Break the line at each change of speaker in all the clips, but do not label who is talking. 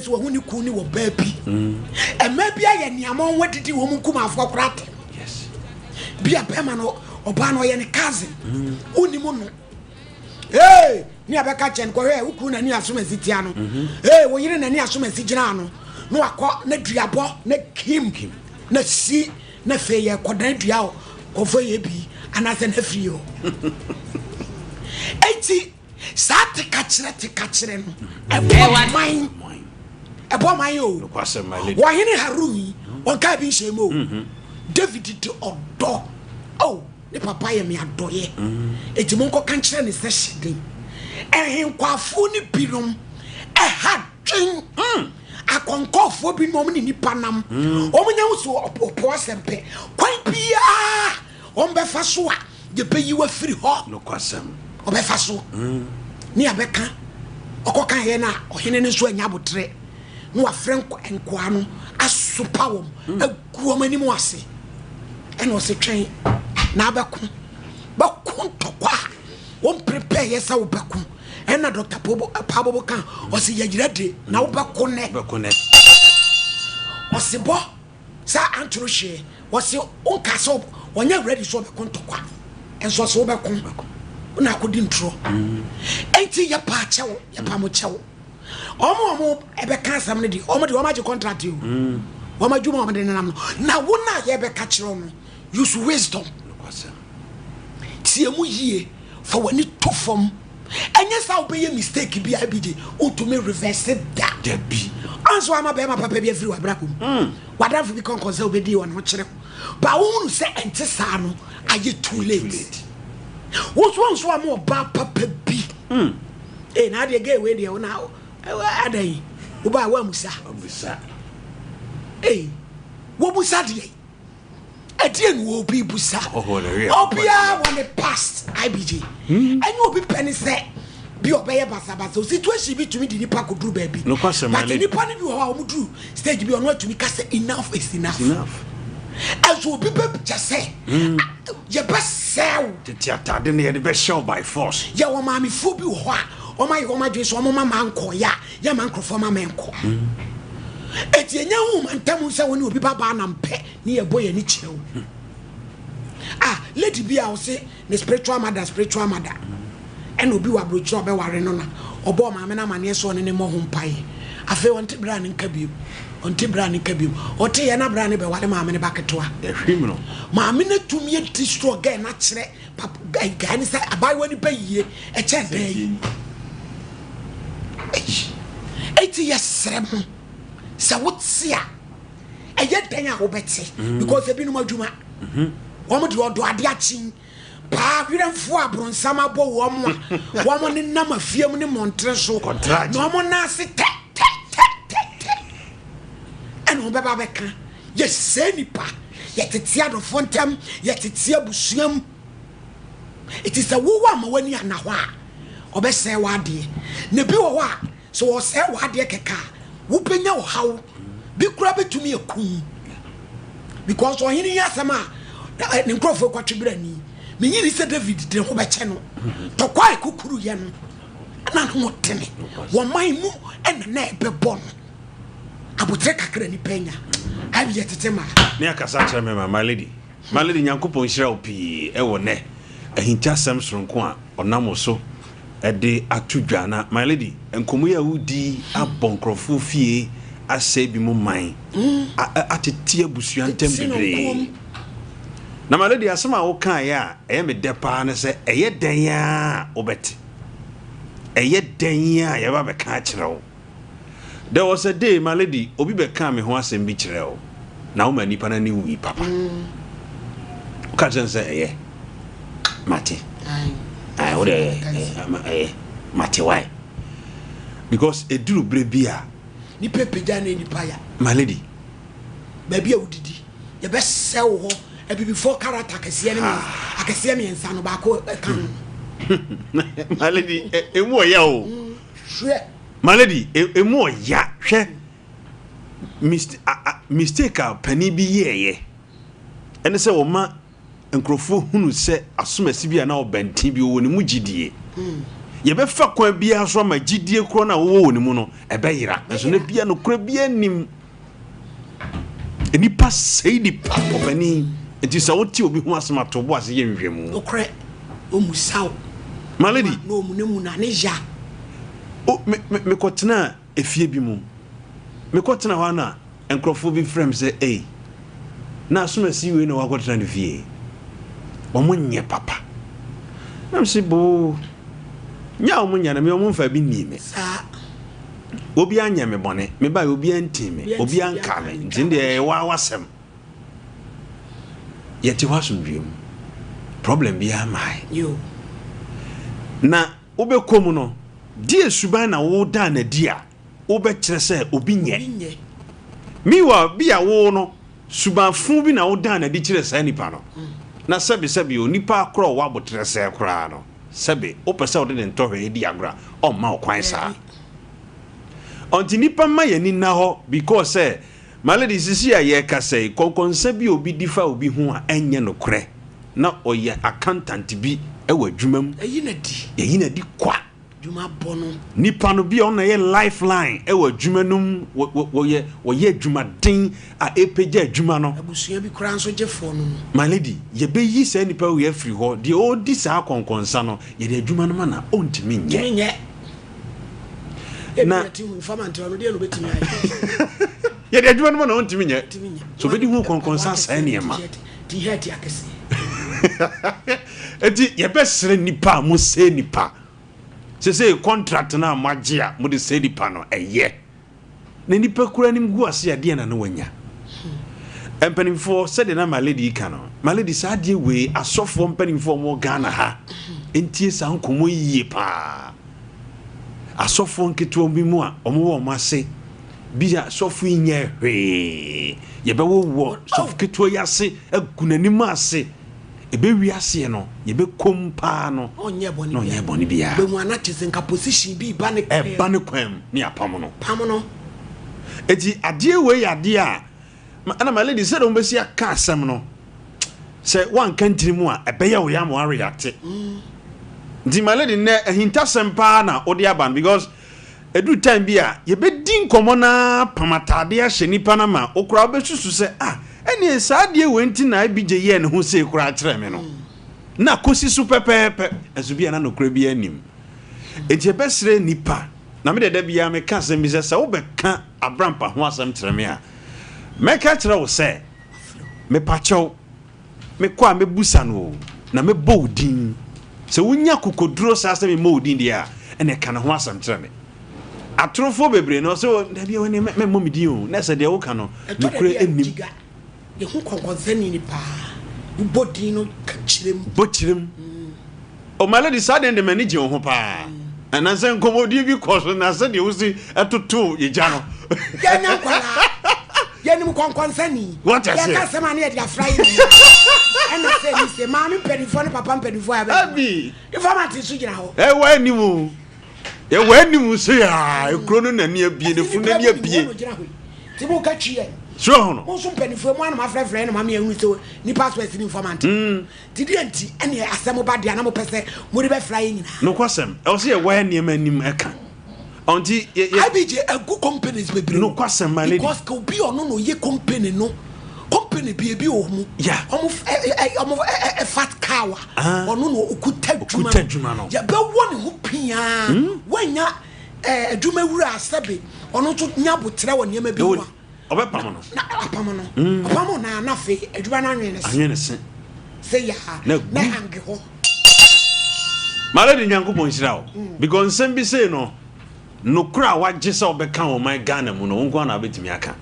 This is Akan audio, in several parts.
sɛ wahu ne kun ne wɔ baa bi. Mmaa bi ayɛ nneɛma wɔn adidi wɔn nkumafoɔ koraa atɛm. Bi a bɛrima no ɔbaa no ɔyɛ ne cousin. Wonim no. Ee, ne abɛka kyɛn kɔhwɛ wo kunu n'ani asom asi tia no. Ee, wo yere n'ani asom asi gyina ano. Na wakɔ na duabɔ na kim na si na afei yɛ kɔdan dua o kɔfɔ yɛ bi anaasɛ na afiri o. Eti saa teka kyerɛ teka kyerɛ no ɛbɔ man ɛbɔ man o. Wɔhene Harun yi wɔnkaa bi nhyɛ mu o. David de ɔdɔ oh ne papa yɛ me adɔyɛ eti monkɔka nkyerɛ ne sɛ hyɛ den. Ɛhenkwafoɔ no binom ɛha dwen. Akɔnkɔfoɔ binom wɔn ne nipa nam. Wɔn nya ho so ɔpɔ asɛm pɛ. Kwan biara wɔn bɛfa so a yɛbɛyi wafiri hɔ.
Nokwasɛm.
Ɔbɛfa so. Ne abɛka ɔkɔka yɛ no a ɔhene no nso anya abotrɛ na wafrɛ nkoa no asopa wɔn agu wɔn anim ase. Ɛna ɔse twɛn na abɛko. Bɛko ntɔkwa a wɔn prepare yɛ sɛ wobɛko. Ɛna Dr. Pabobo ka ɔse yɛyerɛ de na wobɛko nɛ.
Wobɛko nɛ.
Ɔse bɔ sɛ antoro hwee. Ɔse wonka sɛ ɔnyɛ ready sɛ ɔbɛko ntɔkwa. Ɛnso ɔse wobɛko. Wona akɔdi ntorɔ. Enti yɛpa akyɛw, yɛpa mo kyɛw. Ɔmo ɔmo ɛbɛka asɛm no deɛ, ɔmo deɛ ɔmo agye contract o. Ɔmo adwuma ɔmo de nenam no. Na wo na yɛbɛka kyerɛ no, use wisdom. Tie mu yie, fa w'ani to fam. Ɛnyɛ sɛ wobɛyɛ mistake bi a ebi de wontumi reverse da.
Dabi.
Anso ama bɛrima papa bi afiri w'abrabɔ mu. W'adamfo bi kɔnkɔn sɛ wobɛdi wɔn ho kyerɛ wo. Ba wohunu sɛ ɛnte saa no, ayɛ too late. Wo nso nso ama ɔbaa papa bi. Ee na adeɛ gay wei deɛ wo na adan wobaa woamusa.
Amusa.
Ee wobusa deɛ. Ɛdeɛ na obi busa. Obiara wɔ ne past IBJ. Ɛnyɛ obi pɛ ne sɛ bi ɔbɛyɛ basabasa. O situation bi tumi di nipa koduru baabi. But nipa no bi wɔ hɔ a wɔn duru stage bi ɔno atumi ka sɛ enough is enough. Ɛnso obi bɛ kyɛ sɛ yɛbɛ sɛw.
Tete atade no yɛde bɛhyɛ wo by force.
Yɛwɔ maamefoɔ bi wɔ hɔ a wɔn ayɛ wɔn adwene sɛ wɔn mama nkɔ yɛ a yɛma nkurɔfoɔ ma mɛnkɔ. Eti enya hu ma ntam sɛ wɔne obi ba baa nam pɛ ne yɛbɔ yɛn ani kyerɛ wo. Ah, lady bi a ɔse ne spiritual mother spiritual mother ɛna obi wɔ aburokyerɛ ɔbɛware no na ɔbɔɔ maame no amaneɛ sɛ ɔne ne mmɔ ho mpaeɛ. Afei ɔnte bra ne nka bio. Ɔnte bra ne nka bio. Ɔte yɛ na bra ne bɛware maame no ba ketewa.
Ɛhwim no.
Maame no atumi adi destroy girl no akyerɛ papa guy no sɛ abaayewa no bɛyie ɛkyɛn dɛn yi. Eti yɛsrɛ mo sɛ wote a ɛyɛ dɛn a wobɛte because ebinom adwuma wɔn de ɔdɔ ade akyi paa werɛmfo abronsam abɔ wɔn a wɔn nenam afie mu ne mmɔntere so na wɔn nan ase tɛ tɛ tɛ tɛ tɛ ɛna wɔn bɛba bɛka yɛsɛe nipa yɛtete adɔfoɔ ntam yɛtete abusua mu. Eti sɛ wowɔ ama w'ani anna hɔ a, ɔbɛsɛe w'adeɛ. Na bi wɔ hɔ a, sɛ ɔsɛe w'adeɛ kɛkɛ a, wobɛnya ɔhaw. Bi koraa bɛtumi aku. Because ɔhene yi asɛm a ne nkurɔfoɔ kɔtwe berɛ ni. Menyi ni sɛ David de ne ho bɛkyɛ no. Tɔkwa a ɛkukuruyɛ no, na ne ho tene. Wɔn man mu ɛna na ɛbɛbɔ no. Aboterɛ kakra nipa anya. Awie tete ma.
Ne akasa kyerɛ me ma, my lady. My lady Nyankopɔn nhyira wo pii ɛwɔ nɛ ahintasɛm soronko a ɔnam wo so de ato dwa. Na my lady nkɔmmɔ yi a wodi yi abɔ nkorɔfoɔ fie asɛe binom man, atete abusua ntam bebree. Na my lady asɛm a wokaeɛ a ɛyɛ me dɛ paa ne sɛ ɛyɛ dɛn a wobɛte? Ɛyɛ dɛn a yɛba bɛka akyerɛ wo? There was a day, my lady, obi bɛkaa me ho asɛm bi kyerɛɛ wo, na woma nipa no ani wui papa. Woka kyerɛ no sɛ ɛyɛ, mate. Ae, wode ɛyɛ, ɛyɛ, mate why? Because ɛduru berɛ bi a.
Nipa pagya ne nipa ya.
My lady.
Baabi a wodidi, yɛbɛsɛ wo hɔ. Abibifoɔ karata akɛseɛ ne mmiɛnsa, akɛseɛ mmiɛnsa no baako ka ho.
My lady, emu ɔyɛ o.
Hwɛ.
My lady, emu ɔya. Hwɛ, mistake a panin bi yɛɛyɛ ɛne sɛ ɔma nkurɔfoɔ hunu sɛ asomasi bi a na ɔbɛnten bi ɔwɔ ne mu gyidie. Yɛbɛfa kwan biara so ama gyidie korɔ no a wowɔ wɔ ne mu no, ɛbɛyera. Nanso na bia nokorɛ biara nnim. Nnipa sɛe nipa, ɔpanin. Nti sɛ wote obi ho asɛm a, to bo ase yɛ nhwehwɛmu.
Nokorɛ, ɔmmusa wo.
My lady.
Na ɔmunamuna ne ya.
O, me, me, mekɔtenaa efie bi mu. Mekɔtena hɔ a na nkurɔfoɔ bi frɛ me sɛ, Ei, na asomasi wei na woakɔtena ne fie? Wɔnyɛ papa. Na mese, Boo, nyɛ a wɔnyɛ no, me wɔmfaa bi nnii me.
Saa.
Obiara nyɛɛ me bɔne. Mebaeɛ obiara ntii me, obiara nkaa me, nti no deɛ ɛyɛ wo ara w'asɛm. Yɛte hɔ asomdwoeɛ mu, problem biara mmaeɛ. Na wobɛkɔ mu no, deɛ suban na wodaa no adi a wobɛkyerɛ sɛ obi nyɛ? Meanwhile, bi a wo no, suban fo bi na wodaa no adi kyerɛɛ saa nipa no. Na sɛbesɛbe onipa korɔ a ɔwɔ aboterɛ sɛɛ koraa no, sɛbe wopɛ sɛ wode ne ntɔhwɛ di agorɔ a, ɔmma wo kwan saa. Ɔnti nnipa mma yɛn ani nna hɔ because sɛ, my lady, sisi a yɛrekasa yi, kɔnkɔnsa bi a obi di fa obi ho a ɛnyɛ nokorɛ, na ɔyɛ accountant bi wɔ adwuma mu,
Yɛyi no adi.
Yɛyi no adi kwa.
Dwuma bɔ no.
Nipa no bi a ɔno na ɛyɛ life line wɔ adwuma no mu, wɔyɛ wɔyɛ adwumaden a ɛrepagya adwuma no.
Abusua bi koraa nso gyefoɔ no no.
My lady, yɛbɛyi saa nipa wei afiri hɔ, deɛ ɔredi saa kɔnkɔnsa no, yɛde adwuma no ma no a, ɔntumi nyɛ.
Ntumi nyɛ. Ebi
Na
na ti hu nfa ma nti ɔno deɛ na obetumi ayɛ.
Yɛde adwuma no ma na ɔntumi nyɛ.
Ntumi nyɛ.
So obedi ho kɔnkɔnsa saa nneɛma.
T-shirt akɛseɛ.
Eti yɛbɛsrɛ nipa a mo sɛ nipa. Sese contract no a moagye a mode sɛ nipa no ɛyɛ. Na nipa kura anim gu ase a deɛ na ne wanya. Mpanimfoɔ sɛdeɛ na my lady yi ka no, my lady saa adeɛ wei asɔfoɔ mpanimfoɔ a wɔwɔ Ghana ha ntie saa nkɔmmɔ yi yie paa. Asɔfoɔ nketewa bi mu a wɔwɔ wɔn ase bi a sɔfo yi nyɛ hwee yɛbɛwowɔ sɔfo ketewa yi ase agu n'anim ase ɛbɛwi aseɛ no yɛbɛkɔm paa no
na ɔnyɛ
na ɔnyɛ bɔne biara.
Bɛhu ana kyɛ sɛ nka position bi ba ne kwan
ɛba ne kwan mu ne apam no.
Pam no.
Eti adeɛ wei yɛ adeɛ a ɛna my lady sɛdeɛ wɔbɛsi aka asɛm no sɛ woanka ntiri mu a ɛbɛyɛ wo ya ma woareacte. Nti my lady nnɛ ahintasɛm paa na wode aba no because ɛduru time bi a yɛbɛdi nkɔmmɔ no ara pam ataadeɛ ahyɛ nipa no ama wo koraa wobɛsusu sɛ ah ɛneɛ saa adeɛ wei nti na ABJ yɛɛ ne ho sei koraa kyerɛɛ me no. Na kɔsi so pɛpɛɛpɛ nso bi a na nokorɛ biara nnim. Enti ɛbɛsrɛ nnipa, na me deɛ da biara meka asɛm bi sɛ, sɛ wobɛka Abrampa ho asɛm kyerɛ me a, mɛka akyerɛ wo sɛ, mepakyɛw, mekɔ a mɛbusa no o, na mɛbɔ wo din. Sɛ wonya akokoduro saa sɛ memmɔ wo din deɛ a, ɛnna ka ne ho asɛm kyerɛ me. Atorofoɔ bebree no, ɔsɛ o, dabi, ɛnneɛ mɛmmɔ me din o, na sɛ deɛ woka no,
Ɛtɔ da bi
nokorɛ
a,
nnim.
Gyiga, Yɛhu kɔnkɔnsani no paa. Wobɔ din no ka kyerɛ mu.
Bɔ kyerɛ mu. Oh my lady saa deɛ de m'ani gye wo ho paa. Anaasɛ nkɔmmɔdie bi kɔ so na sɛdeɛ wosi ɛtoto yɛ gya no.
Yɛnyɛ nkwadaa. Yɛnim kɔnkɔnsani.
Wate aseɛ.
Yɛka asɛm a ne yɛde afra yɛ nyinaa. Ɛna sɛ ni sɛ maame mpanimfoɔ ne papa mpanimfoɔ a yɛbɛdwuma.
Abi.
Informant nso gyina hɔ.
Ɛwɔ anim. Yɛwɔ anim sɛ a ekuro no n'ani abie ne funu n'ani abie.
Ti mo ka twi yɛ.
So ho no.
Mo nso mpanimfoɔ mo anam afrɛfrɛ na maame ehunu sɛ nipa so ɛsi ne informant. Ti deɛ nti ɛne asɛm ba deɛ na mo pɛ sɛ mo de bɛfra yɛ nyinaa.
Nokwasɛm ɛwɔ sɛ yɛwɔ yɛ nneɛma anim ɛka. Ɔnti yɛ yɛ.
IBJ agu companies bebree.
Nokwasɛm my lady.
Because obi ɔno na ɔyɛ company no company bi ebi wɔ mu.
Yeah.
Ɔmo ɛ ɛ ɔmo ɛ ɛ fat cow a.
Ah.
Ɔno na okuta adwuma
Okuta adwuma no.
Yɛbɛwɔ ne ho piaa. Wanya ɛɛ adwuma wura sɛbe ɔno nso nya abotrɛ wɔ nneɛma bi ho a.
Ɔbɛpam no.
Na apam no. Ɔpam no na afei adwuma no anwene ne se.
Anwene ne se.
Sɛ yaa.
Na
Na hange hɔ.
My lady Nyankopɔn nhyira wo because nsɛm bi sei no nokorɛ a wagye sɛ wobɛka wɔ ɔman Ghana mu no wo nko ara na wobɛtumi aka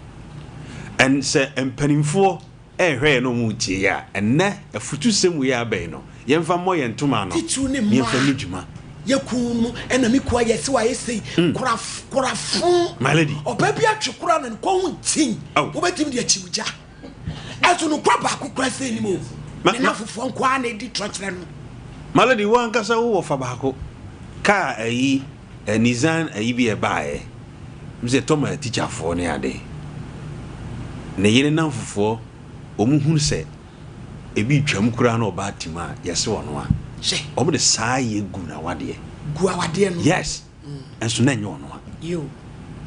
and sɛ mpanimfoɔ ɛrehwɛ yɛn na wɔn retie yɛ a ɛnnɛ afutusɛm wei a aba yi no yɛmfa mmɔ yɛn ntoma ano
Titiriw ne
na yɛmfa
mmaa
nni dwuma.
yɛ kun no ɛna me kua yɛ sɛ wayɛ sei kora kora fon
My lady.
ɔbaa bi atwe kora na ne kɔn ho ntin
Aw.
wobɛtumi de akyim gya. Ɛso nokora baako kora sɛ nim o.
Ma,
Ne
ma,
nafofoɔ nko ara na ɛdi torɔ kyerɛ no.
My lady, wo ankasa wo wɔ fa baako. Kaa ayi, eh, Nissan ayi bi ɛbaeɛ. M sɛ ɛtɔ ma tikyafoɔ ne ade. Ne yere namfofoɔ, wɔn hunu sɛ ebi retwam koraa na ɔbaa tim a, yɛse ɔno a.
Hwɛ.
Wɔn de saa yɛ gu n'awadeɛ.
Gu awadeɛ no.
Yes. Ɛnso na ɛnyɛ ɔno a.
Yo.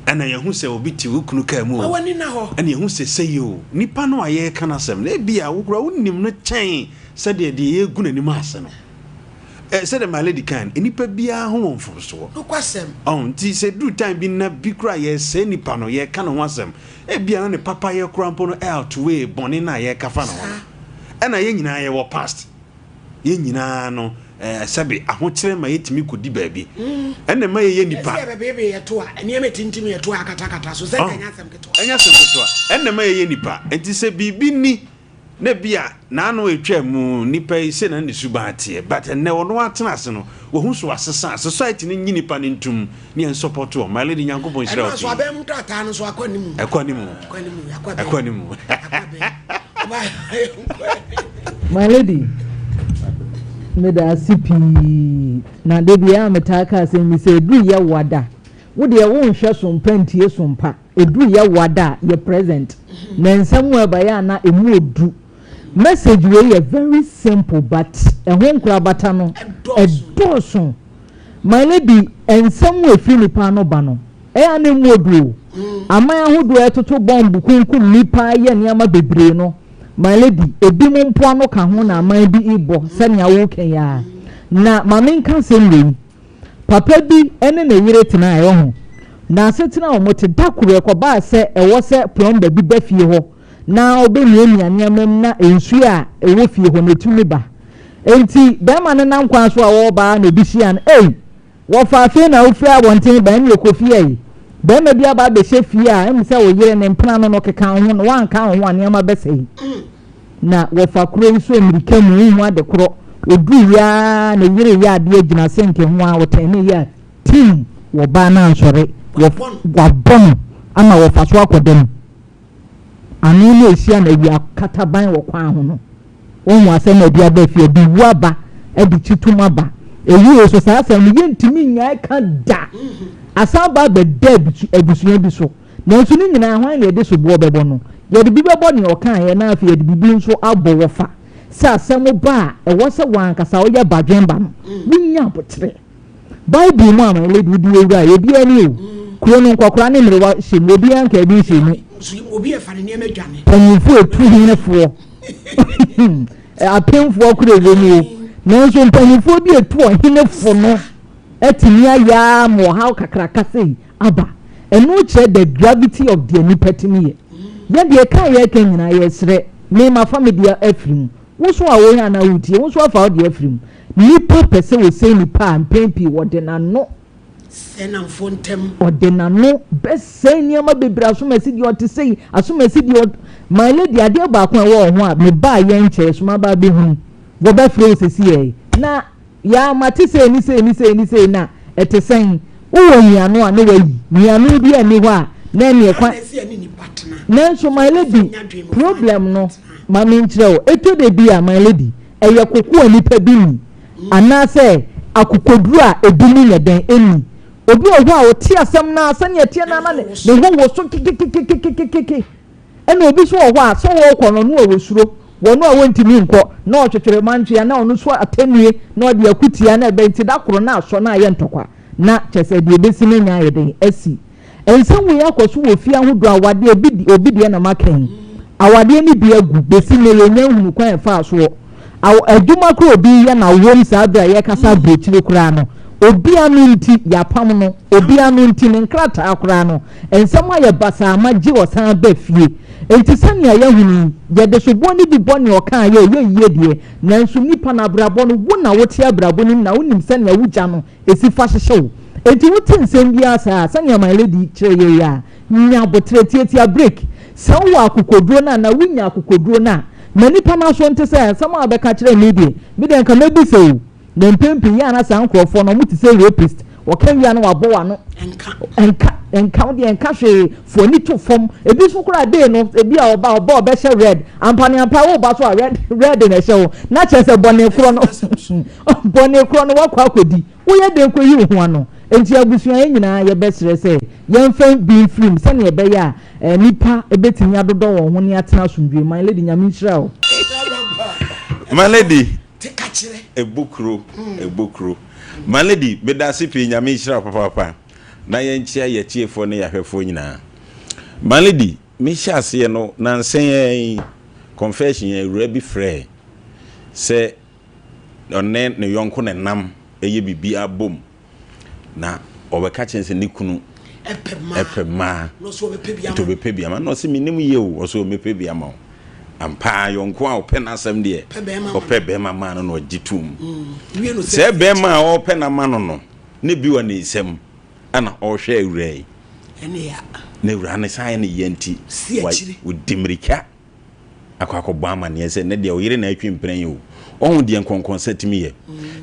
Ɛna yɛhu sɛ obi te wo kunu kaa mu
Ma
o.
w'ani nna hɔ.
Ɛna yɛhu sɛ sɛyi o. Nipa no a yɛreka n'asɛm no, ebia wo koraa wonim no kyɛn sɛdeɛ deɛ yɛregu n'anim ase no. Ɛ, sɛdeɛ my lady kan, nnipa biara ho wɔ mfomsoɔ.
Nokwasɛm.
Ɔho, nti sɛ duru time bi na bi koraa yɛresɛe nipa no, yɛreka ne ho asɛm, ebia na ne papayɛ koraa mpo no outweigh bɔne no a yɛreka fa ne ho no. Ɛna yɛn nyinaa yɛwɔ past. Yɛn nyinaa no, ɛɛ, sɛbe ahokyerɛ ma yɛtumi kɔdi baabi. Ɛna ɛma yɛyɛ nipa.
Ɛsɛ yɛbɛbeebee yɛto a, nneɛma ɛtintim yɛto a akatakata so, sɛ nka ɛnyɛ asɛm ketewa.
Ɛnyɛ asɛm ketewa. Ɛna ɛma yɛyɛ nipa. Nti sɛ biribi ni na bi a n'ano atwa mu nipa yi sei na ne suban teɛ, but ɛnnɛ ɔno atena ase no, wahu so wasesa. Society no nyi nipa no ntum ne yɛn support wɔn. My lady, Nyankopɔn nhyira
Ɛno
wo
nso
pii.
abɛn mu krataa no nso akɔ anim.
Ɛkɔ anim.
Akɔ anim, akɔ abɛn.
Ɛkɔ anim.
Akɔ abɛn. Ɔba nkɔ anim.
My lady, meda ase pii. Na da biara metaa ka asɛm bi sɛ ɛduru yɛ wada. Wo deɛ wonhwɛ so mpa ntie so mpa. Ɛduru yɛ wada a yɛ present. Na nsɛm a ɛba yɛ a na ɛmu ɔdu. Message wei yɛ very simple but ɛho nkorabata no ɛdɔɔso. My lady, nsɛm a ɛfiri nipa ano ba no, ɛyɛ a na ɛmu ɔdu o. Aman ahodoɔ a ɛtoto bɔmbo kunkum nnipa yɛ nneɛma bebree no, my lady, ebinom mpo ano ka ho na aman bi rebɔ sɛnea woreka yi ara. Na ma menka asɛm wei, papa bi ne ne yere tenaeɛ, ɔho, na asetena a wɔte, da koro ɛkɔbaa sɛ ɛwɔ sɛ plumber bi ba fie hɔ na ɔbɛmiamia nneɛma mu na nsuo a ɛwɔ fie hɔ no ɛtumi ba. Enti barima no nam kwan so a ɔreba ara na obi hyia no, Ei! Wɔfa afei na wofiri abɔnten ba, ɛnneɛ kɔ fie ai. Barima bi aba abɛhyɛ fie a, ɛmu sɛ wo yere ne mpena no no keka wo ho no, woanka wo ho a nneɛma bɛsɛe. Na wɔfa kuro yi so mmirika mu, wonhu ade korɔ. Ɔduruiɛ ara ne yere reyɛ adeɛ gyina senke ho ara, ɔtɛnee yɛ a, tim! Wɔbaa no ansɔre, wabɔ no ama wɔfa so akɔda mu. Ano na ehyia na awia kataban wɔ kwan ho no, wohu asɛm a ɛde aba fie, ɛde wu aba, ɛde kyitum aba. Ewiei nso, saa asɛm no, yɛntumi nnyae ka da. Asan aba abɛda abusua bi so. Nanso ne nyinaa, hwan na yɛde soboɔ bɛbɔ no? Yɛde bi bɛbɔ nea ɔkaeɛ na afei yɛde biribi nso abɔ wɔfa. Sɛ asɛm ba a, ɛwɔ sɛ wɔn ankasa woyɛ badwemba no, wonya aboterɛ. Bible mu a my lady wodi owura yi obiara ni o. Kuro no nkɔkora ne mmerewa hyɛ mu obiara nka ebi nhyɛ mu.
Obi ɛfa ne nneɛma dwane.
Mpanyinfoɔ etu henefoɔ apemfoɔ koro ɛwɔ mu o. Nanso mpanyinfoɔ bi etu ɔhenefo no atumi ayɛ ara ma ɔhaw kakraka sei aba. Ɛno kyerɛ the gravity of deɛ nipa tumi yɛ. Yɛn deɛ ɛka a yɛreka nyinaa yɛsrɛ me mafa me deɛ afiri mu. Wo nso a wohwɛ anaa wotie wo nso afa wo deɛ afiri mu. Nipa pɛ sɛ ɔsɛe nipa a, mpɛn pii ɔde n'ano.
Sɛe nnamfoɔ ntam.
Ɔde n'ano bɛsɛe nneɛma bebree, asomasi deɛ ɔte sei, asomasi deɛ ɔt. My lady, adeɛ baako a ɛwɔ wo ho a mebaa yɛ nkyɛe so maba abɛhunu, wɔbɛfrɛ wo sesiei, na yaa mate sei ne sei ne sei ne sei na ɛte sɛn? Wowɔ nyiano a na wayi, nyiano biara nni hɔ a na ɛneɛ kwan.
Saa na ɛsɛ yɛne nipa tena.
Nanso my lady, problem no, ma menkyerɛ wo, ɛtɔ da bi a my lady, Ɛyɛ koko a nnipa bi nni, anaasɛ akokoduru a ebinom nyɛ dɛn nni. Obi wɔ hɔ a, ɔte asɛm no ara, sɛnea ɛteɛ no ara na ne ho woso kekekekekekeke. Ɛnna obi nso wɔ hɔ a, sɛ ɔrekɔ no, ɔno a ɔsuro, wɔn a wɔntumi nkɔ, na ɔtwetwere mantwea, na ɔno nso atɛnnie, na ɔde akutia, na ɛbɛn nti da koro na asɔ na ayɛ ntɔkwa, na kyerɛ sɛ deɛ ɛbɛsi no anya ayɛ dɛn asi. Nsɛm wei akɔ so wɔ fie ahodoɔ awadeɛ ebi de obi deɛ na maka yi. Awadeɛ no bi agu, bɛsi nnɛ yɛnnya nhunu kwan a ɛfaa soɔ. Aw adwuma koraa obi reyɛ na wom saa berɛ a yɛrekasa aburokyire koraa no, obi ano nti yɛapam no, obi ano nti ne nkrataa koraa no, nsɛm ayɛ basaa ma gye ɔsan ba fie. Enti sɛnea yɛahunu yi, yɛde soboɔ no bi bɔ nea ɔkaeɛ a ɛyɛ yie deɛ, nanso nnipa no abrabɔ no, wo na wote abrabɔ no mu na wonim sɛnea wogya no Esi fa hyehyɛ wo. Enti wote nsɛm biara saa a, sɛnea my lady kyerɛ yɛn yi a, nya aboterɛ, tiatia break. Sɛ wowɔ akokoduro no anaa wunya akokoduro no a, ma nnipa no aso nte sɛ, asɛm a wobɛka kyerɛɛ me yi deɛ, me deɛ nka mɛbisa o. Na mpɛn pii, yɛ a na saa nkorɔfoɔ no, wɔte sɛ rapist. Wɔka wie a na wɔabɔ w'ano.
Ɛnka.
Ɛnka, ɛnka, wo deɛ ɛnka hwee. Fa w'ani to fam. Ebi nso koraa day no, ebi a ɔba, ɔba a ɔbɛhyɛ red. Ampa-ne-ampa, woreba so a, red, red na ɛhyɛ wo. Na kyerɛ sɛ bɔne korɔ no. Bɔne korɔ no woakɔ akɔdi. Woyɛ dɛn kɔyi wo ho ano? Enti abusua yɛn nyinaa yɛbɛsrɛ sɛ yɛmfa bi mfiri mu sɛnea ɛbɛyɛ a nnipa bɛtumi adodɔ wɔn ho ne atena asomdwoeɛ mu. My lady Nyame nhyira wo.
My lady, ɛbɔ kuro, ɛbɔ kuro.
My lady, meda ase pii, Nyame nhyira wo papaapa. Na yɛnkyea yɛatiefoɔ ne yɛahwɛfoɔ nyinaa. My lady, mehyɛ aseɛ no, nansa yi ara yi, confession awura bi frɛɛ sɛ ɔne ne yɔnko na ɛnam ɛyɛ biribiara bom. Na ɔbɛka kyerɛ sɛ ne kunu ɛpɛ mmaa nti ɔbɛpɛ bi ama na ɔsɛ menim yie o, ɔsɛ ɔmɛpɛ bi ama wo. Ampa yɔnko a ɔpɛ n'asɛm deɛ ɔpɛ bɛrima maa no na ɔgye tom sɛ bɛrima a ɔpɛ n'ama no no ne bi wɔ ne nsam ɛna ɔrehwɛ awura yi na awura no san yɛ ne yɛ nti ɔdi mmirika akɔ akɔbɔ amanneɛ sɛ ne deɛ ɔyere na atwi mpena yi o. Ɔho deɛ nkɔnkɔnsa tumi yɛ.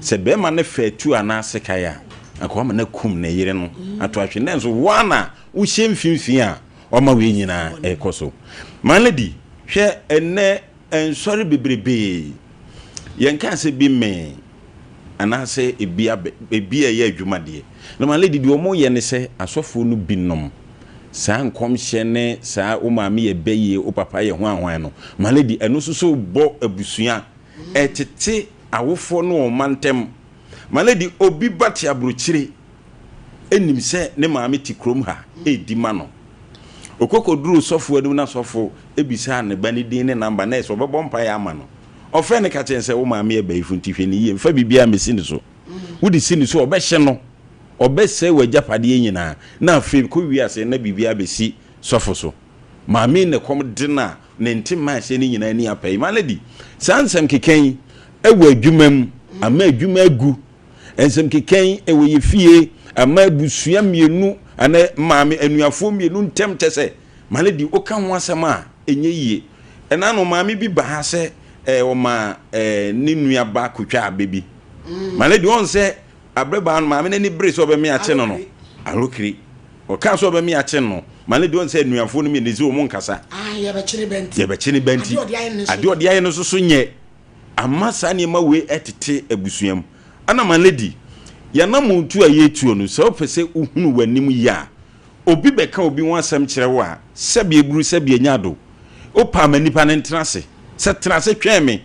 Sɛ bɛrima no fɛ tu anaa sekan a, anka wama no akum ne yere no ato ahwe. Nanso wo ara na wohyɛ mfimfini a wama wei nyinaa ɛrekɔ so. My lady, hwɛ ɛnnɛ nsɔre bebrebee, yɛnkaa sɛ bi mmee. anaasɛ ebi abɛ ebi a ɛyɛ adwuma deɛ. Na my lady deɛ wɔn yɛ ne sɛ asɔfoɔ no bi nom saa nkɔmhyɛ ne saa wo maame yɛ bɛyie wo papa yɛ hwan hwan no, my lady ɛno nso so bɔ abusua ɛtete awofoɔ ne wɔn mma ntɛm. My lady obi ba te abrokyire nim sɛ ne maame te kurom ha redi ma no. Ɔkɔ kɔduruu sɔfoɔ anim na sɔfo bisaa ne ba no din ne namba na ɛsɛ ɔbɛbɔ mpaeɛ ama no. Ɔfrɛɛ no ka kyerɛɛ no sɛ, Wo maame yɛ bayifo nti hwɛ no yie, mfa biribiara mmɛsi ne so. Wode si ne so a, ɔbɛhye no, ɔbɛsɛe w'agyapadeɛ nyinaa, na afei kɔ wiase na biribiara bɛsi sɔfo so. Maame yi na ɛkɔm de no a ne ntema a ɛhyɛ no nyinaa ani apae. My lady, saa nsɛm keka yi wɔ adwuma mu ama adwuma agu. Nsɛm keka yi wɔ yɛ fie ama abusua mmienu anaa maame anuafoɔ mmienu ntam kyɛ sɛ my lady woka ho asɛm a ɛnyɛ yie. Ɛna no maame bi ba ha sɛ eh, ɔma eh, ne nua ba kotwa abɛ bi. My lady ɔn sɛ abrɛbaa no maame n'ani bere sɛ ɔbɛme akye no no alokiri. Ɔkaa sɛ ɔbɛme akye no my lady ɔn sɛ anuafoɔ no mmienu sɛ wɔn nkasa.
Ah, yɛbɛkye ne ba nti.
Yɛbɛkye ne ba nti. Adeɛ ɔde ayɛ no nso so nyɛ. Ama saa nneɛma wei tete abusua mu. Ɛna my lady, yɛn anammɔntuo a yɛretuo no, sɛ wopɛ sɛ wohunu w'anim yie a, obi bɛka obi ho asɛm kyerɛ wo a, sɛbi aburu sɛbi anya ado, wopɛ a ma nipa no ntena ase. Sɛ tena ase twɛn me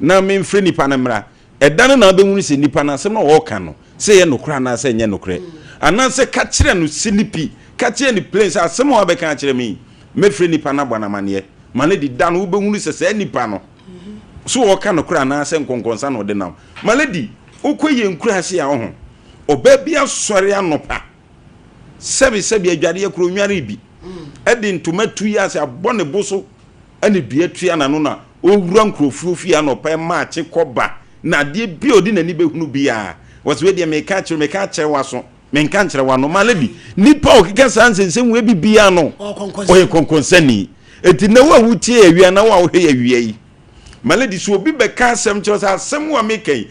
na memfrɛ nipa no mmra. Ɛda no na wobɛhunu sɛ nipa no asɛm no a ɔreka no, sɛ ɛyɛ nokorɛ anaasɛ ɛnyɛ nokorɛ. Anaasɛ ka kyerɛ no sinipi, ka kyerɛ no plain sɛ asɛm a wabɛka akyerɛ me yi, mɛfrɛ nipa no abɔ no amaneɛ. Ma no adi. Da no wobɛhunu sɛ saa nipa no, so ɔreka nokorɛ anaasɛ nkɔnkɔnsa na ɔde nam. My lady, wokɔ yɛn nkuraase a, woho, ɔbaa bi asɔre anɔpa, sɛbesɛbe adwareɛ korɔ ɔnwaree bi, ɛde ntoma tu yi ase abɔ ne bo so, ɛne dua tua n'ano na ɔwura nkurɔfoɔ fie anɔpa maakye kɔba, na adeɛ bi a ɔde n'ani bɛhunu biara, wɔsɛ wei deɛ meka akyerɛ, meka akyerɛ w'aso, menka nkyerɛ w'ano. My lady, nipa a ɔkeka saa nsɛnsɛm wei bi biara no, ɔyɛ kɔnkɔnsani. Enti na wo a wotie awia na wo a wohwɛ awia yi, my lady, sɛ obi bɛka asɛm kyerɛ sɛ asɛm a meka yi,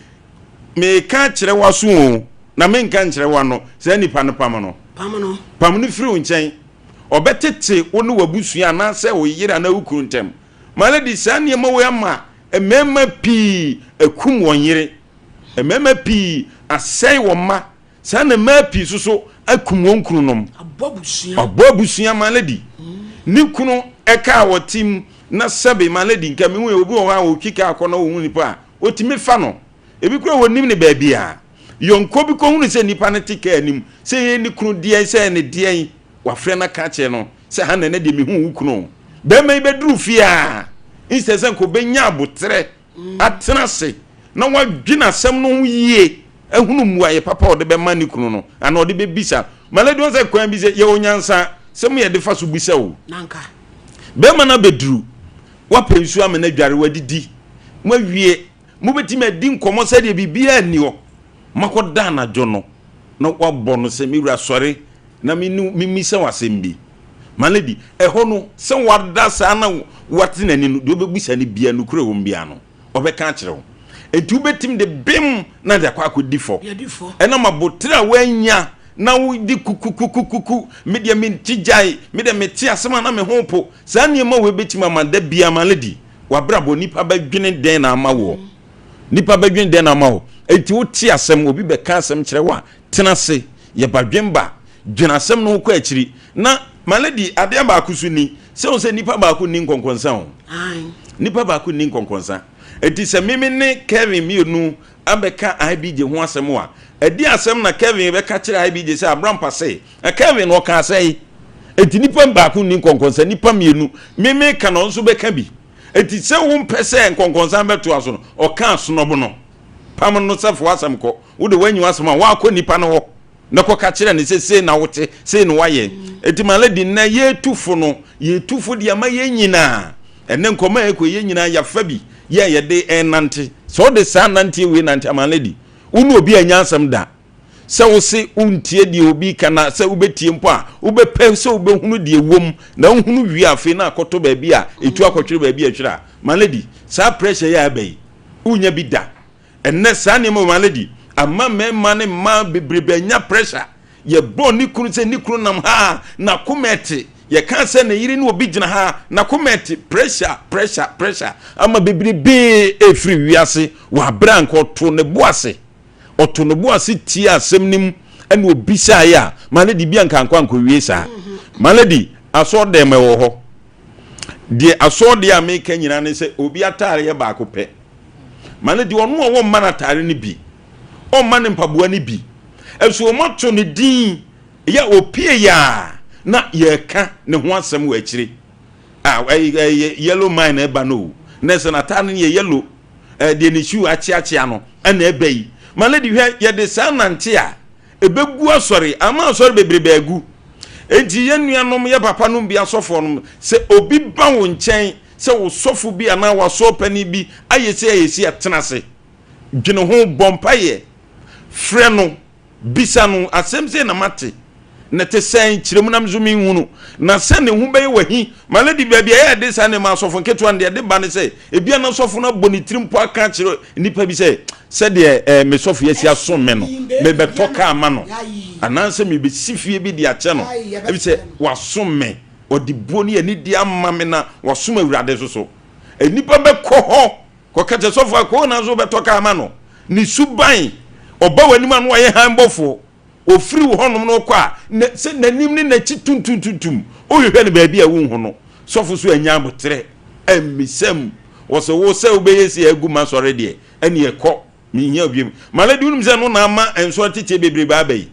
meka akyerɛ w'aso o, na menka nkyerɛ w'ano, saa nipa no pam no.
Pam no.
Pam no firi wo nkyɛn. Ɔbɛtete wo ne w'abusua anaasɛ wo yere anaa wo kunu ntam. My lady, saa nneɛma wei ama mmarima pii akum wɔn yere. Mmarima pii asɛe wɔn mma. Saa na mmaa pii nso so akum wɔn kununom. Abɔ abusua, my lady. Ne kunu ɛka a wɔte mu na sɛbe, my lady, nka mehu obi wɔ hɔ a ɔtwi kaa kɔ na ɔhu nipa a, ɔtumi fa no. Ebi koraa wɔnim ne baabi a. Yɔnko bi kɔhunu sɛ nipa no te kaa anim, sɛ ɛyɛ ne kunu deɛn, sɛ ɛyɛ ne deɛn, wafrɛ no aka akyerɛ no sɛ ha na ɛnɛ deɛ mehu wo kunu. Bɛrima yi bɛduru fie a, instead sɛ nka ɔbɛnya aboterɛ atena ase na wadwene asɛm no ho yie ahunu mmuaeɛ papa a ɔde bɛma ne kunu no anaa ɔde bɛbisa. Malady wɔn sɛ kwan bi sɛ yɛwɔ nyansa sɛ mo yɛde fa so bisa o. Bɛrima no abɛduru, wapɛ nsuo amena adware, wadidi, moawie, mobɛtumi adi nkɔmmɔ sɛdeɛ biribiara nni hɔ. Moakɔda anadwo no na wabɔ no sɛ me wura sɔre na me ne memmisa wo asɛm bi. My lady, ɛhɔ no, sɛ wada saa na wate n'ani no, deɛ wobɛbisa no biara, nokorɛ wɔ mu biara no, ɔbɛka akyerɛ wo. Enti wobɛtumi de bem na de akɔ akɔdi fɔ. Ɛnam aboterɛ a woanya na wode kukukukukuku, me deɛ mente gyae, me deɛ mete asɛm a na me ho po. Saa nneɛma wei bɛtumi ama da biara, my lady, w'abrabɔ, nnipa bɛdwene dɛn na ama woɔ? Nnipa bɛdwene dɛn na ama wo? Enti wote asɛm, obi bɛka asɛm kyerɛ wo a, tena ase, yɛ badwemba, dwene asɛm no ho kɔ akyiri. Na. My lady, adeɛ baako so ni, sɛ wo sɛ nipa baako nni nkɔnkɔnsa o. Nipa baako nni nkɔnkɔnsa. Enti sɛ meme ne Kevin mmienu abɛka IBJ ho asɛm a, ɛdeɛn asɛm na Kevin bɛka kyerɛ IBJ sɛ Abrampa se, na Kevin ɔkaa sɛe? Enti nipa baako nni nkɔnkɔnsa, nipa mmienu, meme ka na ɔno nso bɛka bi. Enti sɛ wompɛ sɛ nkɔnkɔnsa bɛtoa so no, ɔkaa snob no. Pam no sɛ fa w'asɛm kɔ. Wode woanyi w'asɛm a, woakɔ nipa no hɔ na kɔka kyerɛ no sɛ sei na wote, sei na woayɛ. Enti my lady, nnɛ yɛretu fo no, yɛretu fo de ama yɛn nyinaa. Ɛnnɛ nkɔmmɔ a yɛkɔ yi, yɛn nyinaa yɛafa bi yɛ a yɛde renante. Sɛ wode saa nanteɛ wei nante a, my lady, wo ne obi annya asɛm da. Sɛ wose wontie deɛ obi reka na sɛ wobɛtie mpo a, wobɛpɛ sɛ wobɛhunu deɛ ɛwom na wohunu wie a, afei na akɔtɔ baabi a ɛtu akɔtwere baabi a ɛtwere a, my lady, saa pressure yi a ɛba yi, wonnya bi da. Ɛnnɛ saa nneɛma wei, my lady, ama mmarima ne mmaa bebrebe anya pressure. Yɛbɔ ne kunu sɛ ne kunu nam ha a, n'akoma ɛte. Yɛka sɛ ne yere ne obi gyina ha a, n'akoma ɛte. Pressure, pressure, pressure ama bebrebe ɛrefiri wiase wɔ abere a nka ɔto ne bo ase. Ɔto ne bo ase tie asɛm no mu ɛna obisaeɛ a, my lady, bi anka ankɔ ankɔwie saa. My lady, asɔɔdɛm ɛwɔ hɔ. Deɛ asɔɔdeɛ a meka nyinaa ne sɛ obi ataare yɛ baako pɛ. Ma no deɛ ɔno a wɔmma no ataare no bi, ɔmma no mpaboa no bi. Ɛso wɔato ne din yɛ opie yɛ a na yɛka ne ho asɛm wɔ akyire. Ah, ɛyɛ yellow man na ɛba no o. Na ɛsɛ n'ataare no yɛ yellow. Ɛɛ deɛ ne shoe akyeakyea no ɛna ɛba yi. Ma lady hwɛ yɛde saa nante a ɛbɛgu asɔre ama asɔre bebrebe agu. Enti yɛn nuanom yɛ papa nom bi asɔfoɔ nom sɛ obi ba wo nkyɛn sɛ wo sɔfo bi anaa w'asɔr panin bi ayɛ sei ayɛ sei a, tena ase dwene ho, bɔ mpaeɛ, frɛ no, bisa no, asɛm sei na mate, na ɛte sɛn, kyerɛ mu na me nso menhunu, na sɛ ne ho bɛyɛ w'ahi. My lady, baabi a ɛyɛ a ɛde saa nneɛma asɔfo nketewa no deɛ ɛde ba ne sɛ, ebia na sɔfo no abɔ ne tirim mpo aka akyerɛ nnipa bi sɛ, sɛdeɛ eh, me sɔfo yi asi asom me no, mebɛtɔ kaa ma no, anaasɛ mebɛsi fie bi de akyɛ no, efisɛ wasom me. Ɔde buo ne anidie ama me na wasom Awurade nso so. Nnipa bɛkɔ hɔ kɔka kyerɛ sɔfo a kɔɔ na nso wobɛtɔ kaa ama no. Ne suban, ɔba w'anim a na wayɛ hann bɔfoɔ. Ɔfiri wo hɔnom na ɔkɔ a, na sɛ n'anim ne n'akyi tuntumtuntum. Wohwehwɛ no baabi a wonhu no. Sɔfo so annya aboterɛ ammisa mu. Ɔse wo sɛ wobɛyɛ sei agu m'asɔre deɛ, ɛneɛ kɔ. Menhia wo biom. My lady, wonim sɛ ɛno na ama nsɔre teteɛ bebrebe aba yi?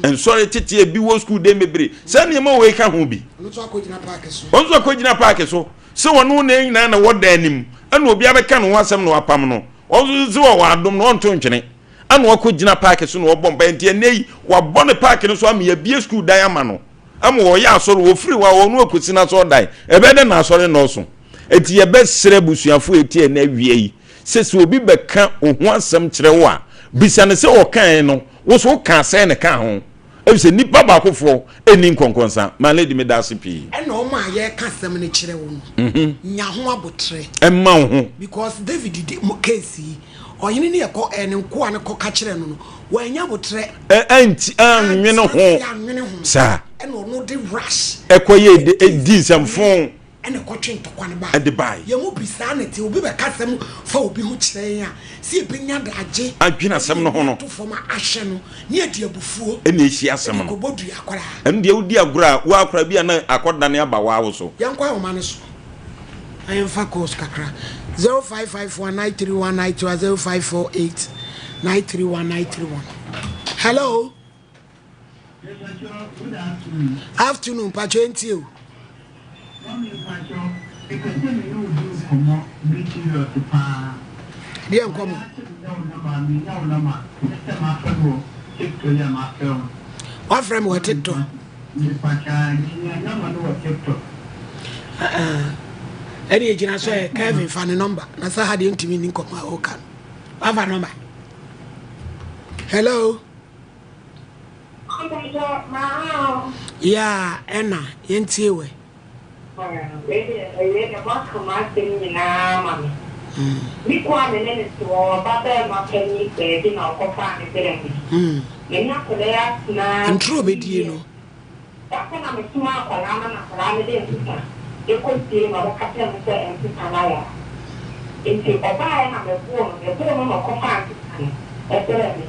Nsɔre teteɛ bi wɔ sukuu dɛm bebree. Saa nneɛma wei ka ho bi.
Ɔno nso akɔgyina paake so.
Ɔno nso akɔgyina paake so. Sɛ ɔno na nyinaa na wɔ dan no mu, ɛna obi abɛka ne ho asɛm na wapam no. Ɔno nso sɛ ɔwɔ adom no, ɔnto ntwene. Ɛna wakɔgyina paake so na ɔbɔ mpaeɛ. Nti ɛnnɛ yi, wabɔ ne paake no so ama yɛabue sukuu dan ama no. Ama ɔyɛ asɔre, wɔfiri hɔ a ɔno akɔsi n'asɔredan. Ɛbɛyɛ dɛ na asɔre nnɔɔso. Enti yɛbɛsrɛ abusuafoɔ a ɛtie ɛnnɛ awia yi sɛ sɛ obi bɛka wo ho asɛm kyerɛ wo a, bisa no sɛ ɔkaeɛ no, wo nso wokaa sɛn na ɛkaa ho? Efisɛ nnipa baakofoɔ nni nkɔnkɔnsa. My lady, meda ase pii.
Ɛna wɔn a yɛreka asɛm no kyerɛ wo no, nya ho aboterɛ.
Mma wo ho.
Because David di mo case yi, ɔhene no yɛ kɔ ɛɛ ne nkoa no kɔka kyerɛɛ no no, wannya aboterɛ.
Ɛ anti annwene ho.
Anti annwene ho.
Saa.
Ɛna ɔno de rush.
Ɛkɔ yɛ di nsɛmfoo.
Ɛna ɛkɔtwe ntɔkwa no bae.
De bae.
Yɛn mu bi saa na ɛte. Obi bɛka asɛm fa obi ho kyerɛ yɛn a, sɛ yɛbɛnya adagye.
Adwene asɛm no ho no.
Ato fam ahwɛ no, ne yɛde abufuo.
Ɛna ɛhyia asɛm no.
Ɛde kɔbɔ dua koraa.
Ɛno deɛ wodi agorɔ a, wo ara koraa bi a na akɔdane aba wo ara wo so.
Yɛnkɔ ahoma no so na yɛmfa calls kakra. 0554 931 931 0548 931 931. Hello. Afternoon, mpakyɛ ntie o. Deɛ nkɔmɔ. Wafrɛ me wɔ TikTok. Ɛne egyina so ɛ Kevin fa ne nɔmba na sɛ ha deɛ ntumi ni nkɔmɔ a ɔka no. Wafa nɔmba. Hello. Yeah, ɛna yɛntie wɛ.
Wei deɛ ɛyɛ deɛ moaka m'asɛm nyinaa ama me. Me kunu a me ne no te hɔ, ɔba barima panin baabi na ɔkɔfaa me brɛɛ me. Me ne akwadaa yi atena
Ntoro bɛdie no.
Da koro na mesomaa akwadaa no na akwadaa no de nsesa kɔsiee na ɔbɛka kyerɛɛ me sɛ nsesa no ayera. Nti ɔbaeɛ na meboo no, meboo no na ɔkɔfaa nsesa no brɛɛ me.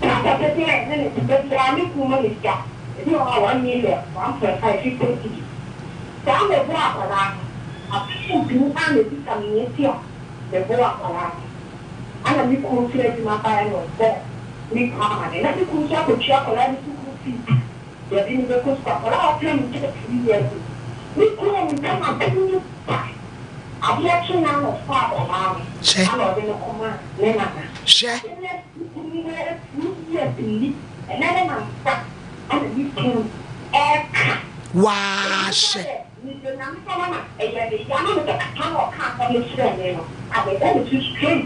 Saa papa bi a yɛne no te, da biara me kunu ma no sika. Ebi wɔ hɔ a 1 million, 1.5, 50 cedis. Saa meboa akwadaa no. Afei ntumi ammɛbisa me nea nti a meboa akwadaa no. Ana me kunu firi adwuma baeɛ na ɔbɔ me kunu amaneɛ. Na me kunu nso akɔtua akwadaa no sukuu fees. Yɛde no bɛkɔ sukuu. Akwadaa a ɔtena me nkyɛn 3 years ni. Me kunu mpɛ m'asɛm mu da. Adeɛ kye na na ɔfa akwadaa no
Hwɛ.
ana ɔde no kɔma ne nana.
Hwɛ.
Ɛnɛ me kunu bɛyɛ 2 years ni. Ɛnɛ ne nansa ana me kunu ɛɛka.
Waa hwɛ.
Mede Nyame sɛ mama ɛyɛ me ya na mede kata na ɔka asɛm no kyerɛɛ me no, abɛbɔ me so straight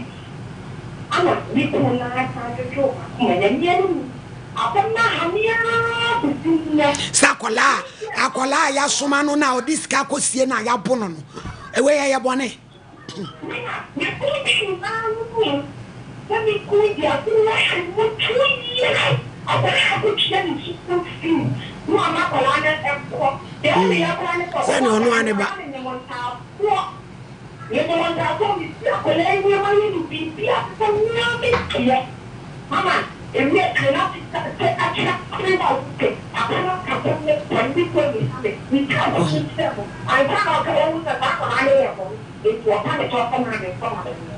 ama me kunu no asan dwodwoo m'akoma. Nyame anim asɛm no aha me ara bɛsi nnɛ.
Sɛ akwadaa a yɛasoma no na ɔde sika akɔsie no a yɛabo no, ɛwei ɛyɛ bɔne.
Mama, me kunu de nyinaa no mu sɛ me kunu de asɛm no ahwɛ mu 2 years, akwadaa akɔtua ne sukuu fee na ɔma akwadaa no ɛkɔ deɛ ɔmeyɛ koraa ne sɛ
Sɛne ɔno a ne ba.
Menyem ntaafoɔ, menyem ntaafoɔ, mesi akwadaa yi nneɛma yɛ no biribi a te sɛ mmea me deɛ. Mama, ewi akyire na sɛ akyerɛ kwan a wopɛ papa no akasa ne pɔn bi kɔ misa me metwa asɛm kyerɛ mo ansa na ɔka wɔn sɛ saa akwadaa no yɛ bɔne, nti ɔka ne kyɛw sɛ maa me nkɔ ma bɛnyɛ.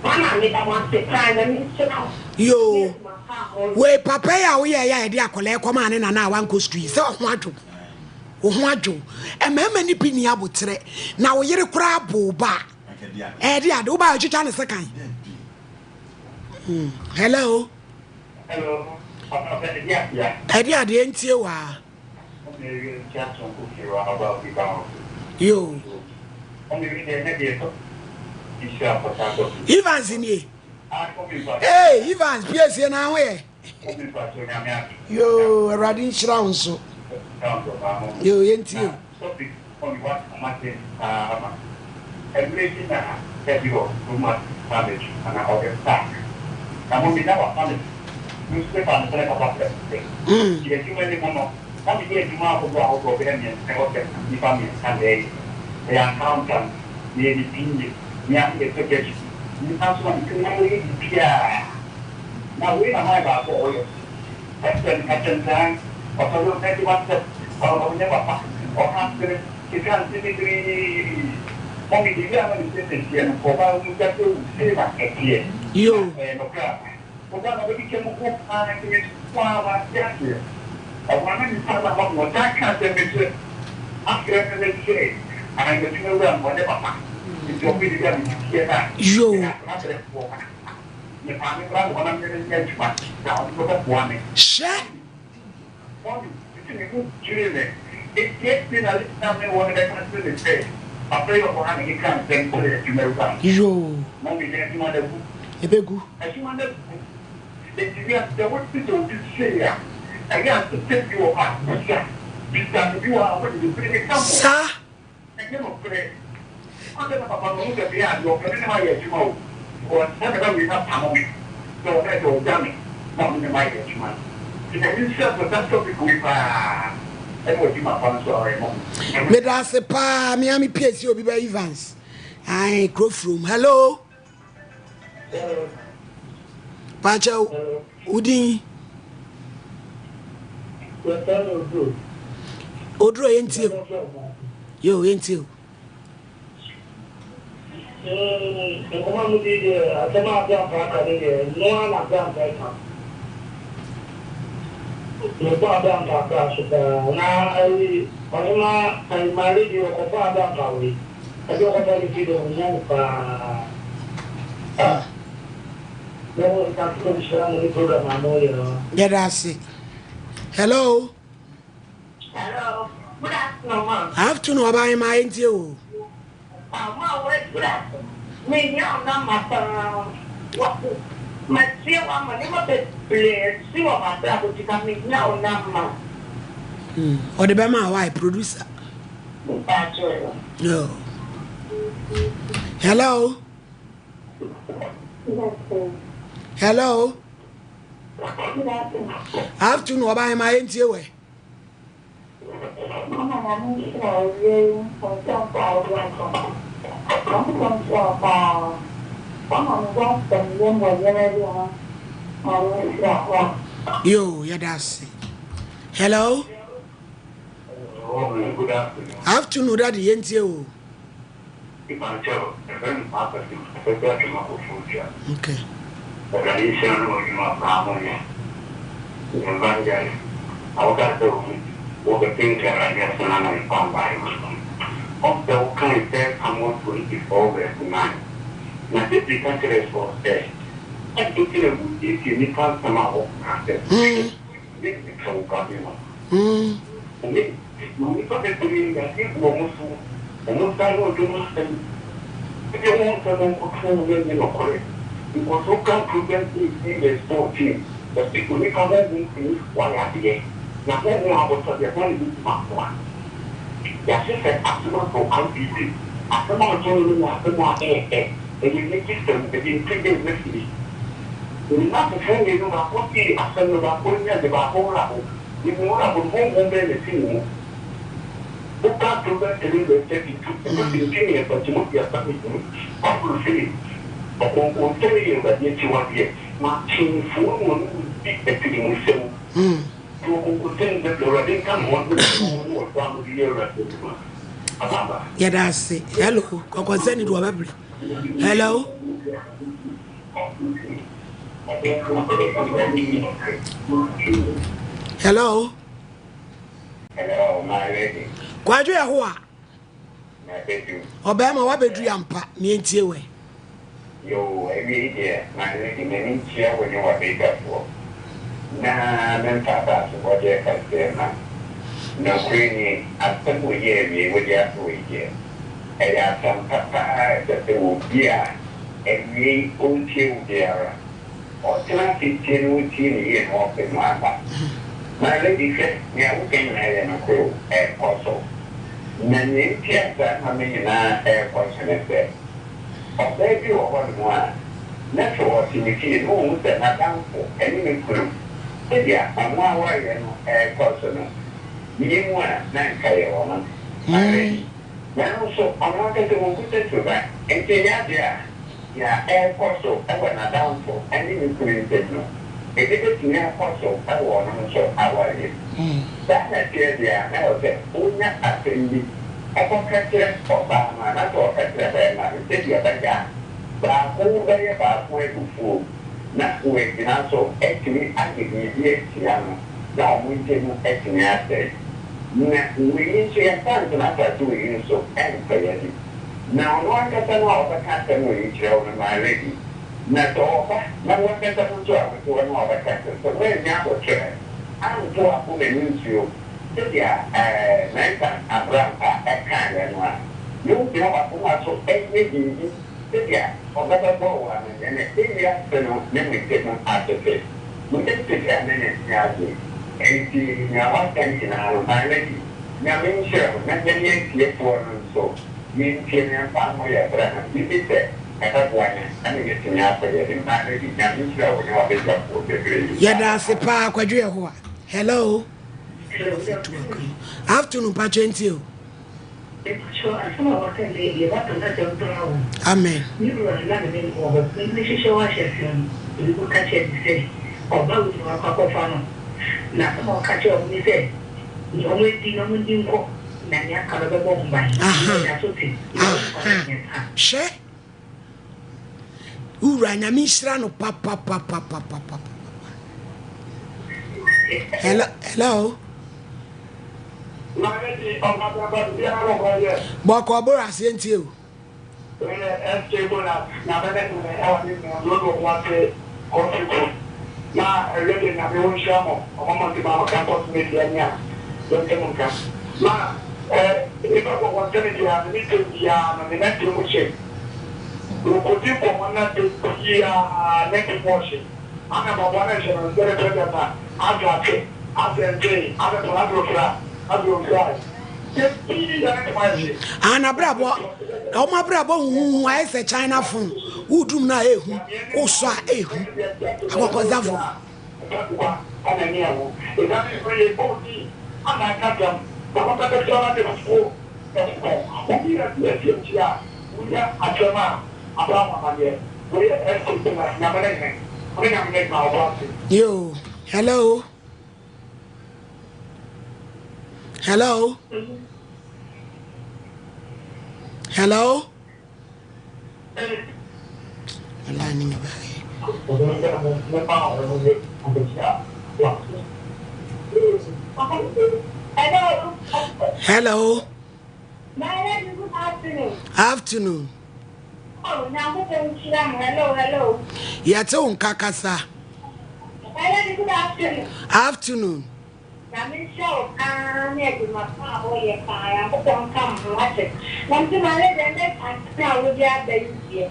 Mama, meda mo ase paa, Nyame nhyira wo.
Yoo, wei papa yi a woyɛ yɛ a yɛde akwadaa kɔmaa ne nana a wankɔ sukuu yi sɛ ɔho adwo wo ho adwo mmarima ne bi ni aboterɛ na wo yere koraa bo ba a ɛde ade wo ba a ɛtwitwa ne sekan. Hello.
Hello, papa fɛ ɛdi adeɛ.
Ɛde adeɛ ntie waa.
Ɔmo ewie nkyɛn sonko firi hɔ aba obi ba hɔ.
Yoo.
Ɔmo ewie deɛ ɛnɛ deɛ tɔ nhyira pɔtɔ atɔ.
Evans nie. Hey Evans, piesie na ho yɛ. Yoo, Awurade nhyira wo nso. Yoo, yɛntie o.
Mmerɛ bi na ɛbi wɔ kurom a fa me ana ɔde park na mo mi na wafa me newspaper no sɛ ne papa pɛ pɛ nti adwuma ni mu no na meyɛ adwuma ahodoɔ ahodoɔ bɛyɛ mmiɛnsa ɛwɔ sɛ nnipa mmiɛnsa na ɛyɛ. Meyɛ accountant, meyɛ ne PA, mea meyɛ secretary, nnipa nso na metumi na meyɛ biribiara. Na wei na man baako a ɔyɛ ɛsɛ no ɛkyɛnkyɛn ɔsɔre ɔsɛ adwuma sɛ ɔnyɛ papa ɔka sere keka nsɛm bebree. Mɔmi de wi ama ne sɛ sɛntiɛ no ɔbaa mu gya sɛ wu sei na ɛteɛ.
Yoo.
Na ɛyɛ nokorɛ a ɔbaa na ɔbɛkeka mu ko paa nti me so a wante aseɛ ɔbaa na nipa na ma ɔtaa ka asɛm bi sɛ afrɛ me ne sɛ ahemmatwuma wura no ɔnyɛ papa nti ɔpɛ de bi a meteteɛ no a
Yoo.
mede akora brɛfoɔ me maame bra me hɔ na mene nyɛ adwuma na ɔno nso bɛboa me.
Hyɛ.
Mɔmi tete me ho dwiri me. Enti akyire na Lisa ne wɔn bɛka kyerɛ me sɛ papa yi ɔwɔ ha na keka nsɛm kyerɛ adwuma wura no.
Yoo.
Mɔmi na adwuma no agu.
Ɛbɛgu.
Adwuma no agu. Enti wiase sɛ wote sɛ obi sei a, ɛyɛ a sɛ bi wɔ hɔ a bisa. Bisa obi wɔ hɔ a wɔde bɛbire ne ka ho.
Saa.
Ɛnyɛ nokorɛ. Ɔsɛ na papa no ɔhu sɛ meyɛ adeɛ ɔpɛ me ne mayɛ adwuma o. Ɔnsɛ me na wei na pamo me sɛ ɔbɛyɛ sɛ ɔgya me na ɔne me mayɛ adwuma no. Nti Nyame nhyira for that topic wei paa ɛne w'adwuma pa nso a ɔyɛ ma mo.
Meda ase paa, me a me pie si obi bɛ Evans. Ae, kuro from. Hello. Pakyɛw, wo din? Oduro, yɛntie o. Yo, yɛntie o.
Nkɔmɔ a mudi deɛ, asɛm a Abrampa aka no deɛ, noa na Abrampa ɛka. Mebɔ Abrampa akra so paa. Na ayi ɔhema ayi Mari deɛ ɔkɔfa Abrampa wei. Ɛdeɛ ɔkɔfa no fi deɛ ɔhia no paa. Ah. Mo ntakoro nhyira mo ne program a moyɛ no.
Yɛda ase. Hello.
Hello. Good afternoon, ma.
Afternoon, ɔbaa ma yɛntie o.
Ah, ma, wait, good afternoon. Me nya wo number paa. Wa, matie wa ma nneɛma bebree si wɔ m'abrabɔ ti ka me nya wo number.
Ɔde bɛma a wae producer.
Mpakyɛ.
No. Hello. Hello. Afternoon, ɔbaa ma yɛntie wɛ.
Mama, Nyame nhyira wo wie yi nsɛmfo a wode ato no. Nyankopɔn nhyira wo paa. Wama me ho asɛm yam wɔ nneɛma bi ho. Nyame nhyira wo.
Yo, yɛda ase. Hello.
Good afternoon.
Afternoon daddy yɛntie o.
Mepakyɛw, yɛfrɛ me Paapa Sim, mepɛ atwom akɔ Fodua.
Okay.
Awurade nhyira no wɔ adwuma paa mo yɛ. Evangelist, na woka sɛ wo wo bɛ penti Awurade asɛm ama me fa Bible no. Ɔn sɛ wo kan First Samuel 24 verse 9. Na David ka kyerɛɛ Saul sɛ, Adɛn nti na wusiesie nnipa nsɛm a wɔka sɛ, 'Hwɛ, David ka wo ba bi ho'? Ne, na nnipa bebree ade gu wɔn so, wɔn nsa ano adwuma asɛm, sɛdeɛ wɔn nsɛm nkoto no nyɛ nokorɛ. Because woka Proverbs 18 verse 14, ɔse onipa honhom tumi soa yadeɛ, na honhom abotɔdeɛ hwan na ɛbɛtumi asoa? Yɛahyehyɛ asɛm ato IPC, asɛm a ɔtɔ no no yɛ asɛm a ɛyɛ fɛ, ɛyɛ anigyesɛm, ɛde nkwagye reba fie. Nnamfofoɔ mmienu, baako tee asɛm no, baako ani agye, baako werɛ aho. Ne mu werɛ aho no, honhom bɛn na ɛte ne mu? Woka Proverbs 3 verse 32, ɛtɔ so mfe mmiɛnsa, Timothy asɛm no mu, Bible se, Ɔkonkontani yɛ Awurade akyiwadeɛ, na atumfoɔ na wɔne no di atirimusɛm.
Yɛda ase. Hello, kɔkɔnsɛni de wɔbɛbrɛ. Hello. Hello.
Hello, my lady.
Kwadwo Yehowa. Ɔbɛrima wabɛduru ampa, meɛntie wɛ.
Yoo, awiei deɛ, my lady, m'ani nkyia wo ne w'abadwafoɔ, na memfa abasobɔdeɛ kɛseɛ mma. Nokorɛ nie, asɛm wei yɛ awiei wode ato hɔ yi deɛ, ɛyɛ asɛm pa pa ara a ɛsɛ sɛ obi a awiei ɔretie wo biara, ɔtena ase tie na ɔtie no yie na ɔpɛ mu aba. My lady, hwɛ, nea woka nyinaa yɛ nokorɛ o, ɛrekɔ so. Na nea enti a saa nneɛma nyinaa rekɔ so ne sɛ, ɔbaa bi wɔ hɔnom a, na sɛ ɔte ne fie na ohu sɛ n'adamfo ne ne kunu, sɛdeɛ wɔn awareɛ no rekɔ so no, yɛ mu a, na anka ɛyɛ wɔn awerɛdi. Nanso ɔno ankasa ɔnkuta suban, enti ɛnyɛ adeɛ a nea ɛrekɔ so wɔ n'adamfo ne ne kunu ntam no, ebi betumi akɔ so wɔ ɔno nso awareɛ mu. Saa na ɛteɛ deɛ a, na ɛwɔ sɛ ɔnya asɛm bi kɔka kyerɛ ɔbaa no anaasɛ ɔka kyerɛ barima no sɛdeɛ ɛbɛyɛ a baako bɛyɛ baako abufuo na wɔagyina so atumi ayɛ biribi atia no na wɔn ntam atumi asɛe. Na wei nso, yɛmfa ntena asase wei nso nkɔ yɛn anim. Na ɔno ankasa no a ɔbɛka asɛm wei kyerɛ wo no, my lady, na sɛ ɔba na wo ankasa no nso a wote hɔ no a ɔbɛka sɛ, sɛ woannya aboterɛ anto akoma mu nsuo sɛdeɛ ɛɛ Mensah Abrampah kaeɛ no a, na wogyina w'akoma so yɛ biribi sɛdeɛ ɔbɛbɛbɔ wo amanneɛ na ɛnni ase no ne mo ntam atete. Menim sɛdeɛ a na n'ani agye. Enti nea waka nyinaa no, my lady, Nyame nhyira wo na yɛne atiefoɔ no nso yɛntie na yɛmfa mmɔ yɛn bra na megye sɛ ɛbɛboa yɛn ama yɛatumi akɔ yɛn anim. My lady, Nyame nhyira wo ne w'abadwafoɔ bebree.
Yɛda ase paa Kwadwo Yehowa. Hello. Afternoon mpakyɛ ntie o.
Mepakyɛw asɛm a waka nnɛ yi deɛ waka n'asɛm paa o.
Amen.
Me wura no na me ne no wɔ hɔ me me hyehyɛ hɔ ahyɛseɛ no obi kɔ ka kyerɛɛ me sɛ ɔba wei na wakɔ akɔfa no na asɛm a ɔka kyerɛɛ wɔn ne sɛ nea wɔn adi no wɔn ndi nkɔ na nea aka no ɔbɛbɔ ho ban
Aha.
ɛda so te yɛwɔ nkwa
Aha.
mmiɛnsa.
Hwɛ. Wo wura Nyame nhyira no papapapapapapa. Hello, hello. Bɔkɔ boro aseɛ ntie o.
Wɔkɔdi nkɔmmɔ na da biara na nti mu ɔhye. Ana mpaboa no nhyɛ no sɛ bɛpɛ dɛm na asɛ atwe, asɛ ntwee, asɛ tɔn, asɛ ofira, asɛ onfirae. Da biara na ntoma ayɛ hye.
Ah n'abrabɔ wɔn abrabɔ huhuhu ayɛ sɛ China phone wodum no a ehu wosɔ a ehu akɔkɔzafo. Yo, hello. Hello. Hello. Line ni bae.
Hello.
Hello.
Good afternoon.
Afternoon.
Oh, Nyankopɔn nhyira mo. Hello, hello.
Yɛte wo nka kasa.
Hello, good afternoon.
Afternoon.
Nyame nhyira wo paa ne adwuma pa a woyɛ paa. Nyankopɔn nka mo ho wate. Na nti ma lady ɛnɛ asɛm a wode aba yi deɛ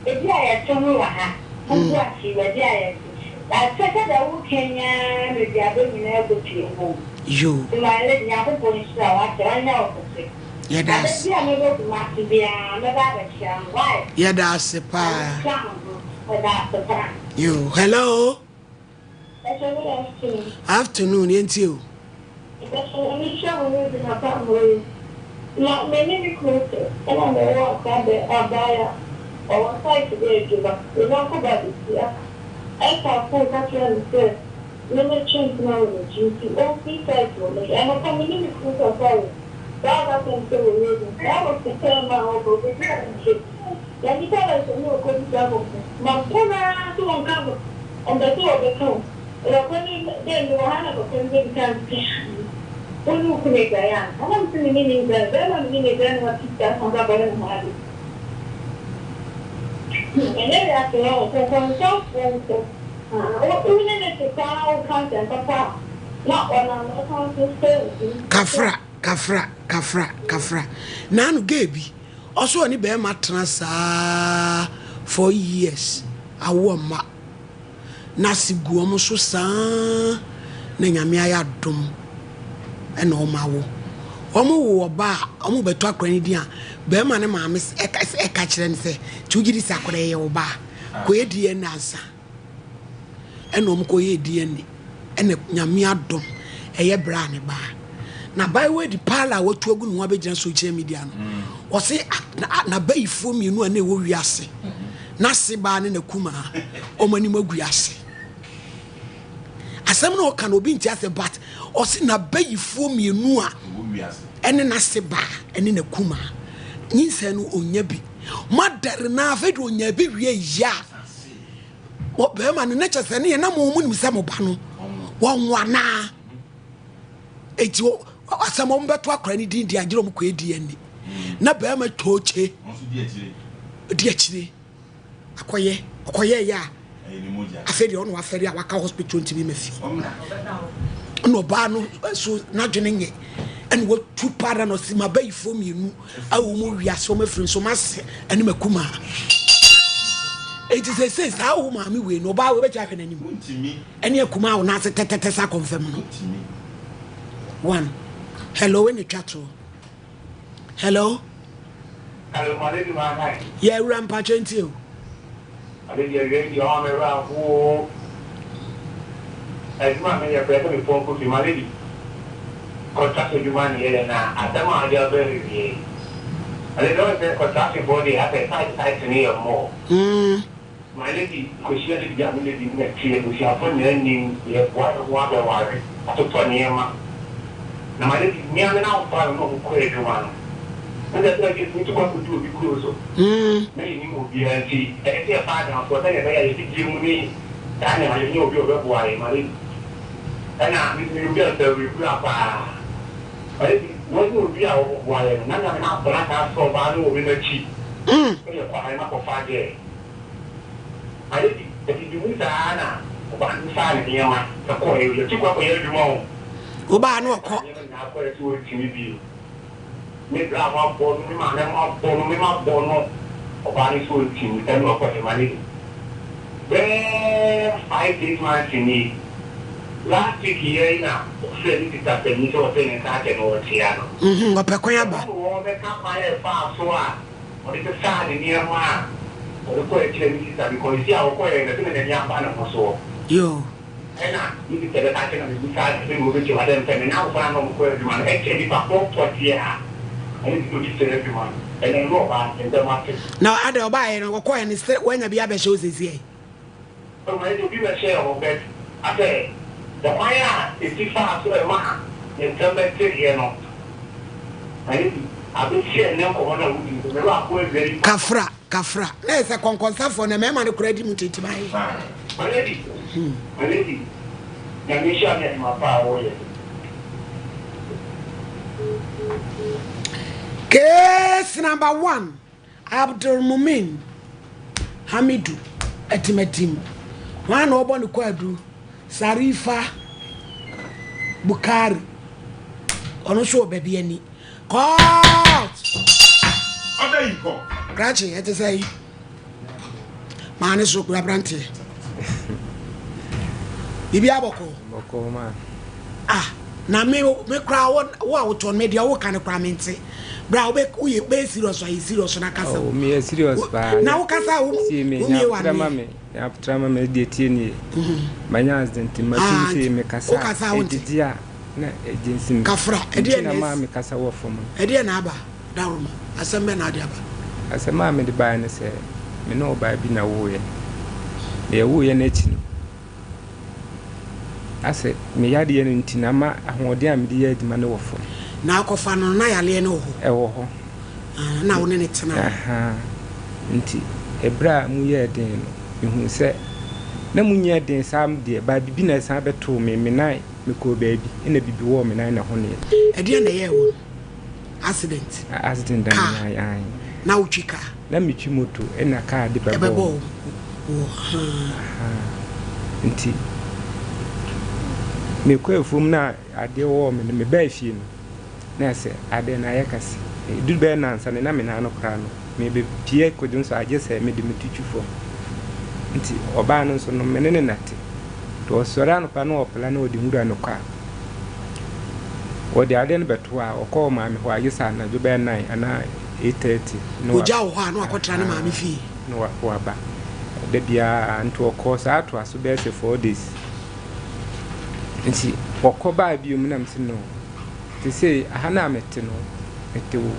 ebi a yɛte ho wɔ ha. Wobu ase baabi a yɛte. Asɛ sɛdeɛ woka yi ara na aduaba nyinaa kɔpie hɔ.
Yo.
Nti my lady Nyankopɔn nhyira wo wate ɔnyɛ wo kɛse.
Yɛda
Ada
ase.
bi a mɛba Kumasi biara mɛba abɛkyia mo why?
Yɛda ase
Nyame
paa.
nhyira mo ho. Yɛda ase paa.
Yo. Hello.
Ɛsɛ good afternoon.
Afternoon, yɛntie o.
Ɛsɛ nyame nhyira mo ne adwuma pa a moyɛ. Na me ne me kunu te ɛna me wɔ ɔba bɛ abaayewa ɔwɔ site bi adwuma me yɔnko ba besia ɛfa phone ka kyerɛ no sɛ me me twe mpena wɔ n'akyi nti ɔmfiri site wɔ me anɔpa me ne me kunu kasa wɔ saa abasɛm sɛ wɔ radio saa wɔ sɛ ma ɔbɔ bɛbi a nkyɛ na nipa bɛ sɛ ne ɔkɔdi saa bɔ ma pɛ naa sɛ wɔnka no Ɔmpɛ sɛ ɔbɛka o. Papa no dɛ mewɔ ha na papa no bebisa me sɛ, Wo ne wo kunu agyae a? Ana mese me ne no ngyae? Bɛrima a me ne no agyae no wate sika asan ba abɛyɛ ne ho ade. Ɛnyɛ wiase hɔ o, kɔnkɔnsɔfoɔ nso, wo ne no te paa woka nsɛm papa a, na ɔnam ɔsan so sɛ wo din.
Kafra, kafra, kafra, kafra. Naano gay bi, ɔso ɔne bɛɛma tena saa 4 years awoɔ mma n'ase gu ɔmo so saa na Nyame ayɛ adom ɛna ɔmo awo. Ɔmo wo ɔba a ɔmo bɛto akora no din a bɛɛma ne maame ɛka ɛka kyerɛ no sɛ nti wogye di sɛ akora yi yɛ wo ba a kɔyɛ DNA ansa. Ɛna ɔmo kɔyɛɛ DNA ɛna Nyame adom ɛyɛ bra ne baa. Na abayewa di paala a watu agu ne ho abɛgyina social media no ɔse n'abayifoɔ mmienu a na ɛwɔ wiase n'ase baa ne n'akumaa ɔmo anim agu ase. Asɛm no ɔka no obi nti ase but ɔse n'abayifoɔ mmienu a ɛne n'ase baa ɛne n'akumaa nyinsɛn no ɔnya bi madare na afei de ɔnya bi wie yia bɛrima no ne kyɛ sɛ ne yɛ na mo mo nim sɛ mo ba no wɔn anaa eti asɛm wɔn bɛto akora ne din di agyere wɔn kɔ edi ani na bɛrima twɔkye di akyire akɔyɛ ɔkɔyɛ yɛ a afei deɛ ɔno afɛre a waka hospital ntumi ma fi ɛna ɔbaa no so n'adwene nyɛ ɛna watu para na ɔsi ma bɛyifoɔ mmienu a wɔn wiase wɔn afiri nso ma se ɛne ma kuma eti sɛ sɛ saa wo maame wei no ɔbaa wei bɛkyɛ ahwɛ n'anim ɛne akuma a wɔn ase tɛtɛtɛ sa kɔnfɛm no one. Hello, wei na etwa toɔ. Hello.
Hello, my lady, my hi.
Yɛ awura mpakyɛ nti o.
Ade deɛ awia yi deɛ ɔma me werɛ ahoo. Adwuma a meyɛ koraa sɛ mepɔn kɔ fie. My lady, contract adwuma na yɛyɛ na asɛm a ɔde aba awie yi. My lady, ɔn sɛ contraction foɔ deɛ asɛ site site no yɛ more. My lady, kɔhyia lady bi a me lady no na te abusuafo nyinaa nim, yɛboa yɛn ho abɛware, atotɔ nneɛma. Na my lady, me ara me nnamfo a me ne wɔn kɔ adwuma no, me deɛ sɛ yɛtumi tu kwan kɔdu obi kuro so, na yɛnnim obiara nti, ɛsɛ sɛ yɛfa adamfoɔ sɛdeɛ ɛbɛyɛ a yɛdidie mu ne saa nneɛma no, yɛbɛnya obi a ɔbɛboa yɛn, my lady. Ɛna me nso meyɛ obi a mepɛ awurawura paa. My lady, wɔne obi a ɔboa yɛn no, na me ara me nnamfo no asan asɔ ɔbaa no wɔ me m'akyi, sɛ yɛkɔ ha no makɔfa adeɛ. Ayɛ bi, adidi mu saa na ɔbaa no faa ne nneɛma kɔeɛ. Yɛtu kwan kɔyɛ adwuma o.
Wobaa no ɔkɔ.
Ɔfaa nneɛma nyinaa kɔeɛ sɛ ɔntumi bio. Me bra ho abɔ no, me maame ho abɔ no, me mabɔ no. Ɔbaa no sɛ ɔntumi, ɛna ɔkɔeɛ ma no di. Bɛyɛ 5, 6 months nie. Last week yi ara yi na ɔfrɛɛ ne sista panin sɛ ɔte ne nka akyɛ no, ɔkyea no.
Ɔpɛ kwan aba.
Ɛhɔ na wɔbɛka kwan a ɛfaa so a Ɔde sesaa ne nneɛma a ɔde kɔeɛ kyerɛɛ ne sista because seesei a ɔkɔeɛ no ɛsɛ na n'ani aba ne ho soɔ.
Yoo.
Ɛna ne sista bɛka kyerɛ na mebisaa no sɛ ɔbɛkyerɛ mu adɛn sɛ me nnamfoɔ no a na wɔkɔ adwuma no kyɛ nipa korɔ pɔtee a ɛne sɛ ɔdi saa adwuma no ɛnɛ no na ɔbaa no ntɛm ase.
Na adɛn ɔbaeɛ no ɔkɔeɛ no sɛ wanya bi abɛhyɛ wo seesei?
Oh mayɛ deɛ obi bɛhyɛɛ hɔ but asɛ ɔkwan a ɛsi faa so ɛma. Me nsɛm bɛteeɛ no, mayɛ bi abɛsi ɛnnɛ nkɔmmɔ no a wodi no, me werɛ aho awia yi.
Kafra, kafra. Na ɛsɛ kɔnkɔnsafoɔ na mmarima no koraa di mu tintim ahe.
My lady, my lady, Nyame nhyira ne adwuma pa a woyɛ.
Case number one. Abdulmumin Hamidu Atimatim, Hwan na ɔbɔ no kwaadu? Sarifa Bukari, ɔno nso wɔ baabi ani. Court!
Order in court.
Krakye, ɛte sɛ yi. Maa ne so kura aberanteɛ. Biribi abɔkɔ.
Bɔkɔ ma.
Ah, na me me kura wo wo a wotɔ no me deɛ woka no kura me nte. Bra wo bɛ woyɛ bɛyɛ serious ayɛ serious na kasa.
Oh, me yɛ serious paa.
Na wo kasa wo
tie me
wo mie wa
ma me. Nyabotra ma me deɛ tie nie. Manya accident ma
Ah,
tum sɛ me kasa.
wo kasa wo nte.
Edidi a na egye nsim.
Kafra, ɛdeɛ
na
na
ma me kasa wɔ fam.
Ɛdeɛ na aba dawuruma. Asɛm bɛ na ade aba.
Asɛm a mede baeɛ ne sɛ me ne ɔbaa bi na woeɛ. Na yɛwoeɛ no akyi no, asɛ me yadeɛ no nti na ama ahoɔden a mede yɛ adwuma no wɔ fam.
Na akɔfa no na yareɛ no wɔ hɔ?
Ɛwɔ hɔ.
Ah, na wo ne no tena?
Ahaa. Nti ɛberɛ a mu yɛɛ den no, mehuu sɛ na mu nyɛɛ den saa deɛ, baa biribi na ɛsan bɛtoo me, me nan, mekɔɔ baabi na biribi wɔɔ me nan na ɛhoneeɛ.
Ɛdeɛn na ɛyɛɛ wo no? Accident?
Accident na
Car?
menyaeɛ, ae.
Na wotwi car?
Na metwi moto ɛna car de bɛbɔɔ
Ɛbɛbɔɔ
me.
wo wo haa.
Ahaa. Nti mekɔɔ afuom na adeɛ wɔɔ me no, mebaa fie no, na ɛsɛ adeɛ no ayɛ kɛse. Ɛduru bɛyɛ nnansa no, na me nan no koraa no, mebɛpie kɔdwo nso a, gye sɛ mede me to twi fam. Nti ɔbaa no nso no, me ne no nate. Nti ɔsɔre anɔpa na ɔpla na ɔde nwura no kɔ a, wɔde adeɛ no bɛto a, ɔkɔ ɔmaame hɔ a, gye sɛ anadwo bɛyɛ 9 anaa 8:30 na wa
Ɔgya wo hɔ a na wakɔtra ne maame fie.
na wa waba. Da biara nti ɔkɔɔ saa toa so bɛyɛ sɛ 4 days. Nti ɔkɔ baa bio mu na mese no, seesei aha no a mete no, mete wo,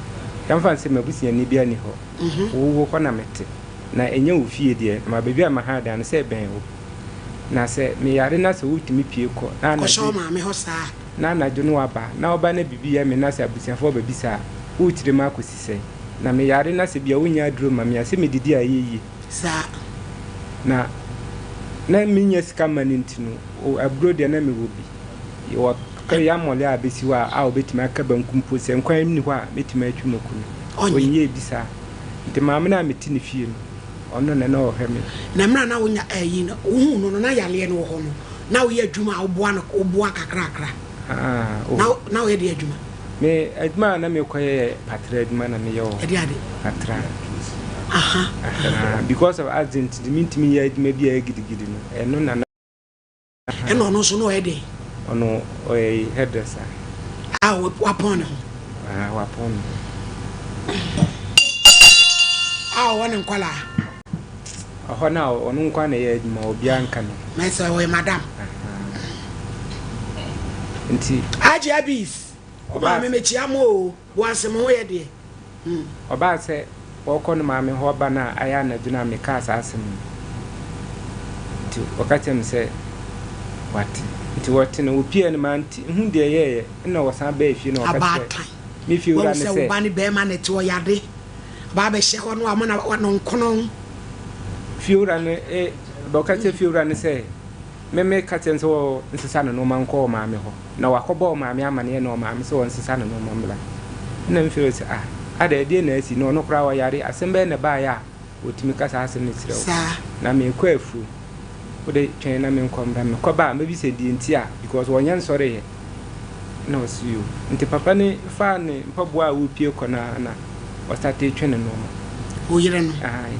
yɛmfa no sɛ m'abusuani biara nni hɔ, wo hɔ na mete. Na ɛnyɛ wo fie deɛ, na baabi a maha dan no sɛ ɛbɛn wo. Na sɛ meyare na sɛ wotumi pue kɔ na
Kɔhyɛ wo
anadwo
maame hɔ saa.
na anadwo no waba, na woba na biribi yɛ me na sɛ abusuafoɔ bɛbisa a, worekyerɛ mu akɔsi sɛn? Na meyare na sɛ bia wonnya aduro mma me a, sɛ medidi a ɛyɛ yie?
Saa.
Na na mennya sika mma no nti no, o, aburo deɛ na mewɔ bi. Yɛwɔ yamɔle a bɛsi hɔ a, a wɔbɛtumi aka banku mpo, sɛ nkwan nni hɔ a, mɛtumi atwi mako no.
Ɔnyɛ.
Ɔnyɛɛ bi saa. Nti maame no a mete ne fie no, ɔno na na ɔhwɛ me.
Na mmerɛ a na wonya ɛyi no, wohuu no no, na yareɛ no wɔ hɔ no, na woyɛ adwuma a woboa no, woboa kakrakra?
Ah, oh.
Na, na woyɛ deɛ adwuma?
Me adwuma a na mekɔyɛ yɛ patra adwuma na meyɛ wɔ.
Ɛde ade?
Patra.
Aha.
Aha, because of accident nti mentumi nyɛ adwuma bi a ɛyɛ gidigidi no, ɛno na na.
Ɛna ɔno nso na ɔyɛ dɛn?
Ɔno ɔyɛ hairdresser.
A wapɔn ne ho.
Ah, wapɔn ne ho.
A ɔwɔ ne nkwadaa.
Ɔhɔ na ɔno nko na ɛyɛ adwuma, obiara nka ne ho.
Mɛsɛ ɔyɛ madam.
Nti.
Agye Abis, maame mekyia mo o, boase mo ho yɛ deɛ. Hmm.
Ɔbaa sɛ ɔrekɔ ne maame hɔ ba no a ayɛ anadwo no a mekaa saa asɛm no. Nti ɔka kyerɛɛ me sɛ wate. Nti wɔte no, wɔpueɛ no mante nhu deɛ ɛyɛeɛ. Ɛnna wɔsan baa fie na wɔka kyerɛɛ
Abaatan.
me fiewura
Wahu
no
sɛ wo
sɛ.
ba ne barima na ɛte ɔyade. Aba abɛhyɛ hɔ no ama no nkono.
Fiewura no e, wɔka kyerɛɛ fiewura no sɛ me meka kyerɛ no sɛ ɔnsesa ne nnoɔma nkɔ ɔmaame hɔ. Na wakɔbɔ ɔmaame amaneɛ na ɔmaame sɛ ɔnsesa ne nnoɔma mmra. Ɛna me fiewura sɛ, ah, adɛn, ɛdeɛn na asi? Na ɔno koraa ɔyare, asɛm bɛn na ɛbaeɛ a ɔtumi ka saa asɛm no kyerɛ wo?
Saa.
Na merekɔ afuom. Wode twɛn na menkɔ mmra. Mekɔba a, mɛbisa deɛ nti a, because ɔnyɛ nsɔreeɛ. Ɛna ɔse yoo. Nti papa no faa ne mpaboa a ɔrepue kɔ no ara na ɔstartee twe ne nnoɔma.
Wo yere no?
Ae.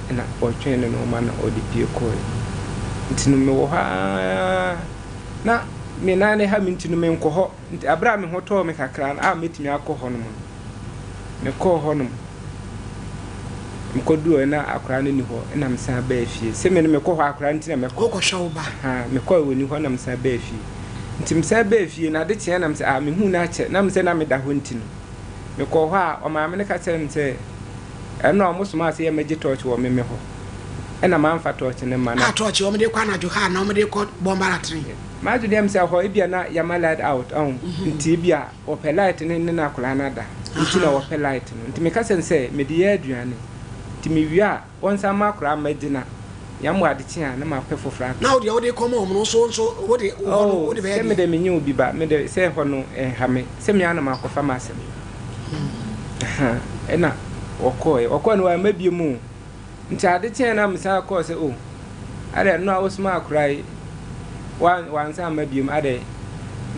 Ɛna ɔtwee ne nnoɔma na ɔde pue kɔeɛ. Nti no mewɔ hɔ ara na me nan no ha me nti no menkɔ hɔ. Nti aberɛ a me ho tɔɔ me kakra no a mɛtumi akɔ hɔ nom no, mekɔɔ hɔ nom. Mekɔduu hɔ na akwadaa no nni hɔ ɛna mesan baa fie. Sɛ me no mekɔ hɔ akwadaa no nti na mɛkɔ.
Wokɔhwɛ wo ba?
Ahaa, mekɔɔ ɔnni hɔ na mesan baa fie. Nti mesan baa fie no ade kyeeɛ na mesɛ ah mehuu no akyɛ na mesɛ na meda hɔ nti no mekɔɔ hɔ a ɔmaame no ka kyerɛɛ me sɛ ɛno a wɔsomaa sɛ yɛmmɛgye tɔɔkye wɔ me me hɔ ɛna mamfa tɔɔkye no mma na.
Ah tɔɔkye wɔde kɔ anadwo ha anaa wɔde kɔ Bɔmbaratene?
M'adwene yɛ me sɛ hɔ ebia na yɛama light out ɔho nti ebia wɔpɛ light no ne n'akwadaa no ada nti na wɔpɛ light no. Nti meka kyerɛ no sɛ mede yɛ aduane nti mewie a wɔnsan mma akwadaa mmɛgye na yɛammɔ ade kye a na mapɛ foforɔ atɔ.
Na wo deɛ wode kɔma wɔn no nso nso wode wo hɔ no
Oh
wode bɛyɛ
sɛ me
deɛn?
deɛ menye obi ba me de sɛ hɔ no ɛnha me sɛ me ara na makɔfa m'asɛm. Ahaa ɛna wɔkɔeɛ wɔkɔeɛ no wɔamma biom o. Nti ade kyeeɛ na mesan kɔɔ sɛ oh adɛn ɛno a wosomaa akora yi wansan amma biom adɛn.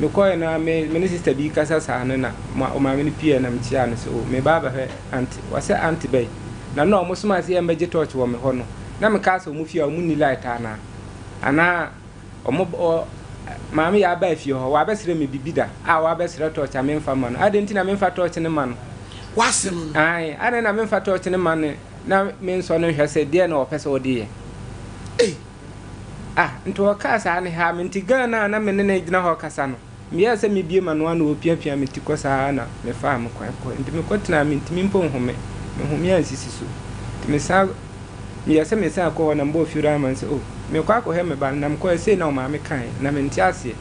Mekɔeɛ no a me me ne sister bi kasa saa no na ɔmaame no pieɛ na mekyiaa no sɛ oh meba abɛhwɛ aunty. Ɔsɛ aunty bɛn? Na no a ɔmo somaa sɛ yɛmmɛgye torch wɔ me hɔ no na mekaa sɛ ɔmo fie a ɔmo nni light anaa? Anaa ɔmo ɔ maame yɛ aba fie hɔ wabɛsrɛ me bibi da a wabɛsrɛ torch a memfa mma no adɛn nti na memfa torch no ma no?
W'ase no no.
Ae adɛn na memfa torch no ma no na mensɔ no nhwɛ sɛ deɛn na ɔpɛ sɛ ɔde yɛ.
Ei!
Ah, nti ɔkaa saa no haa me, nti girl no a na me ne no gyina hɔ rekasa no, meyɛɛ sɛ mebue m'ano a na ɔrepiapia me ti kɔ saa ara na mefaa me kwan kɔe. Nti mekɔtenaa, mentumi mpo nhome, me home ansisi so. Nti mesan, meyɛɛ sɛ mesan kɔ hɔ na mebɔɔ fiewura no amanneɛ sɛ, oh, merekɔ akɔhwɛ me ba no, na mekɔeɛ sei na ɔmaame kaeɛ, na mente aseɛ.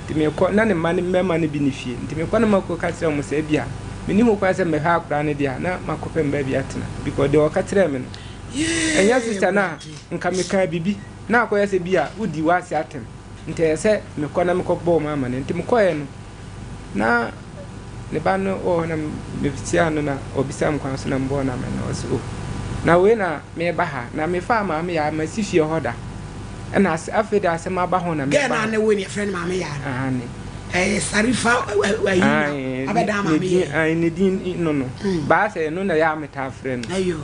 Nti mekɔ, na ne mma no mmarima no bi nni fie. Nti mekɔ na makɔka kyerɛ wɔn sɛ ebia menni ho kwan sɛ mɛhwɛ akwadaa no deɛ a, na makɔpɛ me baabi atena. Because deɛ ɔka kyerɛɛ me no, ɛnyɛ sister no a, nka mekaa biribi na akɔyɛ sɛ bi a wodi w'ase atɛm. Nti ɛyɛ sɛ mekɔ na mekɔbɔ wɔn amanneɛ. Nti mekɔeɛ no, na ne ba no wɔ hɔ na mekyiaa no na ɔbisaa me kwan so na mebɔɔ no amanneɛ. Ɔse oh, na wei na meba ha na mefaa maame yaa masi fie hɔ da. Ɛna ase afei de asɛm aba ho na
Girl
meba
no a
hɔ.
na wei na yɛfrɛ no maame yaa no.
Aane.
Ɛyɛ Sarifa ayi na
Aane,
abɛdan
ne
maame
din
yaa yi.
aane ne din no no. Baa sɛ ɛno na ɛyɛ a metaa frɛ no.
Ayo.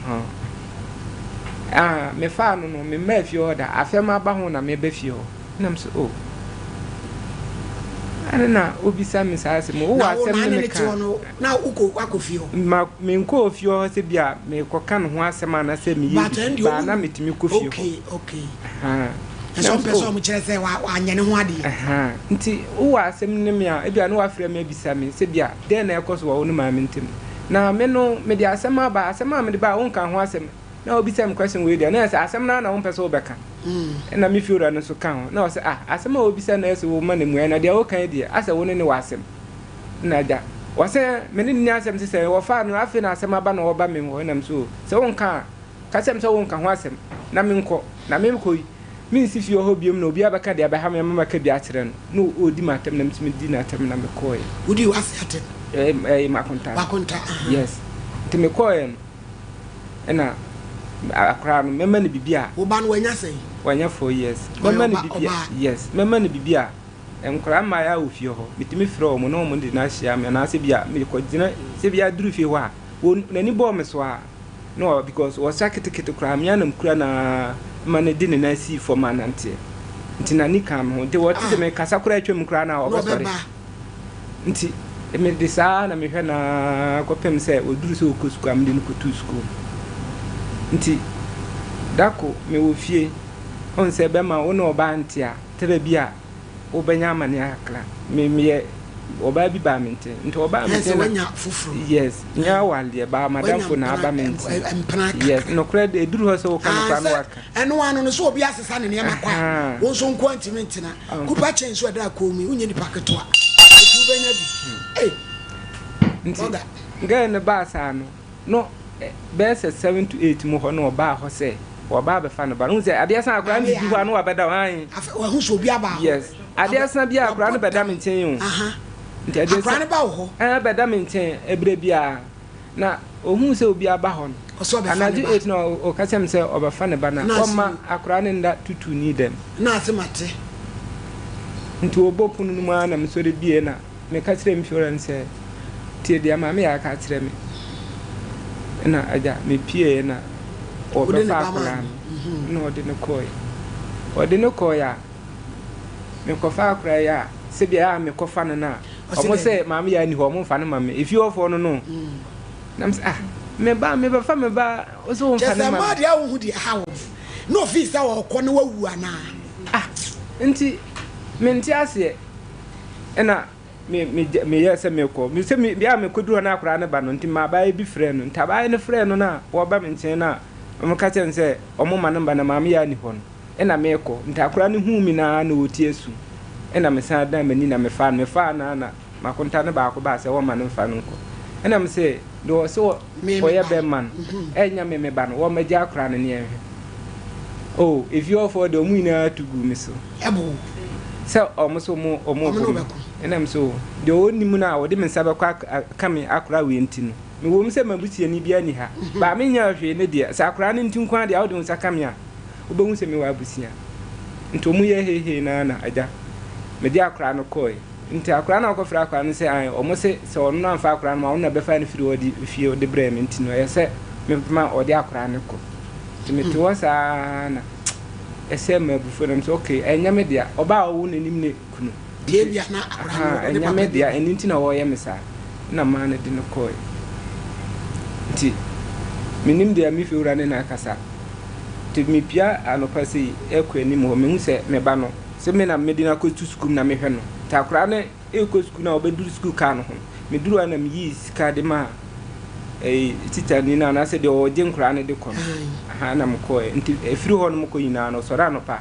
Ɔhɔn. Ah, mefaa no no, memmaa fie hɔ da. Afei maba ho na meba fie hɔ. Ɛna me sɛ, oh. Ɛne na wobisa me saa asɛm yi. Wowɔ
Na wo
asɛm
na
ne
ne
me
ne te
ka.
hɔ no, na wokɔ wakɔ fie hɔ?
Ma menkɔɔ fie hɔ sɛ bi a merekɔka ne ho asɛm anaasɛ meyɛ
But ɛno
biribi,
deɛ
baa
ɔmo
na metumi kɔ fie hɔ.
Okay, okay.
Ahaa.
Ɛsɛ
Na
ɔmo
me
pɛ
sɛ,
sɛ
oh.
ɔmo kyerɛ sɛ wa wanyɛ ne ho adeɛ.
Ahaa. Nti wowɔ asɛm ne me a, ebia na wafrɛ me abisa me sɛ bi a dɛn na ɛrekɔ so wɔ wo ne maame ntam. Na me no, mede asɛm aba, asɛm a mede bae a wonkaa ho asɛm. Na obisa me question wei deɛ, na ɛyɛ sɛ asɛm no ara na wompɛ sɛ wobɛka. Ɛna me fiewura no nso ka ho. Na ɔsɛ, ah, asɛm a wobisa no ɛyɛ sɛ woma no mmuaeɛ, na deɛ woka yi deɛ, asɛ wo ne no wɔ asɛm. Ɛna agya, ɔsɛ me ne no nni asɛm sesɛ, wɔfaa no, afei na asɛm aba na ɔreba me hɔ. Ɛna me so, sɛ wonka a, ka kyerɛ me sɛ wonka ho asɛm, na menkɔ. Na menkɔ yi, mensi fie hɔ biom na obiara bɛka deɛ ɛbɛha me ama maka bi akyerɛ no. Na ɔredi m'atɛm na me nso medi n'atɛm na mekɔeɛ.
Wodii w'ase atɛm?
Ɛɛ, m'akonta.
W'akonta, aha.
Yes. Nti mekɔeɛ no, ɛna akwadaa no mɛma no biribi a.
Wo ba no wanya sɛn?
Wanya 4 years.
Ɔyɛ
Mɛma no
ɔba
biribi a
ɔbaa?
Yes, mɛma no biribi a nkwadaa mmayewa wɔ fie hɔ metumi frɛ wɔn na wɔn de no ahyia me anaasɛ bi a mekɔgyina sɛ bi aduru fie hɔ a wɔn n'ani bɔɔ me so a na wɔ because wɔsa ketekete koraa me ara na mekura no ara ma no de ne nan sii fam ananteɛ nti n'ani kaa me ho nti wɔte sɛ
Ah.
mekasa koraa atwam koraa no a
Na
ɔbɛsɔre.
ɔbɛba.
Nti mede saa ara na mehwɛ no ara kɔpem sɛ ɔduru sɛ ɔkɔ sukuu a mede no kɔtoo sukuu mu. Nti da ko mewɔ fie, wohu sɛ bɛma wo ne ɔbaa nte a, tɛbɛ bi a wobɛnya amaneɛ kakra. Me meyɛ ɔbaa bi baa me nkyɛn. Nti ɔbaa me
Ɛsɛ
nkyɛn na
wanya foforɔ.
Yes, nyɛ awareɛ baa
Wanya
madamfo na
mpena
aba me nkyɛn.
mpena
Yes,
kakra.
nokorɛ de ɛduru hɔ sɛ woka
Ah,
nokorɛ a na
sɛ
waka.
ɛno ano no sɛ obi asesa ne nneɛma kɔ a,
Ahaa.
wo nso nkoa ntumi ntena. Kupa kyɛn nso ɛda kɔn mu yi, wonyɛ nipa ketewa. Eti wobɛnya bi. Ei,
Nti
bɔga.
girl no baa saa no, no bɛyɛ sɛ 7 to 8 mu hɔ na ɔbaa hɔ sɛ ɔba abɛfa ne ba no. Wohu sɛ adeɛ sa akwadaa no
Maame
didi hɔ
yaa
a na wabɛda hɔ. Ae.
Afei wahu sɛ obi aba hɔ.
Yes. Adeɛ
Abɔ
sa biara akwadaa no
wabɔ
bɛda
dam.
me nkyɛn o.
Aha.
Nti adeɛ
Akwadaa
sa
no ba wo hɔ.
ɛɛ bɛda me nkyɛn ɛberɛ biara. Na ohuu sɛ obi aba hɔ no,
Ɔsɛ ɔbɛfa ne
anadwo
ba.
8 na ɔka kyerɛɛ me sɛ ɔbɛfa ne ba na
Na ase
ɔmma
yi.
akwadaa no nda tutuuni dɛm.
Na ase mate.
Nti wɔbɔ pono no mu ara na mesɔre bue na meka kyerɛɛ me fiewura no sɛ, Tie deɛ maame yɛ aka akyerɛ me. Ɛna agya mepieeɛ na
Wode ne
ɔbɛfa
ba maa
akwadaa
no.
no na ɔde no kɔeɛ. Ɔde no kɔeɛ a, mekɔfa akwadaa yi a, sɛdeɛ ɛyɛ a mekɔfa no no a,
Ɔse
ɔmo
daabi.
sɛ maame yɛ ani hɔ, ɔmo mfa no ma me. Efie hɔfoɔ no no. Na me sɛ, ah, me ba, mebɛfa me ba, wo sɛ
Kyerɛ
womfa no
sɛ
ma
mmaa
me.
deɛ a wohu deɛ ɛha wɔn. Na ofii sɛ ɔrekɔ na wawu anaa?
Ah, nti mente aseɛ. Ɛna me me meyɛɛ sɛ mekɔ. Me sɛ me bea a mekɔduru hɔ na akwadaa no ba no, nti maa abaayewa bi frɛɛ no. Nti abaayewa no frɛɛ no no a wɔba me nkyɛn no a, wɔka kyerɛɛ no sɛ ɔmo ma no mba na maame yɛ ani hɔ no. Ɛna mekɔ. Nti akwadaa no huu me no ara na ɔreti asu. Ɛna mesan dan m'ani na mefaa no. Mefaa no ara na m'akonta no baako baa sɛ wɔmma no mfa no nkɔ. Ɛna mese deɛ ɔse ɔyɛ bɛrima no, ɛnyɛ me me ba no, wɔmmɛgye akora no ne yɛnhwɛ. Oh, efie hɔfoɔ deɛ wɔn nyinaa tu guu me so. Sɛ wɔn so wɔn wɔn rebo me. Ɛna mese oh, deɛ ɔnnim no a ɔde me nsa bɛkɔ aka me akora wei nti no, mewɔ mu sɛ m'abusuani biara nni ha, but menyɛɛ hwee ne deɛ, sɛ akora no nti nko ara deɛ a wode wo nsa ka me a, wobɛhu sɛ mewɔ abusua. Nti wɔn yɛ heihei no ara na agya, mede akora no kɔɔe. Nti akora no a wɔkɔfrɛ akora no sɛ ae, wɔn se sɛ ɔno no amfa akora no ma ɔno na ɛbɛfa no firi hɔ de fie de brɛɛ me nti no ɛyɛ sɛ mema ɔde akora no kɔ. Nti mete hɔ saa na ɛsɛɛ me abufuo na mesɛ okay ɛnyɛ me dea, ɔbaa a ɔwo n'anim ne kunu.
Nti ahaa
ɛnyɛ me dea ɛno nti na wɔreyɛ me saa na maa no de no kɔɔe. Nti menim deɛ me fiewura ne no akasa. Nti mepia anɔpa sei ɛkɔ anim hɔ mehu sɛ me ba no sɛ me na mede no akɔto sukuu mu na mehwɛ no. Nti akwadaa no rekɔ sukuu no a ɔbɛduru sukuu kaa no ho no, meduru hɔ na meyii sika de maa ɛyi tikyani no anaasɛ deɛ ɔgye nkwadaa no de kɔ no. Aha na mekɔɛ. Nti ɛfiri hɔ nom kɔ nyinaa no ɔsɔre anɔpa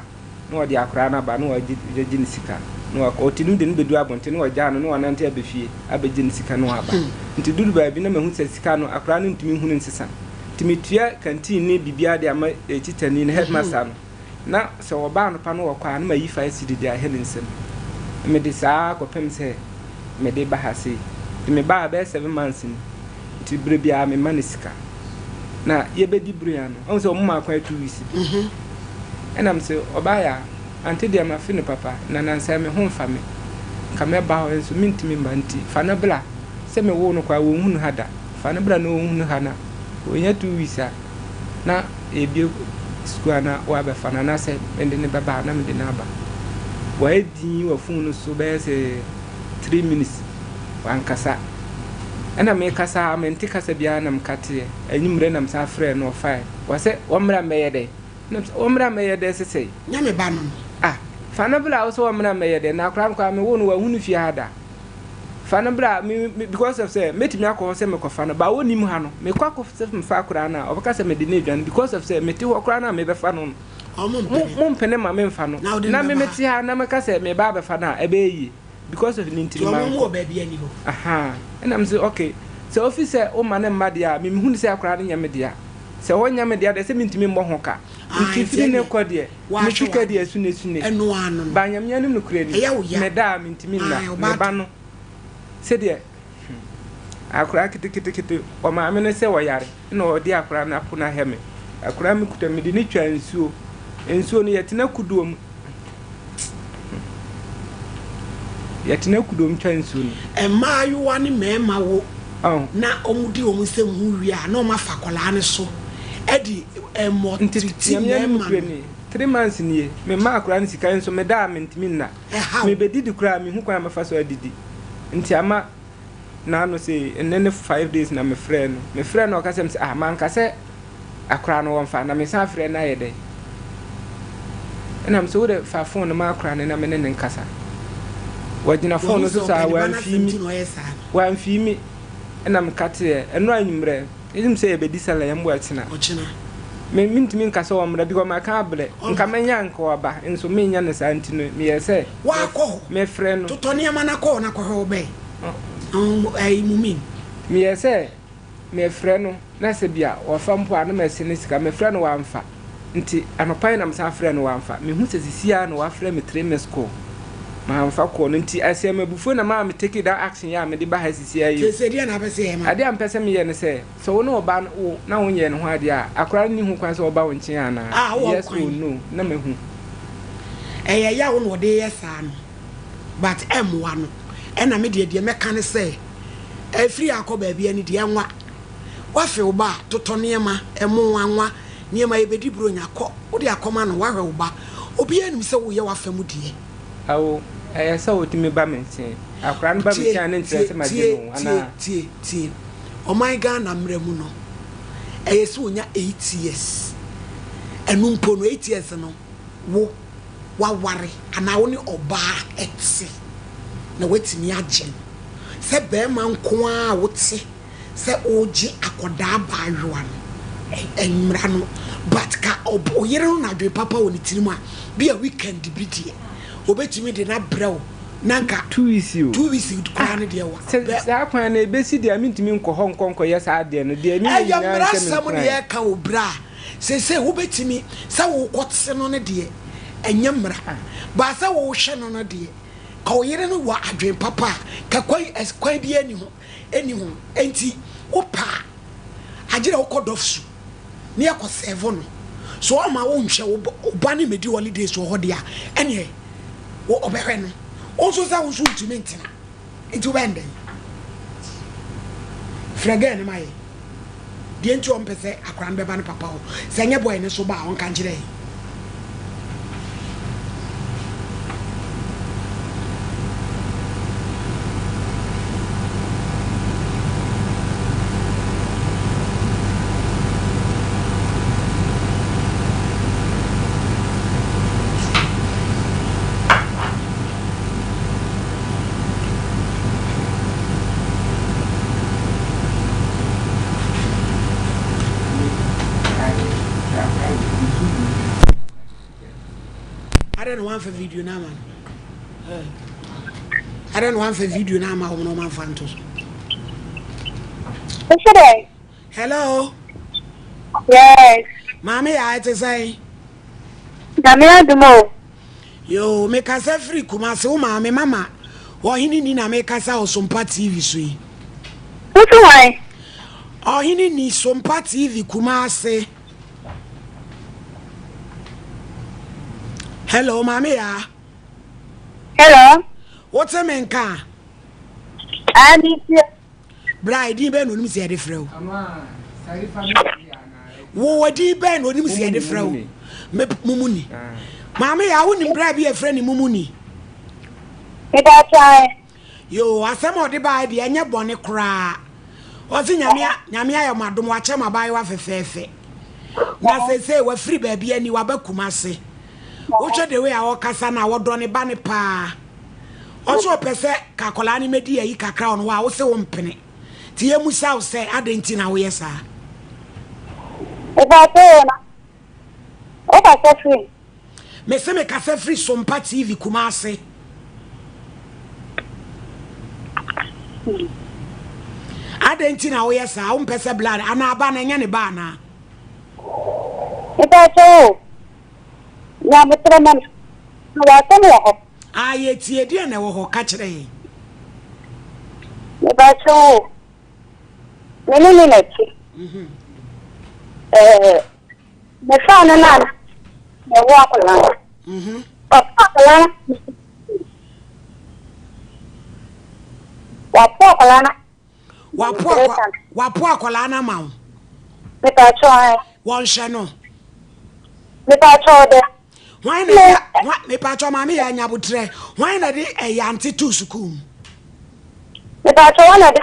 na ɔde akwadaa no aba na wagye ne sika na wakɔ. Ɔte no de no bɛduru abɔnten na wagyaa no na wanante aba fie abɛgye ne sika na waba. Nti duru baabi na mahu sɛ sika no akwadaa no ntumi nhunu nsesa. Nti metua canteen ne biribiara de ama tikyani no, headmaster no. Na sɛ wɔba anɔpa na wɔkɔ a, na mayi 5 cedi de ahyɛ ne nsam. Mede saa ara kɔpem sɛ mede ba ha sei. Nti mebaa ha bɛyɛ 7 months ni. Nti berɛ biara mema no sika. Na yɛbɛdi buronya no, ɔhu sɛ wɔn maa kwan 2 weeks bi. Ɛna mese ɔbaeɛ a, ante deɛ mafe no papa, na nansa yi me ho mfa me. Nka mɛba hɔ nso mentumi mma nti fa no bra. Sɛ mewoo no koraa wɔnhunu ha da. Fa no bra na ɔnhunu ha na ɔnya 2 weeks a, na yɛbue sukuu a na wabɛfa no anaasɛ mede no bɛba a na mede no aba. Wayɛ dinn wɔ phone no so bɛyɛ sɛ 3 minutes wankasa. Ɛna mekasa a mente kasa biara na mekateɛ. Anwummerɛ na mesan frɛɛ no ɔfae. Wɔsɛ wɔmmra mmɛyɛ dɛn? Na mesɛ wɔmmra mmɛyɛ dɛn sesɛe?
Nyɛ me ba no no.
Ah, fa no bra wo sɛ wɔmmra mmɛyɛ dɛn? Na akwadaa no koraa mewoo no wanhu no fie ha da. Fa no bra me me because of sɛ mɛtumi akɔ hɔ sɛ mekɔfa no ba ɔnnim ha no mekɔ akɔ sɛ mefa akwadaa no a ɔbɛka sɛ mede no adwane because of sɛ mete hɔ koraa no a mebɛfa no no
Ɔmo
mo
mpene.
mo mpene ma memfa no
Na wode no
na me
bɛba
mete
ha.
ha na mɛka sɛ meba abɛfa no a ɛbɛyɛ yie because of ne nti
Nti
no
ɔmo ɔmo
mankɔ
wɔ baabi ani hɔ.
ahaa ɛna mese okay sɛ ofi sɛ woma no mma deɛ a me mehunu sɛ akwadaa no nyɛ me dea sɛ ɔnyɛ me dea deɛ sɛ mentumi mmɔ ho ka
Ae
nti
nti
firi ne
ɛneɛ
kɔ deɛ me
woahwɛ
sika deɛ
w'adeɛ.
asunasune
Ɛno ara no no.
Ba Nyame anim nokorɛ ni,
Ɛyɛ wo ya.
meda a mentumi nna,
Ae
me
ɔbaa
ba
to.
no sɛdeɛ hmm, akwadaa ketekete, ɔmaame no sɛ ɔyare na ɔde akwadaa no apo no ahɛ me. Akwadaa me kuta mede no twa nsuo, nsuo no yɛtena kodoɔ mu, hmm, yɛtena kodoɔ mu twa nsuo no.
Mmaayewa ne mmarima wo
Oh.
na wɔdi wɔn nsam ho wie a na wɔafa akwadaa no so de
Nti
mmɔtete
Nyame anim
mmarima
nokorɛ
no.
ni, 3 months nie, memmaa akwadaa no sika nso meda a mentumi nna.
Ɛhaw.
Mebɛdidi koraa a menhu kwan a mɛfa so adidi. Nti ama n'ano sei, nnɛ ne 5 days na mefrɛɛ no. Mefrɛɛ no ɔka kyerɛɛ me sɛ ah manka sɛ akwadaa no wɔmfa na mesan frɛ no ayɛ dɛn? Ɛna mese wode fa phone no ma akwadaa no na me ne no nkasa. Wagyina phone
Wahu
no
sɛ
so saa
ɔpɛ ne ba no
wamfii
asɛm
me
nti na ɔyɛ saa no.
wamfii me ɛna mekateɛ ɛno anwummerɛ Menim sɛ yɛbɛdi sala yɛn bo ɛkyena.
Ɔkyena.
Me mentumi nka sɛ ɔmmra because maka abrɛ. Nka
Ɔmma.
mɛnya anka waba nso mennya no saa nti no meyɛɛ sɛ
Woakɔ hɔ.
mɛfrɛ no.
Totɔ nneɛma na kɔ hɔ na kɔhwɛ wo bɛn. Ɛyi Mumin.
Meyɛɛ sɛ mefrɛ no na sɛ bia wafa mpo a na mɛse no sika. Mefrɛ no wamfa. Nti anɔpa yi na mesan frɛɛ no wamfa. Mehu sɛ sisi ara na wafrɛ me three missed call. Mamfa call no nti ɛsɛɛ me abufuo na maa me take that action yi a mede ba ha sisi ara yi o.
Seesei deɛn na wopɛ sɛ yɛyɛ ma wo?
Adeɛ a mepɛ sɛ meyɛ ne sɛ, sɛ wo ne ɔbaa no wo na wonyɛɛ ne ho adeɛ a, akwadaa no nni ho kwan sɛ ɔba wo nkyɛn anaa?
Ah, wowɔ
Yes
kwan.
or no na mahu.
Ɛyɛ yaw na ɔde reyɛ saa no but ɛmmoa no. Ɛna me deɛ deɛ mɛka ne sɛ, ɛfiri akɔ baabi ani deɛ ɛnwa. Woafe wo ba a, totɔ nneɛma, ɛmo, anwa, nneɛma yɛbɛdi buronya, kɔ, wode akɔma no, woahwɛ wo ba. Obiara nim sɛ woreyɛ w'afa mu deɛ.
Ao, ɛyɛ sɛ wotumi ba me nkyɛn. Akwadaa no ba me
Tie,
nkyɛn a, na nkyerɛ
tie,
sɛ magye
tie,
no o,
tie,
anaa?
tie, tie. Ɔman Ghana mmara mu no, ɛyɛ sɛ ɔnya 8 years. Ɛno mpo no, 8 years no, wo, woaware anaa wo ne ɔbaa te na woatumi agye no. Sɛ barima nko ara a wote sɛ wogye akɔdaa abaayewa no ɛmmra no but ka ɔyere no na adwene papa wɔ ne tirim a bi a weekend bi deɛ. Obetumi de no abrɛ wo na nka.
2 weeks o.
2 weeks koraa no deɛ wa.
Sɛ saa kwan no ebesi deɛ, mentumi nkɔ hɔ nkɔ nkɔyɛ saa adeɛ no deɛ, ne
Ɛyɛ
nyinaa
mmara
nhyɛ me
asɛm ne
nkuran.
yɛka wɔ berɛ a seesei wobɛtumi sɛ wokɔte no no deɛ, ɛnyɛ mmara. Baa sɛ wohwɛ no no deɛ, ka wo yere no wɔ adwen papa a, ka kwan ɛs kwan biara nni ho ɛnni ho. Enti wopɛ a, agyerɛ wokɔ dɔfsu na yɛkɔ sɛɛvo no. So ɔmma wonhwɛ wo ba wo ba no mmɛdi holidays wɔ hɔ deɛ a, ɛneɛ wo ɔbɛhwɛ no. Wo nso sɛ wo nso wontumi ntena. Nti wobɛyɛ no dɛn? Frɛ girl no ma yɛn. Deɛ nti ɔmpɛ sɛ akwadaa no bɛba ne papa hɔ. Sɛ ɛnyɛ boy no so ba a, ɔnka nkyerɛ yɛn. Adɛn na wamfa video no ama no? Adɛn na wamfa video no ama wɔn na wɔamfa nto so?
Nso dɛ.
Hello.
Yes.
Maame yɛ ayɛ te sɛn?
Nyame adom o.
Yoo, mekasa firi Kumasi, wo maame mama Ɔhene ni na mekasa wɔ Sompa TV so yi.
Wosi wan?
Ɔhene ni Sompa TV Kumasi. Hello, maame yaa.
Hello.
Wote me nka?
Ah, me tie.
Bra, edin bɛn na onim sɛ yɛde frɛ wo? Wo edin bɛn na onim sɛ yɛde frɛ wo? Me mumuni. Maame yaa, wonim bra bi a yɛfrɛ ne mumuni?
Mebakyɛw.
Yoo, asɛm a ɔde baeɛ deɛ ɛnyɛ bɔne koraa. Ɔse nyame nyame ayɛ mo adom wakyɛ mo abaayewa fɛfɛɛfɛ. Na seesei wafiri baabi ani waba Kumase. Wohwɛ the way a ɔkasa no a wɔdɔ ne ba no paa. Ɔse ɔpɛ sɛ ka akwadaa no mɛdi ayi kakra wɔ no hɔ a wose wompene. Nti yɛmmusa wo sɛ adɛn nti na woyɛ saa?
Mebakyɛw na wokasa firi?
Mese mekasa firi Sompa TV Kumase. Adɛn nti na woyɛ saa? Wompɛ sɛ blood anaa aba no ɛnyɛ ne ba anaa?
Mepakyɛw o, Nyametrɛ ma me, mewɔ asɛm wɔ hɔ.
Ah yɛtie, deɛn na ɛwɔ hɔ? Ka kyerɛ yɛn.
Mepakyɛw o, me ne ne na ɛte. Ɛɛ, mefaa no na mɛwo akwadaa no. Ɔfa akwadaa no wapo akwadaa no.
Wapo akwa wapo akwadaa no ama wo.
Mepatwɔ ɛ.
Wɔnhwɛ no.
Mepatwɔ dɛ.
Hwan na ɛde hwan mepatwɔ maame yɛ anyabotrɛ hwan na ɛde ɛyante too sukuu mu.
Mepatwɔ wɔn na ɛde.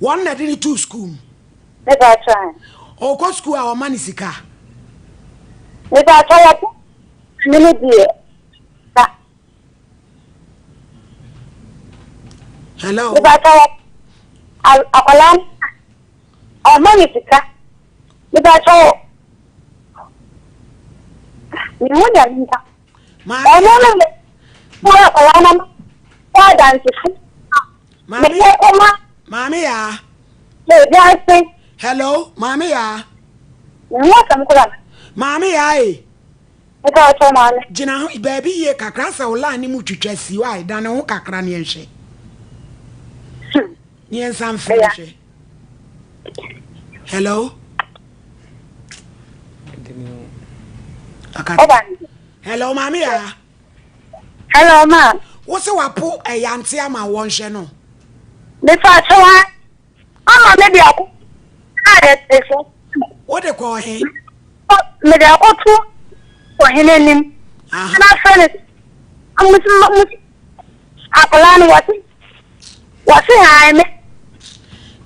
Wɔn na ɛde ne too sukuu mu.
Mepatwɔ ɛ.
Ɔkɔ sukuu a ɔma ne sika.
Mepatwɔ wɔpo me ne deɛ na.
Hello.
Mepatwɔ wɔ akwadaa no ɔma ne sika. Mepatwɔ mehu deɛ menka. Ɔno no ne wɔ akwadaa no wɔ adansefo.
Maame
kɔma.
Maame yaa.
Ebi ase.
Hello, maame yaa.
Mehu asɛm koraa.
Maame yaa e.
Mepa kyɛw maame.
Gyina ho baabi yie kakra sɛ wo line no mu twitwa si why dane ho kakra ne yɛnhwɛ. Ne yɛnsa mfrɛ nhwɛ. Hello. Hello maame yaa.
Hello ma.
Wo se wapo ɛyante ama wɔnhwɛ no.
Mepa kyɛw a ama me de akɔ a yɛte so.
Wo de kɔɔ he?
Mede akɔto ɔhene anim. Na afrɛ no sɛ, akwadaa no wɔse wɔse haa me.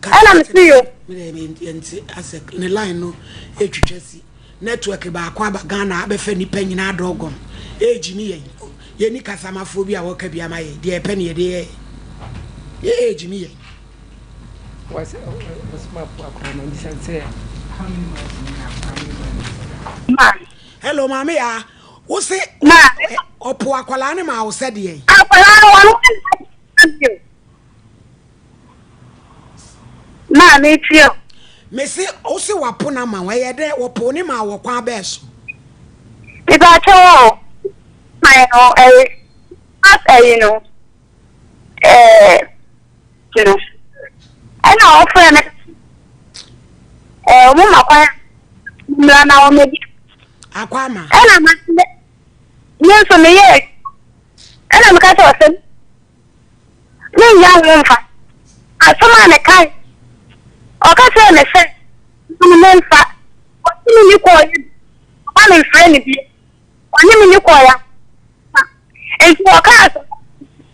Ɛna mese yo.
Yɛnte asɛ ne line no ɛtwitwa si. Network baako aba Ghana abɛfa nnipa nyinaa dɔgɔn. Ɛgyimi yɛn. Yɛni kasamafoɔ bi a wɔka bi ama yɛn. Deɛ ɛpɛ ne yɛde yɛ. Ɛgyimi yɛn. Hello, maame ya. Wo se.
Ma.
Ɔpo akwadaa no maa wo sɛ deɛn?
Akwadaa no ɔno anna bio. Maa metie o.
Mese wo se wapo no ama wo, ɛyɛ dɛ wɔpoo ne maa wɔ kwan bɛɛ so?
Mepakyɛw o, man no ɛyɛ as ɛyi no ɛɛ no ɛna ɔfrɛ me ɛɛ ɔmo ma kwan mmra na ɔmo bi.
Akɔ ama.
Ɛna ma me nso meyɛ ɛna meka sɛ ɔsɛ Mennya ho mfa. Asɛm a mekae, ɔka kyerɛɛ me sɛ no memfa. Ɔne me ni kɔeɛ bi, ɔma memfrɛ no bio. Ɔne me ni kɔeɛ a, nti ɔkaa sɛ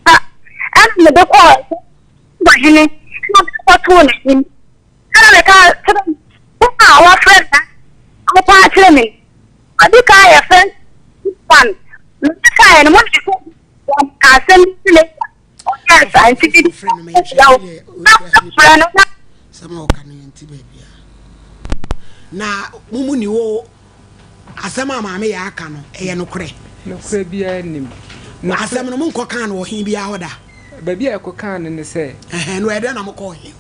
fa, ɛna mede kɔɔ hene na mede kɔtoo n'anim. Ɛna meka kyerɛ no a wɔafrɛ me ɔka akyerɛ me. Ɔde kan yɛ fɛ one. Mekaeɛ no mo na ɛkɔ Wɔka asɛm bi sɛ n'agya ɔyɛɛ saa nti bi na wɔfrɛ no na.
Sɛm a ɔka no yɛnte baabia. Na mo mu ni wo asɛm a maame yɛ aka no ɛyɛ nokorɛ?
Nokorɛ biara nnim.
Na asɛm no monkɔ kaa no wɔ he biara hɔ da?
Baabi a yɛkɔ kaa no ne sɛ.
Ɛhɛn, no ɛyɛ dɛn na mokɔɔ he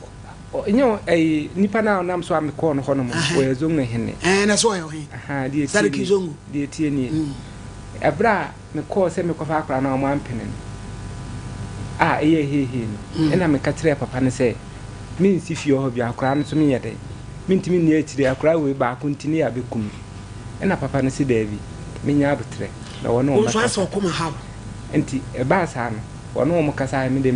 hɔ?
Nyɛ ɛyi nipa no a ɔnam so a mekɔɔ no hɔ nom no, ɔyɛ Zongo hene.
Ɛhɛn, na so ɔyɛ ɔhe?
Ahaa, deɛ ɛtie
Sariki
nie,
Zongo.
deɛ ɛtie nie. Ɛberɛ a mekɔɔ sɛ mekɔfa akwadaa no a wɔampene no a ɛyɛɛ heihei no, ɛnna meka kyerɛɛ papa no sɛ, Merensi fie hɔ bio, akwadaa no nso menyɛ dɛn? Mentumi nni akyire, akwadaa wei baako nti ne yɛ abɛku me. Ɛnna papa no se, Daabi, menya aboterɛ na wɔne
Wo
wɔn
nso asɛ
bɛkasa.
ɔkoma ha wo.
Nti ɛbaa saa no, wɔne wɔn kasaeɛ, me deɛ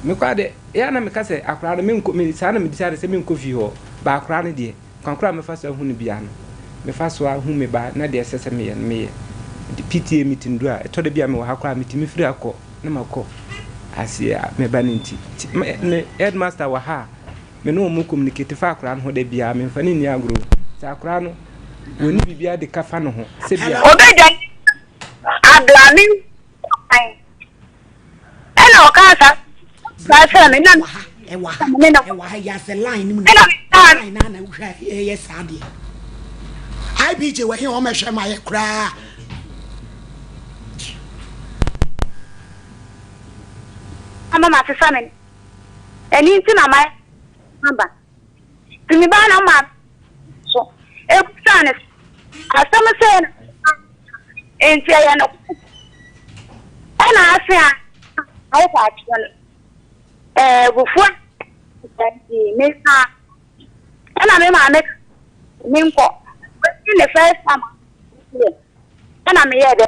me koraa deɛ, ɛyɛ a na meka sɛ akwadaa no menkɔ, me saa na medecide sɛ menkɔ fie hɔ, but akwadaa no deɛ, Kwan koro a mɛfa so ahu no biara no, mefa so ara hu me ba na deɛ ɛsɛ sɛ meyɛ no, meyɛ. Nti PTA meeting du a, ɛtɔ da bi a mewɔ ha koraa a, metumi firi ha kɔ na makɔ aseɛ me ba no nti. Nti me, me headmaster wɔ ha a, me ne wɔn communicate fa akwadaa no ho da biara, memfa no nni agorɔ. Sɛ akwadaa no, wɔnni biribiara de ka fa ne ho, sɛ bia.
Ɔbɛdwane abrane kwan. Ɛna ɔkaa saa saa kyerɛ me na
ɛwɔ ha ɛwɔ ha ɛwɔ ha yɛ asɛ line no mu na line na na wohwɛ ɛyɛ saa deɛ IBJ wɔ he wɔn ɛhwɛ ma yɛ koraa.
Ama ma sesa me ɛni nti na ma aba nti me ba na ma so ebusa ne asɛm sɛ nti ɛyɛ no ɛna ase a awofo akyerɛ no ɛɛ bufuo nti meka ɛna me maame me nkɔ ne first time ɛna meyɛɛ dɛ.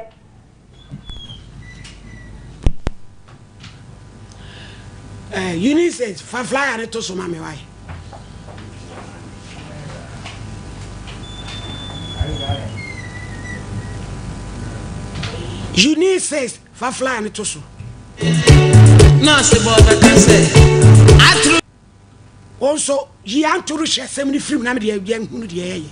Eh, Unisys, fa flyer no to so ma me wae. Unisys, fa flyer no to so.
Nɔɔse bɔ bɛka sɛ atoro.
Wo nso, yi antoro hyɛ asɛm no firim na me deɛ yɛnhunu deɛ yɛyɛ.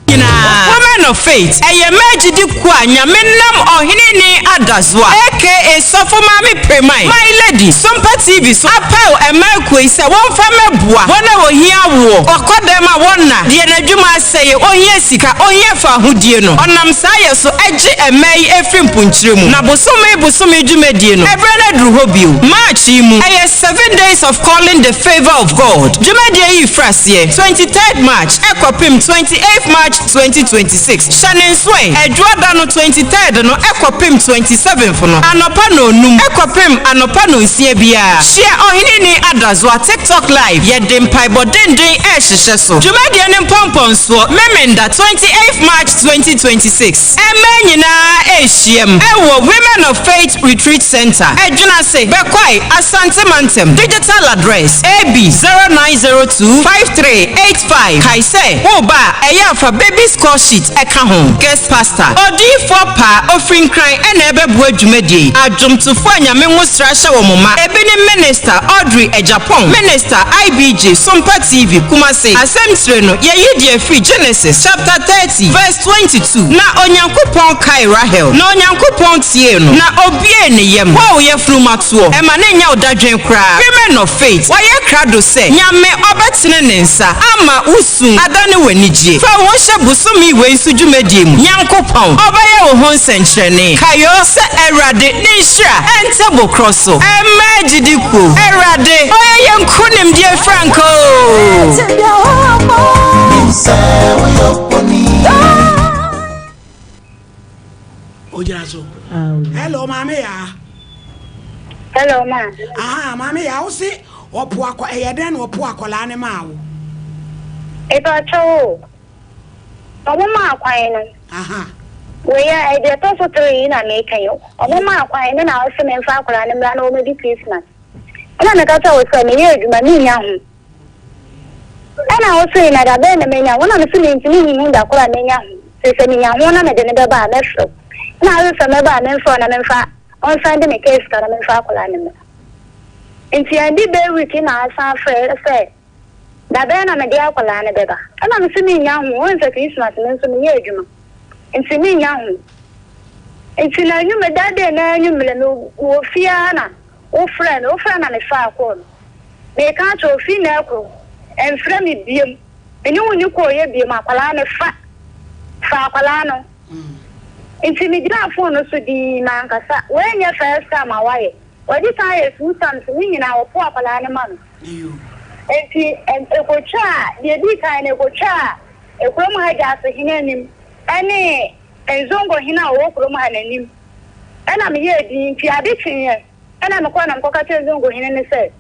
Nyinaa. Women of Faith, ɛyɛ mmaa gyidi kuo a Nyame nam Ɔhene Nii Adazoa aka Sɔfo Maame Preman, My Lady, Sompa TV so apaw mmaa kuo yi sɛ wɔmfa mmɛboa wɔn a wɔhia awoɔ, wɔkɔ dɛm a wɔnna, deɛ n'adwuma asɛeɛ, ɔhia sika, ɔhia fahodie no. Ɔnam saa yɛ so gye mmaa yi firi mponkyerɛ mu. Na bosome bosome dwumadie no, ɛberɛ no aduru hɔ bio. March yi mu, ɛyɛ Seven Days of Calling the Favour of God. Dwumadie yi refiri aseɛ 23rd March kɔpem 28th March 2026. Hyɛ ne nso ɛ, Ɛdwoada no 23rd no kɔpem 27th no, anɔpa nnɔnnum kɔpem anɔpa nnɔnsia biara, hyia Ɔheneni Adazoa TikTok Live. Yɛde mpaebɔ denden rehyehyɛ so. Dwumadie no mpɔmpɔnsoɔ, Memenda 28th March 2026. Mmaa nyinaa rehyiam wɔ Women of Faith Retreat Centre, Adwinase, Bɛkwae, Asante Mantam. Digital address, AB 0902 5385. Kae sɛ, woreba a, ɛyɛ a fa baby score sheet ka ho. Guest Pastor, Odiyifoɔ Paa Ofiri Nkran na ɛbɛboa dwumadie yi. Adwomtofoɔ a Nyame nwosra ahyɛ wɔn ma, ebi ne Minister Audrey Agyapong, Minister IBG, Sompa TV, Kumasi. Asɛmtire no, yɛyi deɛ firi Genesis chapter 30 verse 22, Na Onyankopɔn kaee Rahel, na Onyankopɔn tiee no, na obiee ne yam. Wo a wo yafunu mu atoɔ, mma no nnyɛ wo dadwen koraa. Women of Faith, wɔayɛ krado sɛ Nyame ɔbɛtene ne nsa ama wo su adane w'anigyie. Fa wo ho hyɛ bosome. bosome wei so dwumadie mu. Nyankopɔn ɔbɛyɛ wo ho nsɛnkyerɛnne. Kae o sɛ Awurade ne nhyira ɛnte bokorɔ so. Ɛmma agyidi kuo. Awurade ɔyɛ yɛn nkonimdie frankaa o.
Ogyina so. Hello maame yaa.
Hello ma.
Aha maame yaa wo se ɔpo akɔ ɛyɛ dɛn na ɔpo akɔlaa ne maa wo.
Epa kyɛw o. Ɔmo maa kwan no.
Aha.
Wei a ɛdeɛ ɛtɔ so tere yi na meka yi. Ɔmo maa kwan no na ɔse memfa akɔlaa no mmra na ɔmɛdi Christmas. Ɛna meka kyerɛ wo sɛ meyɛ adwuma mennya ho. Ɛna wo se na da bɛn na menya ho na mese mentumi nhu da koro a menya ho. Nti sɛ menya ho na mede no bɛba a mɛfrɛ wo. Ɛna ɔse sɛ mɛba a memfrɛ wo na memfa ɔnsan de me kaa sika na memfa akwadaa no mmra. Nti ɛndi bɛyɛ week na asan frɛ sɛ da bɛn na mede akwadaa no bɛba. Ɛna mese mennya ho, wohu sɛ Christmas no nso meyɛ adwuma nti mennya ho. Nti na anwummerɛ that day no anwummerɛ mewɔ fie ara na wofrɛɛ me, wofrɛɛ na mefaa call no. Meka akyerɛ wo firi nnɛ rekɔ mfrɛ me biom. Me ne wo nni kɔɔyɛ biom, akwadaa no fa, fa akwadaa no. Nti me gyinaa phone no so dinn, mankasa. Wei nyɛ first time a wayɛ, wadi kan ayɛ two times, ne nyinaa ɔpo akwadaa no ma no. Nti ɛkɔtwaa, deɛ ɛdii kan no ɛkɔtwaa kurom ha Gyaase hene anim ɛne Nzongo hene a ɔwɔ kurom ha n'anim. Ɛna meyɛɛ dinn, nti ade kyeeɛ. Ɛnna mekɔe na mekɔka kyerɛɛ Zongo hene no sɛ,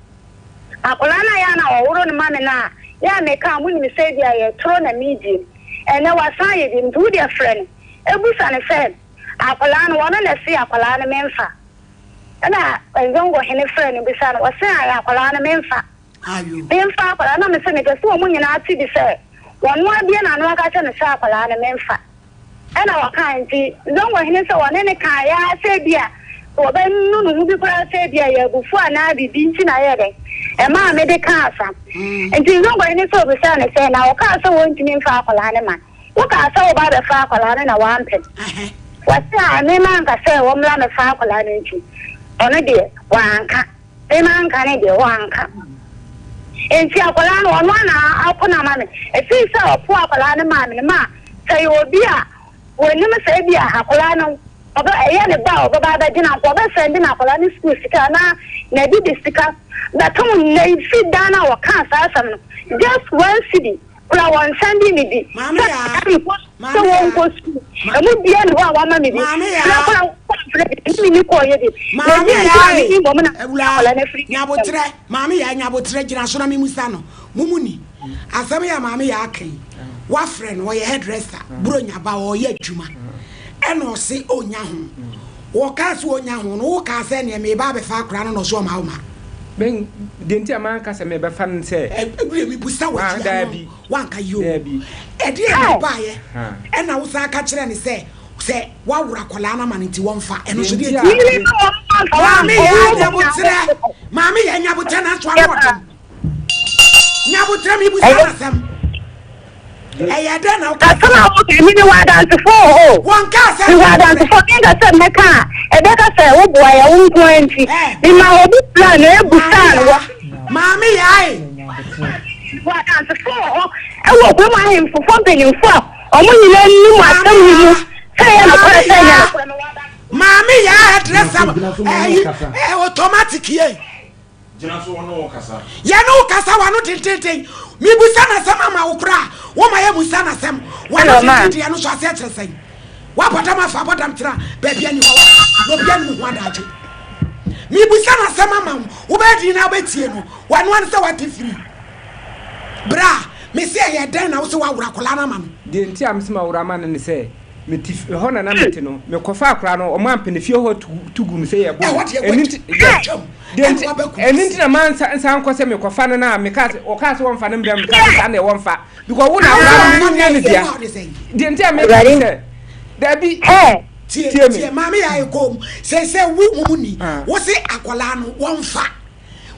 Akwadaa no a ɛyɛ a na wɔworo no ma me no a, yɛ a meka a, monim sɛ ebia ɛyɛ toro na meredie no. Ɛnnɛ wasan ayɛ bio, nti wo deɛ frɛ no bisa no sɛ, akwadaa no, ɔno na ɛse akwadaa no memfa? Ɛnna Zongo hene frɛɛ no bisaa no, ɔse ae, akwadaa no memfa. Memfa akwadaa no. Na mese mepɛ sɛ wɔn nyinaa te bi sɛ, wɔn abue n'ano aka akyerɛ me sɛ akwadaa no memfa. Ɛna wɔkae nti, Zongo hene sɛ wɔne no kaeɛ ara sɛ ebia wɔbɛnu ne ho bi koraa sɛ ebia ɛyɛ abufuo anaa biribi nti na ɛyɛɛ dɛn ɛmaa mede kaa sa. Nti Zongo hene sɛ ɔbisaa no sɛ, na wɔkaa sɛ wɔntumi mfa akwadaa no ma no? Wokaa sɛ woba abɛfa akwadaa no na wampɛ no? Wɔse a me manka sɛ wɔmmra mmɛfa akwadaa no nti, ɔno deɛ wanka. Me manka no deɛ wanka. Enti akwadaa no, ɔno ara na ako no ama me. Ɛfiri sɛ ɔpoo akwadaa no maa me no, ma sɛ ɛyɛ obi a wɔnim sɛ ebia akwadaa no, ɔbɛ, ɛyɛ ne ba a ɔbɛba abɛgye no anka ɔbɛsɛnde no akwadaa no sukuu sika anaa n'adidi sika. Bɛtom nnɛ yi, firi da no a wɔkaa saa asɛm no, just one cedi koraa wɔnsɛnde me bi.
Maame
Sɛ
Yaa,
mekɔ sukuu, sɛ
Maame Yaa.
wɔnkɔ sukuu, ɛmu biara nni hɔ a wɔama me bi.
Maame
Frɛ
Yaa.
koraa wɔamfrɛ bi, ɛne me nni kɔɔeɛ bi. Na
Maame
ɛdeɛn nti na
Yaa
menni
e,
mmom na
Awuraa,
akwadaa no afiri me nsam?
Nyaboterɛ, Maame Yaa, Nyaboterɛ, gyina so na memmusa no. Mo mu ni, asɛm yi a Maame Yaa ka yi, woafrɛ no, ɔyɛ hairdresser, Buronya ba, ɔreyɛ adwuma, ɛna ɔse ɔnnya ho. Wɔkaa sɛ ɔnnya ho no, wokaa sɛ neɛ mereba abɛfa akwadaa no na ɔse ɔmma wo ma.
Me, deɛ nti a manka sɛ merebɛfa no ne sɛ.
Ɛberɛ mebusa wo
Ah,
akyi ano,
daabi.
woanka yie o.
Daabi.
Ɛdeɛn na ɛbaeɛ
Ha.
ɛna wosan ka kyerɛɛ no sɛ sɛ woaworo akwadaa no ama no nti wɔmfa? Ɛno nso
Deɛ
deɛ
nti
nti
a.
a? Maame Yaa Nyaboterɛ, Maame Yaa Nyaboterɛ nanso ano ɔden. Nyaboterɛ mebusa no asɛm. Ɛyɛ dɛn na woka
Asɛm a woka yi, mewɔ adansefoɔ wɔ hɔ o.
Wɔnkaa sɛ
Mewɔ adansefoɔ, menka sɛ mɛka a, ɛbɛka sɛ woboa yɛ wo nko ara nti. Memaa obi plan na ɛbusaa no wɔ.
Maame Yaa e.
Mewɔ adansefoɔ wɔ hɔ, ɛwɔ kurom ahemfofoɔ mpanimfoɔ a wɔn nyinaa nim asɛm yi mu sɛ ɛyɛ nokorɛ sɛ ɛnyɛ nokorɛ. Mewɔ adansefoɔ.
Maame Yaa hairdresser ɛyi automatic yɛ.
Gyina so ɔne wo kasa.
Yɛne wo kasa w'ano dendenden. Mebisa no asɛm ama wo koraa a, woma yɛmmisa no asɛm. W'ano dendenden ɛno nso aseɛ kyerɛ sɛn? Woabɔ dam afa abɔ dam tena baabi ani hɔ na obiara nnim ho adagye. Mebisa no asɛm ama wo, wobɛyɛ den na wobɛtie no. W'ano ano sɛ woate firi. Bra, mese ɛyɛ dɛn na wose woaworo akwadaa no ama no?
Deɛ nti a mese maworo ama no ne sɛ, mete f ɛhɔ na na mete no, mekɔfaa akwadaa no, wɔn ampene fie hɔ tu tu guu me sɛ yɛbo
Ɛhɔ
me.
deɛ
Ɛno nti, yes.
woatwam
Deɛ
ɛna
nti,
woaba
ɛno
Kumasi.
nti na mansa nsan nkɔ sɛ mekɔfa no no a, mekaa sɛ, wɔkaa sɛ wɔmfa no mbrɛ me, mekaa sɛ saa deɛ wɔmfa, because wo na akwadaa no
Wɔmfa
menim nyɛ
no
ne dea.
ɛwɔ ɔde sɛn?
Deɛ nti a meka ne sɛ, dabi,
Tie,
tie me.
tie, maame yɛ ayɛ koom. Seesei wo mu ni,
Ah.
wo se akwadaa no wɔmfa.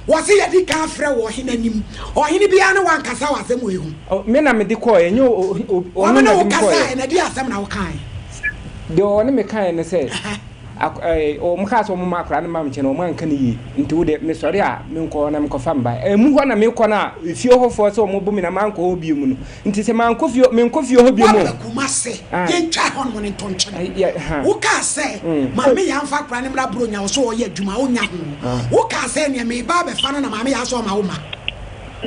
Wɔse yɛdi kan frɛ wɔ ɔhene anim. Ɔhene biara ne wo ankasa wɔ asɛm wei ho.
Ɔ, me na mede kɔeɛ, ɛnyɛ o, o, ɔno
Wɔn ne
na
wo
ɛde me
kasaeɛ,
kɔeɛ.
na ɛdeɛn asɛm na wokaeɛ?
Deɛ ɔne me kaeɛ ne sɛ,
Ɛhɛ.
Ak ɛɛ wɔn kaa sɛ wɔn ma akwadaa no ma me nkyɛn no wɔn anka no yie nti wo deɛ mesɔre a menkɔ hɔ na mekɔfa me ba. Ɛmu hɔ na mekɔ no a efie hɔfoɔ sɛ wɔn bo me na mankɔ hɔ bio mu no nti sɛ mankɔ fie menkɔ fie hɔ bio mu.
Woaba Kumase
Ae.
yɛntwa ɛhɔ nom no nto nkyene.
Yɛ ha.
Wokaa sɛ
Mm.
Maame Yaa mfa akwadaa no mmra Buronya wo so ɔyɛ adwuma ɔnya ho. Wokaa sɛ neɛ meba abɛfa no na Maame Yaa sɛ ɔma wo ma.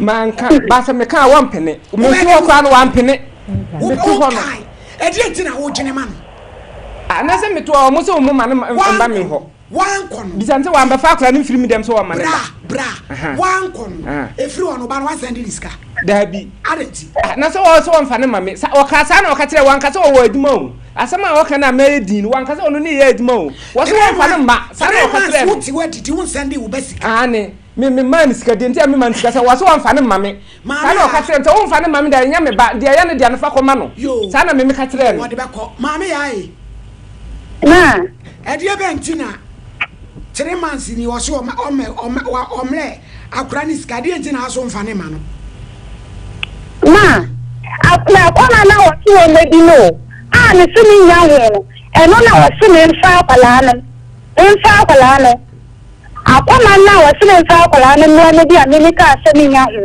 Manka ba sɛ meka a wɔmpene.
Wobɛyɛ
Mete hɔ koraa no wampene.
Wo
Mete hɔ no.
wokae. Ɛdeɛn nti na wodwene ma no?
Anaasɛ meto a wɔn sɛ wɔn ma no mba me hɔ.
Wankɔ no.
Bisa no sɛ wambɛfa akwadaa no mfiri me dɛm sɛ wɔmma no
Bra,
ba.
bra, wankɔ no. Ɛfiri hɔ no, ɔba no wasan de ne sika.
Daabi.
Adɛn nti?
Na sɛ ɔwɔ sɛ wɔmfa no ma me. Sa ɔkaa saa na ɔka kyerɛɛ wanka sɛ ɔwɔ adwuma o. Asɛm a ɔka no a mɛyɛ din no wanka sɛ ɔno ne yɛ adwuma o. Wɔ sɛ wɔmfa no mma. Saa na ɔka kyerɛɛ me.
Wote hɔ adidi wonsan de wo ba sika.
Aane. Me me maa no sika deɛ nti a me ma no sika sɛ wɔ sɛ wɔmfa no mma me. Saa na ɔka kyerɛɛ me sɛ womfa no mma me da ɛnyɛ me ba deɛ ɛyɛ ne dea no fa kɔma no. Saa na me meka kyerɛɛ no.
Wɔde bɛkɔ. Maame yaa e.
Na.
Ɛdeɛ bɛn nti na 3 months ni ɔse ɔmɛ ɔmɛ ɔmɛ ɔmrɛ akora ne sika ɛdeɛ nti na aso nfa ne ma no.
Na akora akwadaa na ɔse ɔmɛdi no o a me se me nya ho no ɛno na ɔse me nfa akwadaa no me nfa akwadaa no. Akoma no a wɔse memfa akwadaa no mmra no bi a me kaa sɛ mennya ho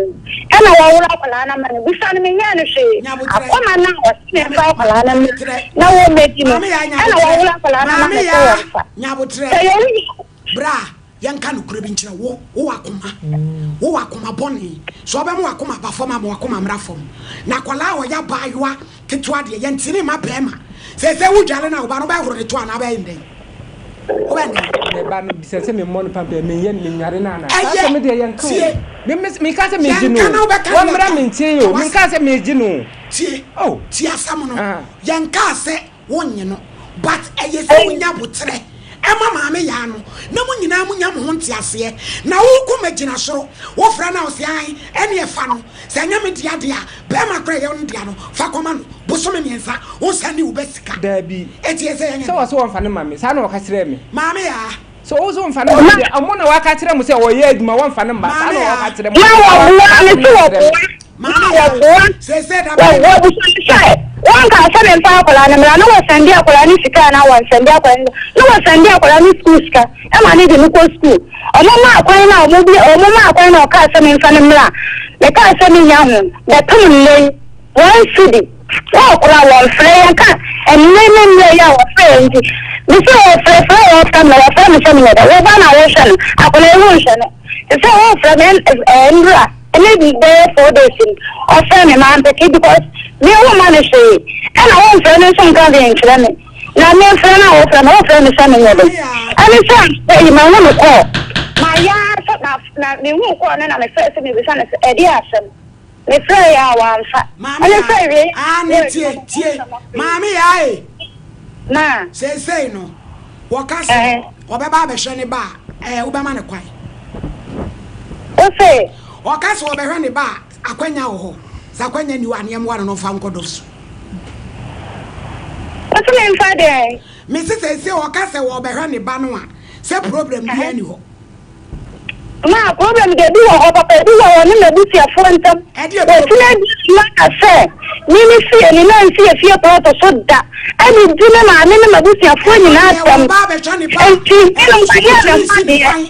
ɛna wɔworo akwadaa no ama no bisa no menyɛɛ no hwee. Akoma no a wɔse memfa akwadaa no mmra na wɔmmɛdi no ɛna wɔworo akwadaa no ama me sɛ wɔmfa. Sɛ yɛwo
Bra yɛnka nokorɛ bi nkyerɛ wo, wowɔ akoma, wowɔ akoma bɔne, sɛ ɔbɛma w'akoma aba fam a ma w'akoma mmra fam, na akwadaa a ɔyɛ abaayewa ketewa deɛ yɛntene mma barima, seesei wodware no a wo ba no wobɛhoro ne to anaa wobɛyɛ no dɛn? Wobɛyɛ no dɛn?
Me ba no bisa sɛ memmɔ no pampɛ, menyɛ no, menware no anaa? Saa
Ɛyɛ,
asɛm no deɛ yɛnka o.
tie.
Me, me, menka sɛ megye no
Yɛnka na
o.
wobɛka deɛ
Wɔmmra
aka.
me nkyɛn o.
W'asɛm.
Menkaa sɛ megye no o.
Tie,
Oh.
tie asɛm no.
Ah.
Yɛnkaa sɛ wonnye no, but ɛyɛ sɛ wonya aboterɛ ɛma maame yaa no na mo nyinaa monya mo ho nteaseɛ. Na wo koma gyina soro, wofrɛ no a ɔse ae, ɛneɛ fa no. Sɛ ɛnyɛ me dea deɛ a, bɛrima koraa a ɛyɛ ne dea no, fa kɔma no. Bosome mmiɛnsa, wonsan ne wo ba sika.
Daabi.
Enti ɛsɛ yɛnyɛ
Sɛ
dɛn?
wɔse wɔmfa no ma me. Saa na wɔka kyerɛɛ me.
Maame Yaa.
Sɛ wɔse wɔmfa no ma me deɛ, ɔmo na wɔaka akyerɛ mo sɛ wɔyɛ adwuma, wɔmfa no mma. Saa
Maame
na
Yaa.
wɔka kyerɛ mo.
Na
Saa
wɔboa,
asɛm
mese
no na wɔkyerɛ me.
wɔboa.
Maame
Na
Yaa.
wɔboa,
Seesei da bɛn
wɔboa
na.
bisa no sɛ, Wɔnkaa sɛ memfa akwadaa no mmra, na wɔsɛnde akwadaa no sika anaa wɔnsɛnde akwadaa no sika? Na wɔsɛnde akwadaa no sukuu sika ma no de no kɔ sukuu. Wɔmaa kwan na wɔbi, wɔmaa kwan na wɔkaa sɛ memfa no mmra. Mekaa sɛ mennya ho. Bɛpem nnɛ yi, wɔn cedi, wɔkora wɔmfrɛ yɛn ka nnɛ ne mmerɛ yi a wɔfrɛ yɛn nti. Mese wɔfrɛfrɛ wɔfrɛ me na wɔfrɛ me sɛ menyɛ dɛ. Wo ba na wohwɛ no, akwadaa yi wonhwɛ no. Te sɛ wofrɛ me nnora ne bɛyɛ 4 days ni ɔfrɛ me mampeke because me wo ma no hwee ɛna womfrɛ no nso nka hwee nkyerɛ me na memfrɛ no a wofrɛ me wofrɛ me sɛ menyɛ dɛn ɛne sɛ ɛyi mahu no kɔɔ mayɛ ara sɛ na na mehu kɔɔ no na mefrɛ sɛ mebisa no sɛ ɛdeɛ asɛm mefrɛ yɛ a wamfa
Maame
ɛne
Yaa,
sɛ awie
aane tie, tie, Maame Yaa e.
Na.
Seesei no, wɔka sɛ
Ɛhɛn.
ɔbɛba abɛhwɛ ne ba a, ɛɛ, wobɛma no kwan?
Wo se?
Ɔka sɛ ɔbɛhwɛ ne ba a, akwanya wɔ hɔ. Sɛ akwanya nni hɔ a, neɛ mmoa no na ɔmfa nkɔ dɔf su.
Wo se memfa deɛn?
Mese seesei ɔka sɛ ɔbɛhwɛ ne ba no a, sɛ problem biara
Ɛhɛn.
nni hɔ.
Ma problem deɛ ebi wɔ hɔ papa ebi wɔ hɔ ne m'abusuafoɔ ntam
Ɛdeɛ
wɔtumi
problem?
adi maka sɛ me me fie no na nsi efie pɔɔto so da ɛne di me maame ne m'abusuafoɔ
Ɛno
nyinaa
deɛ
atɛm
wɔba abɛhwɛ ne ba a,
nti
ɛno
binom
nso
kɔyɛ me
wotumi
ho
nsi ne
adeɛ
kwan.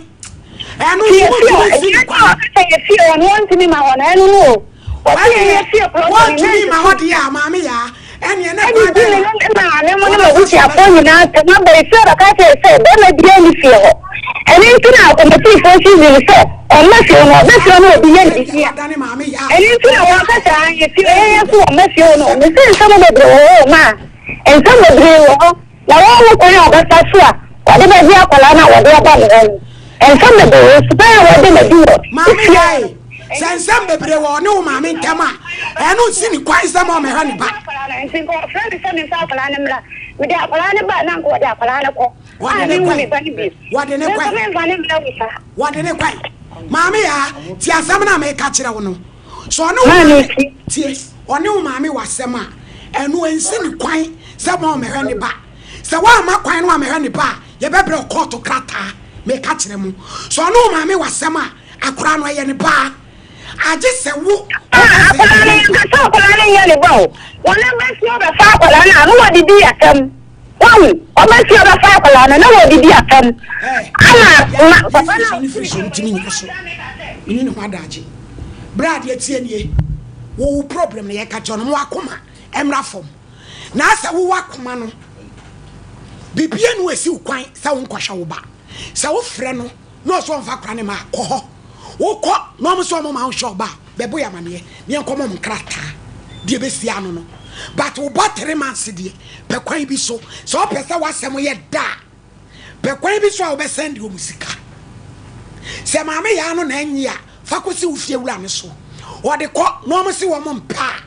Ɛno
Nti
nso
yɛfie
wotumi
hɔ
nsi ne
ɛdeɛ nti a
kwan.
wɔka sɛ yɛfie hɔ no wɔntumi ma hɔ no ɛno no o wɔse yɛn
Ɛneɛ
yɛfie pɔɔto no na
wɔntumi ma hɔ
nsusu
deɛ a, maame Yaa, ɛneɛ na
Ɛde
kwan
di
bɛn
me
na
ne me maame mo ne
wɔbɛfa so
m'abusuafoɔ
abɛhwɛ?
nyinaa atɛm aba efie abɛka akyerɛ sɛ bɛrima biara nni fie hɔ. Ɛno nti na akɔmatifoɔ nso nim sɛ ɔmma fie hɔ no ɔba fie hɔ na obi yɛ ne
Saa
biribi a.
wadane maame Yaa.
Ɛno nti na wɔka sɛ aane fie hɔ yɛn nso wɔmma fie hɔ no. Mese nsɛm bebree wɔ hɔ o maa nsɛm bebree wɔ hɔ na wɔnhu kwan a wɔbɛfa so a wɔde bɛgye akwadaa no a wɔde aba me hɔ no. Nsɛm bebree wɔ hɔ, suban a wɔde no adi wɔ
Maame
fie hɔ
Yaa
no.
e, sɛ nsɛm bebree wɔ ɔne wo maame ntam a, ɛno nsi ne kwan sɛ ma ɔmmɛhwɛ ne ba.
Nti nka ɔfrɛ me sɛ memfa akwadaa no mmra. Mede akwadaa no ba a, na nka wɔde akwadaa no kɔ a
Wɔde ne
menhu
kwan.
me ba no bio.
Wɔde ne
Me nso
kwan.
memfa no mmra wo saa.
Wɔde ne kwan. Maame Yaa, tie asɛm no a meka kyerɛ wo no. Sɛ ɔne wo
Maame
maame,
tie.
tie, ɔne wo maame wɔ asɛm a, ɛno ɛnsi ne kwan sɛ ma ɔmmɛhwɛ ne ba. Sɛ woamma kwan na wammɛhwɛ ne ba a, yɛbɛbrɛ wo kɔɔto krataa. Meka kyerɛ mo. Sɛ ɔne wo maame wɔ asɛm a, akwadaa no, ɛyɛ ne ba. Agye sɛ wo,
Ah,
woka sɛ
akwadaa no,
ɛnyɛ ne
yɛnka
ba.
sɛ akwadaa no nyɛ ne ba o. Wɔn ba fie bɛfa akwadaa no a, na wɔde di asɛm. One, ɔbɛsi ɔbɛfa akwadaa no na wɔdidi atɛm. Ana ma papa no.
Sɔne firi so ntumi nyina so. Mene ne ho adagye. Berɛ a deɛ tie nie, wo wo problem no yɛka kyerɛ no, mo akoma mmra fam. Na asɛ wowɔ akoma no, bibia nu esi wo kwan sɛ wo nkɔhwɛ wo ba. Sɛ wofrɛ no na ɔsɛ ɔmfa akora ne ma a, kɔ hɔ. Wokɔ na ɔmo sɛ ɔmo ma wohwɛ ɔba a, bɛbɔ yɛ amaneɛ na yɛnkɔmɔ mo nkrataa deɛ ɛbɛsi ano no. But wo ba 3 months deɛ, pɛ kwan bi so. Sɛ wopɛ sɛ w'asɛm yɛ da a, pɛ kwan bi so a wobɛsɛnde wɔn sika. Sɛ maame yaa no na ɛnye a, fa kɔsi wo fie wura no so. Ɔde kɔ na wɔn se wɔn mpɛ a,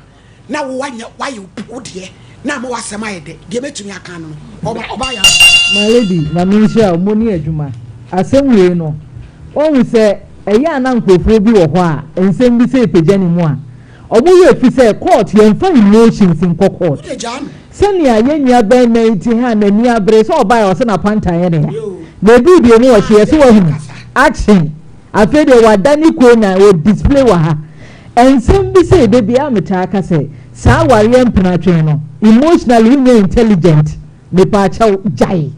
na wo wanyɛ wayɛ wo deɛ na ama w'asɛm ayɛ dɛ. Deɛ mɛtumi aka ano no, ɔba ɔba yaa.
My lady, Nyame nhyira wo, mo ne adwuma. Asɛm wei no, woahu sɛ ɛyɛ a na nkurɔfoɔ bi wɔ hɔ a, nsɛm bi sɛ ɛpagya ne mu a, Ɔmo werɛ fi sɛ court yɛnfa emotions nkɔ court. Sɛnea yɛn nua bɛɛma yi te ha a n'ani abere sɛ ɔbaeɛ ɔse n'apantan yɛ ne ya. Na ɛduru deɛ mu ɔhye yɛse wahunu action afei deɛ wada ne kuro na wɔ display wɔ ha. Nsɛm bi sei da biara metaa ka sɛ saa awareɛ mpenatwe no emotionally wonyɛ intelligent mepaakyɛw gyae.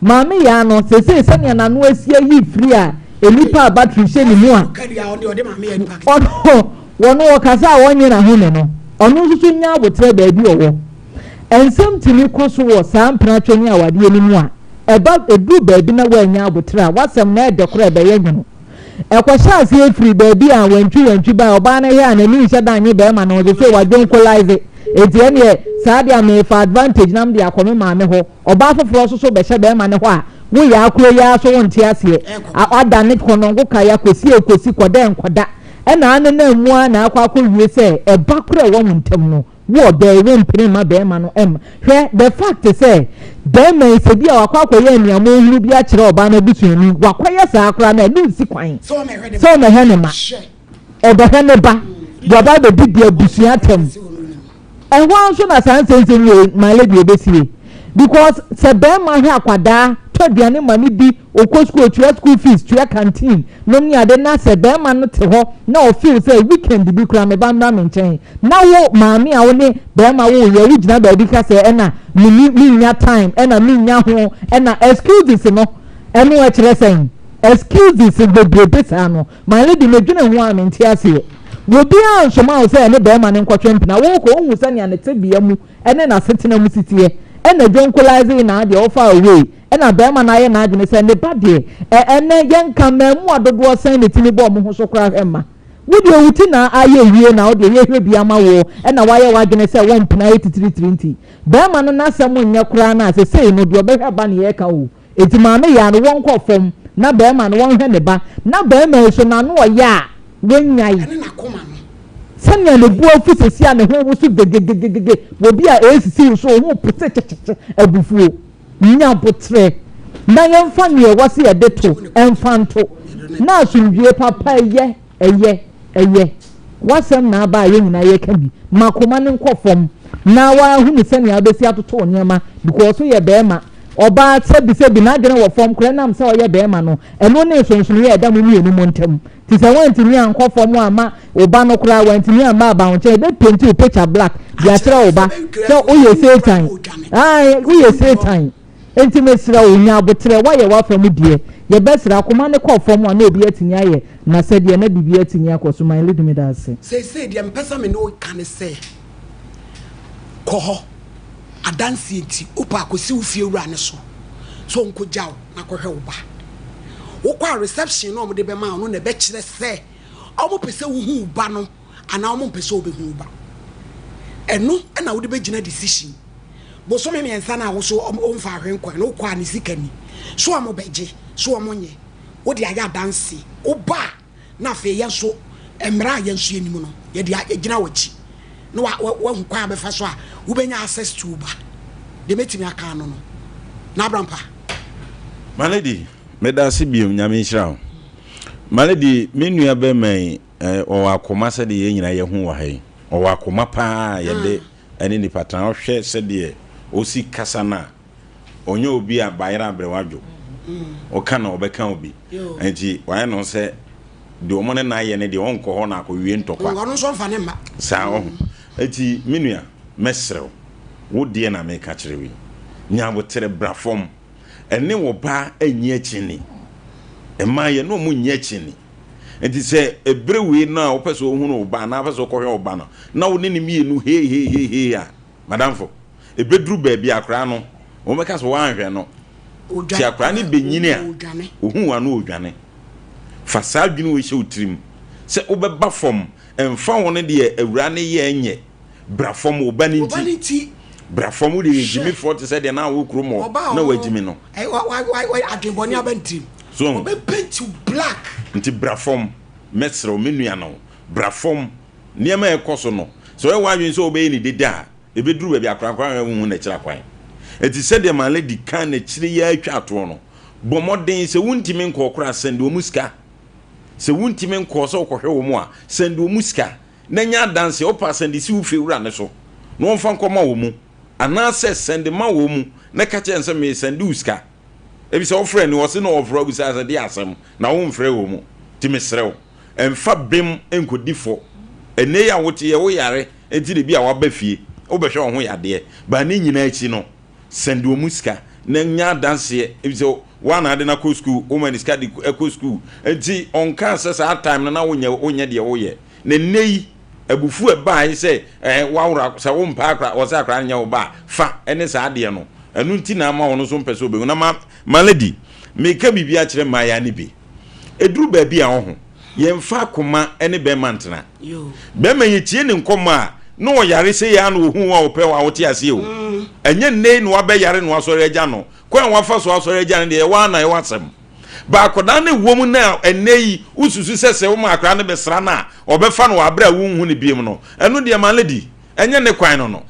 Maame Yaa no, seesei sɛnea n'ano asi ayi firi a nnipa a battery hyɛ ne mu a, ɔno wɔn ɔkasa a ɔnnye n'ahome no, ɔno nso so nya aboterɛ baabi ɔwɔ. Nsɛm tumi kɔ so wɔ saa mpenatwe ne awadeɛ no mu a, ɛba ɛduru baabi na woannya aboterɛ a, w'asɛm no ɛɛdɛ koraa ɛbɛyɛ nwono. Ɛkɔhyɛ aseɛ firi baabi a wantwi wantwi bae, ɔbaa no hwɛ a n'ani nhyɛ da nnye barima no ho, seesei wadwonkolaize, enti ɛnneɛ saa deɛ a merefa advantage na mede akɔ me maame hɔ. Ɔbaa foforɔ nso so bɛhyɛ bɛrima no hɔ a, wo yaa koro yi ara so wonte aseɛ. Adane kɔnɔngo kae akɔsi ɛkɔsi kɔda ɛnkɔda. Ɛna anenam mu ara na akɔ akɔwie sɛ ɛba koro a ɛwɔ mo ntam no, wo ɔbaa yi wompene mma bɛrima no mma. Hwɛ, the fact sɛ bɛrima yi sɛ bi a wakɔ akɔyɛ aniammɔnhunu bi akyerɛ ɔbaa no abusuani, wakɔyɛ saa koraa no a, ɛno nsi kwan sɛ ɔmmɛhwɛ ne mma. Ɔbɛhwɛ ne ba, deɛ ɔba abɛdidi abusua atɛm. Ɛhɔ ara nso na saa nsɛnsɛm wei my lady ɛbɛsie because sɛ bɛrima hwɛ akwadaa tɔ aduane ma no di ɔkɔ school ɔtua school fees tua canteen nom ne ade na sɛ bɛrima no te hɔ na ɔfeel sɛ weekend bi koraa me ba mmra me nkyɛn na wo maame a wo ne bɛrima wo yɛ wo gyina baabi ka sɛ ɛna menni mennya time ɛna mennya ho ɛna excuses no ɛno ɛkyerɛ sɛn excuses bebrebe saa no My lady, medwene ho a mente aseɛ. Obiara nsoma wo sɛ ɛne barima no nkɔtwe mpena. Worekɔ, wohu sɛnea ne tebea mu ne n'asetena mu si teɛ. Ɛna dwonkolaize yi na adeɛ wofaa away. Ɛna barima no ayɛ n'adwene sɛ ne ba deɛ, ɛ, ɛnɛ yɛnka mmaamua dodoɔ sɛn na ɛtumi bɔ wɔn ho so koraa hwɛ mma. Wo deɛ wo ti na ayɛ wie na wo deɛ yɛhwɛ bi ama woɔ ɛna woayɛ w'adwene sɛ wompena ayɛ titiritiri nti. Barima no n'asɛm nyɛ koraa no a sesei no deɛ ɔbɛhwɛ ba na yɛreka o. Enti maame yaa no wɔnkɔ fam na barima no wɔnhwɛ ne ba na barima yi so n'ano ɔyɛ a wannyae.
Ɛne n'akoma no.
Sɛnea ne bo afu sɛsi a ne ho woso gegegegege wɔ bi a ɛresisi wo so wo ho pote kyekyekye abufuo. Nya aboterɛ na yɛmfa nea ɛwɔ sɛ yɛde to mfa nto na asomdwie papa ɛyɛ Ɛyɛ, ɛyɛ. W'asɛm na aba a yɛn nyinaa yɛka bi. Ma koma no nkɔ fam na w'ahunu sɛnea wobɛsi atoto wo nneɛma because woyɛ barima. Ɔbaa, sɛbi sɛbi, n'adwene wɔ fam koraa ɛnam sɛ ɔyɛ barima no. Ɛno ne nsonsonoeɛ a ɛda mo mmienu mo ntam. Nti sɛ woantumi ankɔ fam amma wo ba no koraa, wantumi amma aba wo nkyɛn, ɛbɛ paint wo picture black de akyerɛ wo ba sɛ woyɛ Satan. Ae, woyɛ Satan. Enti mesrɛ wo, nya aboterɛ, woayɛ w'afa mu deɛ, yɛbɛsrɛ, akoma no kɔ fam a na obi atumi ayɛ n'asɛdeɛ na biribi atumi akɔ so, my lady meda ase.
Seesei deɛ mepɛ sɛ me ne wo ka ne sɛ, kɔ hɔ, adanseɛ nti, wopɛ a kɔsi wo fiewura no so sɛ ɔnkɔgya wo na kɔhwɛ wo ba. Wokɔ a reception no a wɔde bɛma wo no na ɛbɛkyerɛ sɛ wɔpɛ sɛ wohu wo ba no anaa wɔmpɛ sɛ wɔbɛhu wo ba. Ɛno na wode bɛgyina decision. Bosome mmiɛnsa no a wo so womfa ahwe nkɔɛ no, wokɔ a ne sika ni. So wɔn bɛgye, so wɔn nye. Wode ayɛ adanse. Woba a, na afei yɛn nso, mmara a yɛn nso yɛnim no, yɛde agyina w'akyi. Na wahu kwan a bɛfa so a wobɛnya access to wo ba. Deɛ mɛtumi aka ano no. Na Abrampa.
My lady, meda ase biom, Nyame nhyira wo. My lady, me nua bɛrima yi, ɔwɔ akoma sɛdeɛ yɛn nyinaa yɛhu wɔ ha yi. Ɔwɔ akoma paa a yɛde ne nnipa tena. Wohwɛ sɛdeɛ ɔsi kasa no a, ɔnyɛ obi a bayerɛ aberewa dwo. Woka na ɔbɛka wo bi. Nti wayɛ ne ho sɛ deɛ wɔn ne no ayɛ no deɛ ɔnkɔ hɔ na akɔwie ntɔkwa.
Ɔno nso ɔmfa ne mma.
Saa ɔho. Nti me nua, mɛsrɛ wo, wo deɛ na meka kyerɛ wo yi. Nya aboterɛ bra fam. Ɛne wo ba nnye akyinnye. Mmaa yɛne wɔn nnye akyinnye. Nti sɛ ɛberɛ wei no a wopɛ sɛ wohunu wo ba anaa wopɛ sɛ wokɔhwɛ wo ba no na wo ne no mmienu heeheeheehee a, madamfo, ɛbɛduru baabi a akwadaa no, wɔbɛka sɛ woanhwɛ no. Nti akwadaa no bɛnyini a, ɔhu wo a na ɔredwane. Fa saa adwene wei hyɛ wo tirim sɛ wobɛba fam, ɛmfa ho ne deɛ awuraa no yɛ nyɛ. Bra fam, wo ba no nti. Bra fam, wo deɛ yɛ gyimifoɔ te sɛ deɛ na wɔ kurom hɔ na wagyimi no.
Adwenbɔne aba ne tirim.
So ho.
Ɔbɛpenti wo black.
Nti bra fam, mɛsrɛ wo, me nua no, bra fam. Nneɛma a ɛkɔ so no, sɛ ɔyɛ w'adwene sɛ wobɛyɛ no dede a, ɛbɛduru baabi a korakora a wonhu n'akyiri akwan. Enti sɛdeɛ my lady kaa n'akyire yi ara twa toɔ no, bɔ mmɔden, sɛ wontumi nkɔɔ koraa a, sɛnde wɔn sika. Sɛ wontumi nkɔɔ sɛ wokɔhwɛ wɔn a, sɛnde wɔn sika. na nya adanseɛ, wopɛ a sɛnde si wo fie wura no so na wɔmfa nkɔma wɔn mu, anaasɛ sɛnde ma wɔn mu na ka kyerɛ no sɛ meresɛnde wo sika. Ebisa wofrɛ no, ɔse na ɔfrɛ wo bisa sɛ deɛ asɛm na womfrɛ wɔn mu. Nti mesrɛ wo, mfa bem nkɔdi fɔ. Ɛnnɛ yi a wote yɛ wo yare nti na ebi a waba fie, wobɛhwɛ wo ho yadeɛ, but ne nyinaa akyi no, sɛnde wɔn sika na nya adanseɛ, efisɛ wo ara na ade no akɔ sukuu, woma no sika de kɔ sukuu, nti ɔnkaa sɛ saa time no na wonyɛ wonyɛ deɛ woyɛ. Na nnɛ yi, abufuo a ɛbaeɛ sɛ ɛɛ wawora sɛ wompɛ akora wɔ sɛ akora no nyɛ wo ba a, fa ne saa adeɛ no, ɛno nti na ama ɔno nso mpɛ sɛ ɔbɛhu. Na ma ma lady, meka biribi akyerɛ mmaayaa no bi. Ɛduru baabi a ɔho, yɛmfa akoma ne bɛrima ntena. Bɛrima yɛtie ne nkɔmmɔ a, na ɔyare sei ara na ɔhu wo a ɔpɛ wo a wote aseɛ o. Ɛnyɛ nnɛ yi na wabɛyare na wasɔre agya no. Kwan a wafa so asɔre agya no deɛ, ɛwɔ ara na ɛwɔ asɛm. Ba akwadaa no wom na ɛnnɛ yi wosusu sɛ sɛ woma akwadaa no bɛsra no a ɔbɛfa no wɔ abere a wonhu no biom no, ɛno deɛ my lady, ɛnyɛ ne kwan no no.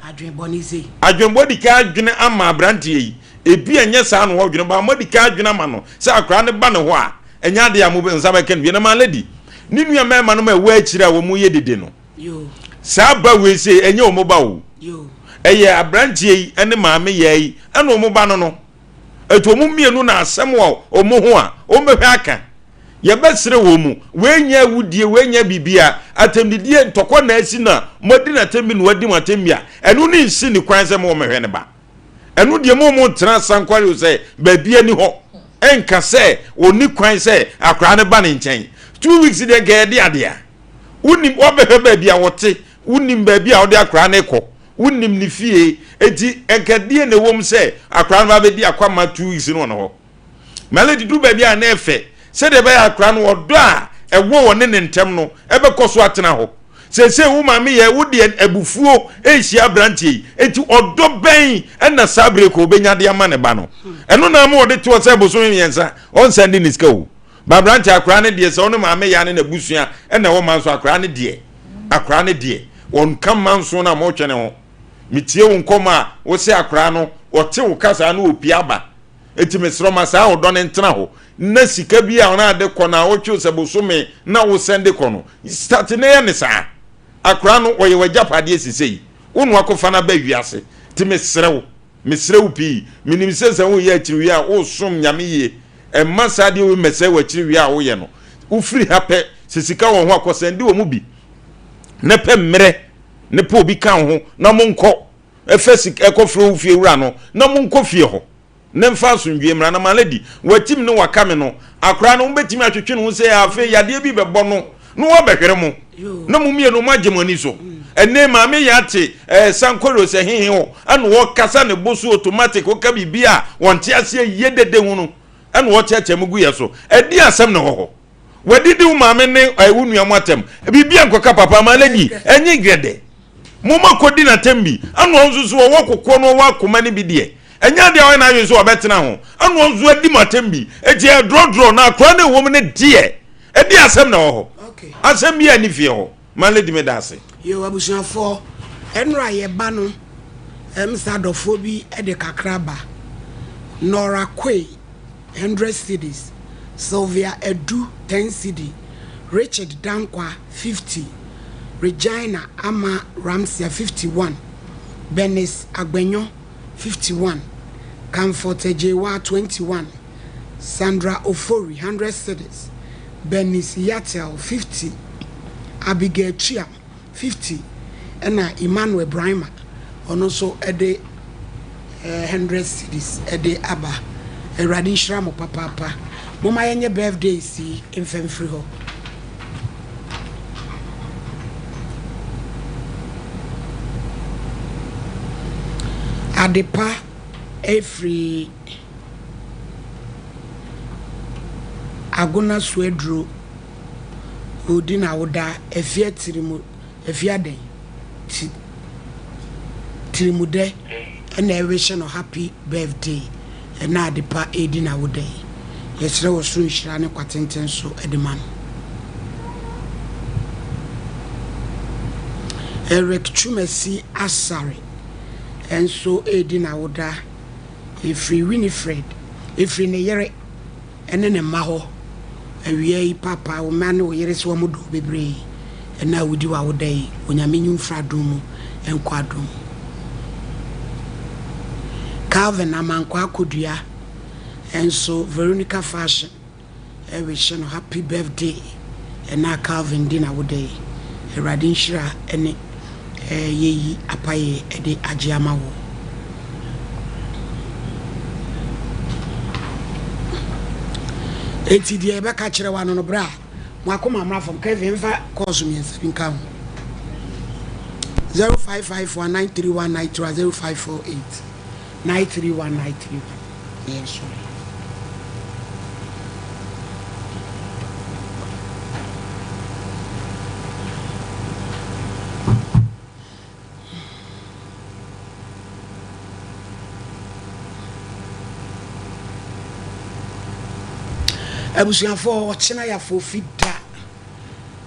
Adwenbɔ di kan adwene ama aberanteɛ yi, ebi a ɛnyɛ saa na ɔdwene, but moadi kan adwene ama no sɛ akwadaa no ba ne hɔ a, ɛnyɛ adeɛ a mo nsa bɛka no bio. Na my lady, ne nua mmarima nom a ɛwɔ akyire a wɔyɛ dede no, saa ba wei sei, ɛnyɛ wɔn ba o. Ɛyɛ aberanteɛ yi ne maame yaa yi ɛna wɔn ba no no. Eti wɔn mmienu na asɛm wɔ wɔn ho a, wɔbɛhwɛ aka. Yɛbɛsrɛ wɔn mu, wei nyɛ awudie, wei nyɛ biribiara, atɛmdidie, ntɔkwa na asi no a, moadi no atɛm bi na wadi mo atɛm bi a, ɛno ne nsi ne kwan sɛ mo wɔmmɛhwɛ ne ba. Ɛno deɛ mo mo ntena sankware o sɛ baabi ani hɔ, ɛnka sɛ ɔnni kwan sɛ akwaraa no ba ne nkyɛn. 2 weeks deɛ nka yɛde adeɛ a, wonim, wɔbɛhwɛ baabi a wɔte, wonim baabi a wɔde akwaraa no rekɔ. Wonnim ne fie, enti nka deɛn na ɛwom sɛ akwadaa no ba bɛdi akwamma 2 weeks no wɔ ne hɔ? Melody duru baabi a na ɛfɛ sɛdeɛ ɛbɛyɛ akwadaa no ɔdɔ a ɛwɔ wɔne ne ntam no ɛbɛkɔ so atena hɔ. Seesei wo maame yɛ wo deɛ abufuo rehyia aberanteɛ yi, enti ɔdɔ bɛn na saa berɛ kɔ ɔbɛnya de ama ne ba no? Ɛno na ama ɔde toɔ sɛ bosome 3 ɔnsan di ne sika o. Ba aberanteɛ akwadaa no deɛ sɛ ɔne maame yɛ ne n'abusua ɛna ɛwɔ ma nso akwadaa no deɛ akwadaa no deɛ wɔnka mma nso na motwe ne ho. Metie wo nkɔmmɔ a wose akwadaa no ɔte wo kasa na ɔpie aba. Enti mesrɛ ma saa ɔdɔ no ntena hɔ na sika bi a ɔno ade kɔ na wotwe sɛ bosome na wosɛnde kɔ no start na yɛ ne saa. Akwadaa no ɔyɛ w'agyapadeɛ sesei wo na wakɔfa no aba wiase nti mesrɛ wo. Mesrɛ wo pii, menim sɛ sɛ woreyɛ akyiriwia a, woresom Nyame yie. Mma saa adeɛ wei mmɛsɛe w'akyiriwia a woyɛ no. Wofiri ha pɛ, sɛ sika wɔ ho a, kɔ sɛnde wɔn bi, na pɛ mmerɛ ne pɛ obi ka wo ho na monkɔ. Fa sika kɔfrɛ wo fie wura no na monkɔ fie hɔ, na mfa asomdwoeɛ mmra. Na my lady, watim ne waka me no, akwadaa no, wobɛtumi atwetwe ne ho sɛ afei yadeɛ bi bɛbɔ no na wabɛhwere mo na mo mmienu mo agye mo ani so. Ɛnne maame yɛ ate ɛɛ sankoro sɛ hehe hɔ ɛna wɔkasa ne bo so automatic wɔka biribi a wɔnte aseɛ yie dede ho no ɛna wɔkyerɛkyerɛ mo gu yɛ so. Ɛdi asɛm na ɛwɔ hɔ. Wadidi wo maame ne ɛɛ wo nua mo atɛm. Biribi a nkɔka papa ma lady ɛnye grɛdɛ. Mo ma kɔdi n'atɛm bi ɛna ɔno nso so ɔwɔ kokoɔ no ɔwɔ akoma no bi deɛ. Ɛnyɛ adeɛ a ɔyɛ n'adwene sɛ ɔbɛtena ho ɛna ɔno nso adi mo atɛm bi. Eti ɛdrɔdrɔ na akora no ɛwɔ mu no deɛ. Ɛdeɛn asɛm na ɛwɔ hɔ? Asɛm biara nni fie hɔ. My lady meda ase.
Yoo abusuafoɔ ɛnora yɛba no ɛm sɛ adɔfoɔ bi de kakra ba Nora Quay hundred cedis Sylvia Adu ten cedi Richard Dankwa 50 Regina Ama Ramsia 51 Bernice Agbenyo 51 Comfort Agyeiwaa 21 Sandra Ofori, 100 cedis, Bernice Yatel, 50, Abigail Chiam, 50, ɛna Emmanuel Braimah, ɔno nso de 100 cedis de aba. Awurade nhyira mo papaapa. Momma yɛnyɛ birthdays yi mfa mfiri hɔ. Adepa ɛfiri Agona Suaduro ɔredi n'awoda Afia Tirimu Afia dɛn ti Tirimudɛ ɛna ɛrehyɛ no happy birthday ɛna Adepa ɛredi n'awoda yi. Yɛsrɛ ɔsoro nhyira ne kwatenten so de ma no. Eric Twumasi Asare nso redi n'awoda. Ɛfiri Winifred, ɛfiri ne yere ne ne mma hɔ. Awia yi papa, wo mma ne wo yere sɛ wɔn dɔ wo bebree. Ɛna a wodi w'awoda yi, Onyame nyi wo mfiri adom mu nkɔ adom mu. Calvin Amankwaa Kodua nso Veronica Fashion rehyɛ no happy birthday ɛna a Calvin di n'awoda yi. Awurade nhyira ne yɛyi apaeɛ de agye ama wo. Enti deɛ yɛbɛka kyerɛ wo ano no berɛ a mo akoma mmra fam. Kevin mfa kɔɔso mmiɛnsa bi nka ho. 0554 931 931 0548 931 931 na yɛnsɔre. Abusuafoɔ, ɔkyena yɛ afoofi da.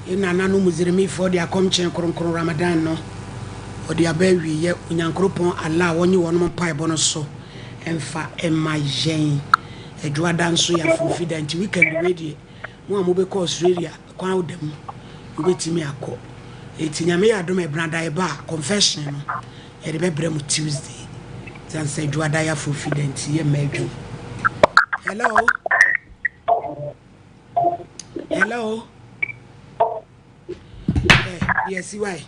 Yɛn nananom Muslimifoɔ de akɔmkyene kronkron Ramadan no wɔde aba awieɛ. Onyankoropɔn Allah ɔnye wɔnom mpaebɔ no so mfa mma yɛn. Adwoada nso yɛ afoofi da nti weekend wei deɛ mo a mobɛkɔ Australia kwan da mu mobɛtumi akɔ. Enti Nyame yɛ adom a Ɛbenada yɛba a confession no yɛde bɛbrɛ mo Tuesday. Sane sɛ Adwoada yɛ afoofi da nti yɛmma adwuma. Hello. Hello. Eh, yes, why?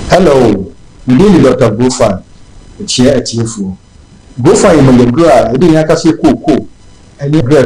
Hello, me din de Dɔkta Grofan, mekyia atiefoɔ. Grofan yɛ mogyaduro a yɛde yɛn akaseɛ kookoo ne brɛ.